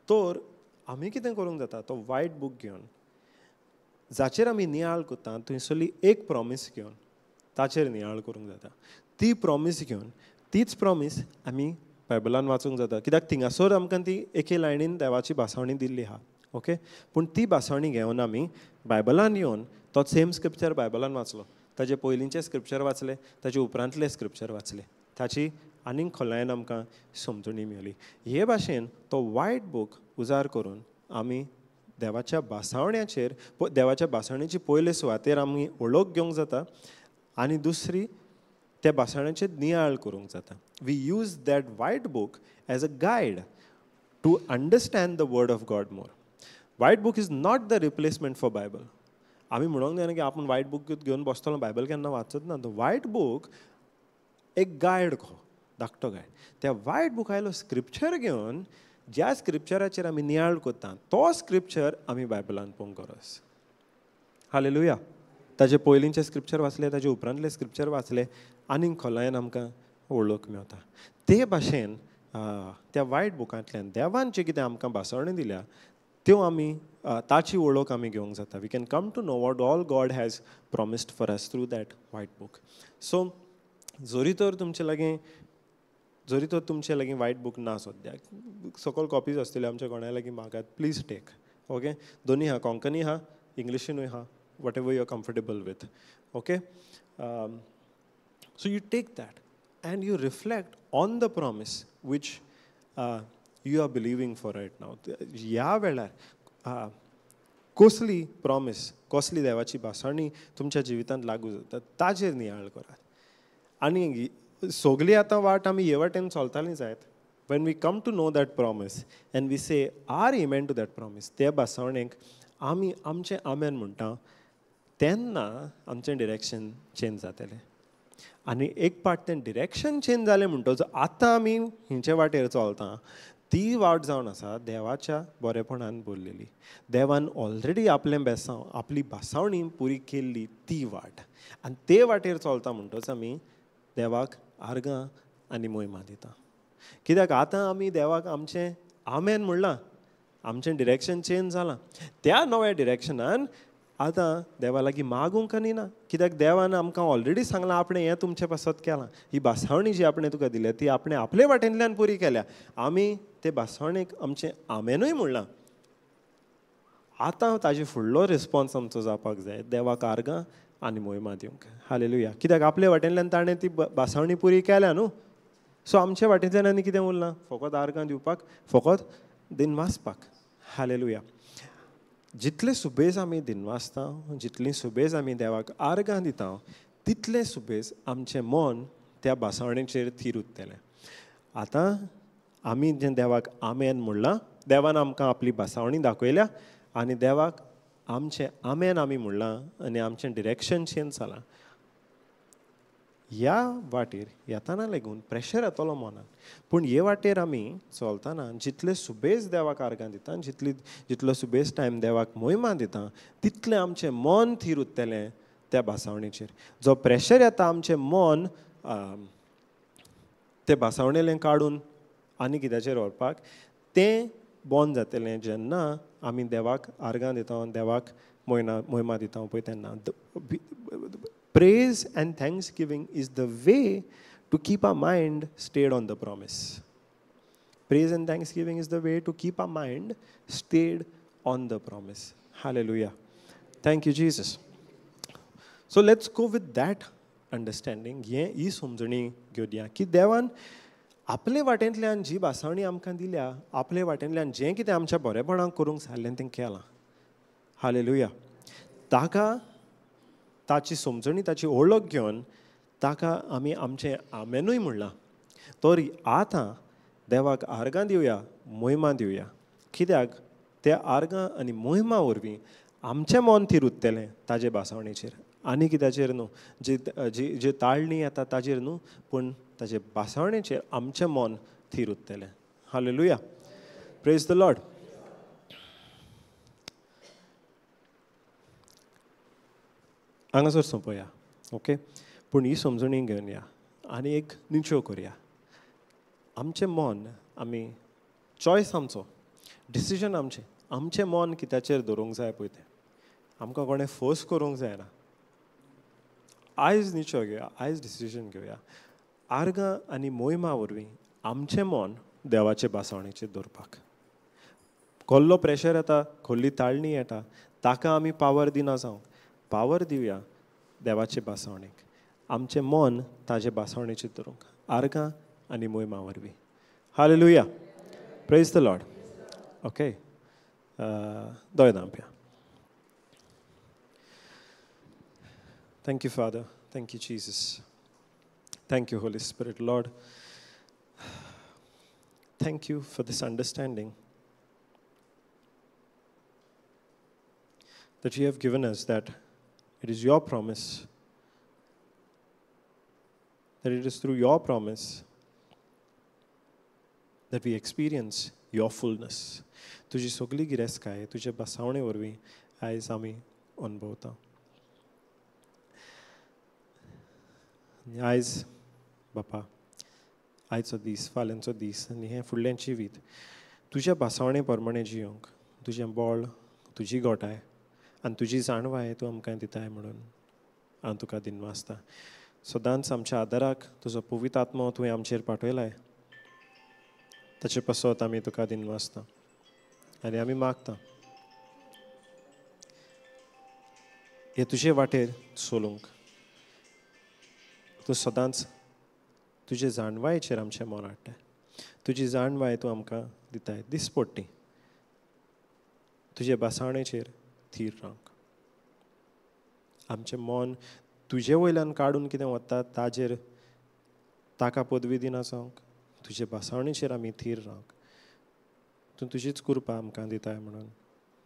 तर आमी कितें करूंक जाता, तो वायट बूक घेवन जाचेर आमी नियाळ करता थंयसरली एक प्रॉमीस घेवन ताचेर नियाळ करूंक जाता. ती प्रॉमीस घेवन तीच प्रॉमीस आमी बायबलान वाचूंक जाता, कित्याक थिंगासर आमकां ती एके लायनीन देवाची भासावणी दिल्ली आहा. ओके, पूण ती भासावणी घेवन आमी बायबलान येवन तो सेम स्क्रिप्चर बायबलान वाचलो, ताजे पयलींचे स्क्रिप्चर वाचले, ताजे उपरांतले स्क्रिप्चर वाचले, ताची आनीक खोलायेन आमकां समजणी मेळ्ळी. हे भाशेन तो वायट बूक उजार करून आमी देवाच्या भासावण्याचेर, देवाच्या भासावण्याची पयले सुवातेर आमी वळख घेवंक जाता आनी दुसरी त्या भासावण्याचेर नियाळ करूंक जाता. We use that white book as a guide to understand the word of God more. White book is not the replacement for Bible. आमी म्हणूंक जायना की आपूण वायट बूक घेवन बसतलो, बायबल केन्ना वाचत ना. तो वायट बूक एक गायड को, धाकटो गायड. त्या वायट बुकायलो स्क्रिप्चर घेवन ज्या स्क्रिप्चराचेर आमी नियाळ करता तो स्क्रिप्चर आमी बायबलान पळोवंक गरज. हालेलुया. ताजे पयलींचे स्क्रिप्चर वाचले, ताजे उपरांतले स्क्रिप्चर वाचले, आनीक खोलायेन आमकां वळख मेवता. ते भाशेन त्या वायट बुकांतल्यान देवान जें कितें आमकां भासवणी दिल्या त्यो आमी ताची वळख आमी घेवंक जाता. We can come to know what all God has promised for us through that white book. So जरी तर तुमचे लागीं जरी तर तुमचे लागीं वायट बूक ना सद्याक, सकयल कॉपीज आसतल्यो आमच्या कोणाय लागीं मागात, प्लीज टेक. ओके, दोनी आहा, कोंकणी आहा, इंग्लिशीनूय आहा, whatever you are comfortable with. Okay, so you take that and you reflect on the promise which you are believing for right now. ह्या वेळार कसली प्रॉमीस, कसली देवाची भासणी तुमच्या जिवितांत लागू जाता ताजेर नियाळ करात. आनी सगली आतां वाट आमी हे वाटेन चलताली जायत. When we come to know that promise and we say our amen to that promise, ते भासवणेक आमी आमचें आमेन म्हणटा तेन्ना आमचें डिरेक्शन चेंज जातलें. आनी एक पाट तें डिरेक्शन चेंज जालें म्हणटकच आतां आमी हिंचे वाटेर चलता ती वाट जावन आसा देवाच्या बरेपणान भरलेली. देवान ऑलरेडी आपलें बेसांव, आपली भासावणी पुरी केल्ली ती वाट, आनी ते वाटेर चलता म्हणटकच आमी देवाक आर्गां आनी मोहिमा दिता. कित्याक आतां आमी देवाक आमचें आमेन म्हणलां, आमचें डिरेक्शन चेंज जालां. त्या नव्या डिरेक्शनान आतां देवा लागीं मागूंक आनी ना, कित्याक देवान आमकां ऑलरेडी सांगलां आपणें हें तुमचें पासत केलां, ही भासावणी जी आपणें तुका दिल्या ती आपणें आपले वाटेंतल्यान पुरी केल्या. आमी ते भासावणेक आमचें आमेनूय म्हणलां. आतां ताजे फुडलो रिस्पोन्स आमचो जावपाक जाय देवाक आर्गां आनी मोहिमा दिवंक. हालेलुया. कित्याक आपले वाटेंतल्यान ताणें ती भासावणी पुरी केल्या न्हू. सो आमचे वाटेंतल्यान आनी कितें उरलां, फकत आर्गां दिवपाक, फकत दिनवासपाक. हालेलुया. जितले सुबेज आमी दिनवासता, जितली सुबेज आमी देवाक आर्गां दिता, तितले सुबेज आमचें मन त्या भासावणेचेर थीर उरतलें. आतां आमी जें देवाक आमेन म्हणलां देवान आमकां आपली भासावणी दाखयल्या आनी देवाक आमचें आमेन आमी म्हणलां आनी आमचें डिरेक्शन चेंज जालां. ह्या वाटेर येताना लागून प्रेशर येतलो मनान, पूण हे वाटेर आमी चलतना जितले सुबेज देवाक आर्गां दिता, जितलो सुबेज टायम देवाक मोहिमा दिता, तितलें आमचें मन थीर उरतलें त्या भासावणेचेर. जो प्रेशर येता आमचें मन ते भासावणेलें काडून आनी कित्याचेर व्हरपाक तें बंद जातलें जेन्ना आमी देवाक आर्गां दिता, देवाक मोहिमा दिता पळय तेन्ना. Praise and thanksgiving is the way to keep our mind stayed on the promise. Praise and thanksgiving is the way to keep our mind stayed on the promise. Hallelujah. Thank you, Jesus. So let's go with that understanding. हें ही समजणी घेवया की देवान आपले वाटेंतल्यान जी भासावणी आमकां दिल्या, आपले वाटेंतल्यान जें कितें आमच्या बरेपणाक करूंक जाल्लें तें केलां. हालेलुया. ताका ताची समजणी, ताची ओळख घेवन ताका आमी आमचें आमेनूय म्हणलां. तरी आतां देवाक आर्गां दिवया, मोहिमा दिवया, कित्याक त्या आर्गां आनी मोहिमा वरवीं आमचें मन थीर उरतलें ताजे भासावणेचेर आनी कित्याचेर न्हू, जी जी जी ताळणी येता ताजेर न्हू, पूण ताजे भासावणेचेर आमचें मन थीर उरतलें. Hallelujah. Praise the Lord. हांगासर सोंपोया. ओके, पूण ही समजणी घेवन या आनी एक निश्चय करया. आमचें मन आमी चॉयस आमचो, डिसिजन आमचें, आमचें मन कित्याचेर दवरूंक जाय पळय तें आमकां कोणें फोर्स करूंक जायना. आयज निश्चय घेवया, आयज डिसिजन घेवया. आर्गां आनी मोहिमा वरवीं आमचें मन देवाचे भासावणेचेर दवरपाक. खोल्लो प्रेशर येता, खोल्ली ताळणी येता, ताका आमी पावर दिना जावंक, पावर दिवया देवाचे भासावणेक, आमचें मन ताजे भासावणेचेर दवरूंक, आर्गां आनी मोहिमा वरवीं. Hallelujah. Praise the Lord. Okay, दोळे धांपया. Thank you, Father. Thank you, Jesus. Thank you, Holy Spirit. Lord, thank you for this understanding that you have given us, that it is your promise, that it is through your promise that we experience your fullness. तुझी सगळी गिरेस्तकाय तुझे बसावणे वरवीं आयज आमी अनुभवता. आयज बापा, आयचो दीस, फाल्यांचो दीस आनी हें फुडलें जिवीत तुज्या भासावणे प्रमाणें जियोंक तुजें बळ, तुजी गोठाय आनी तुजी जाणवाय तूं आमकां दिताय म्हणून हांव तुका दिनवासता. सदांच आमच्या आदाराक तुजो पवित्र आत्मो तुवें आमचेर पाठयलाय, ताचे पासत आमी तुका दिनवासता आनी आमी मागता हे तुजे वाटेर चलूंक तूं सदांच तुजे जाणवायेचेर आमचें मन हाडटाय. तुजी जाणवाय तूं आमकां दिताय दिसपट्टी. तुजे भासावणेचेर थीर रावंक, आमचें मन तुजे वयल्यान काडून कितें वता ताजेर ताका पदवी दिना जावंक, तुजे भासावणेचेर आमी थीर रावंक तूं तुजीच कृपा आमकां दिताय म्हणून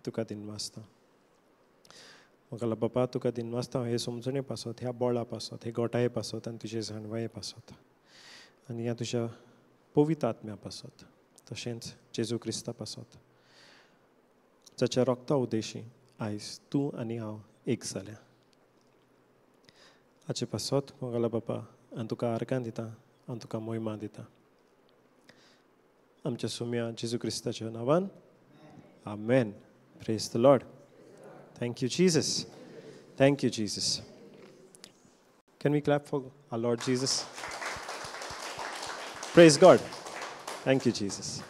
तुका दिनवासता. म्हाका बापा तुका दिनवासता हे समजणे पासत, ह्या बळा पासत, हे गोठाये पासत आनी तुजे जाणवाये पासत आनी ह्या तुज्या पवित्र आत्म्या पासत, तशेंच जेजू क्रिस्ता पासत जाच्या रक्ता उद्देशी आयज तूं आनी हांव एक जाल्या. हाचे पासत म्हगेल्या बापा हांव तुका आर्गां दिता, हांव तुका मोहिमा दिता. आमच्या सुम्या जेजू क्रिस्ताच्या नांवान आमेन. Praise the Lord. Thank you, Jesus. Thank you, Jesus. Can we clap for our Lord Jesus? Praise God. Thank you, Jesus.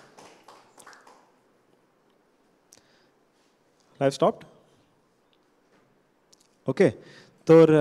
Live stopped? Okay. तर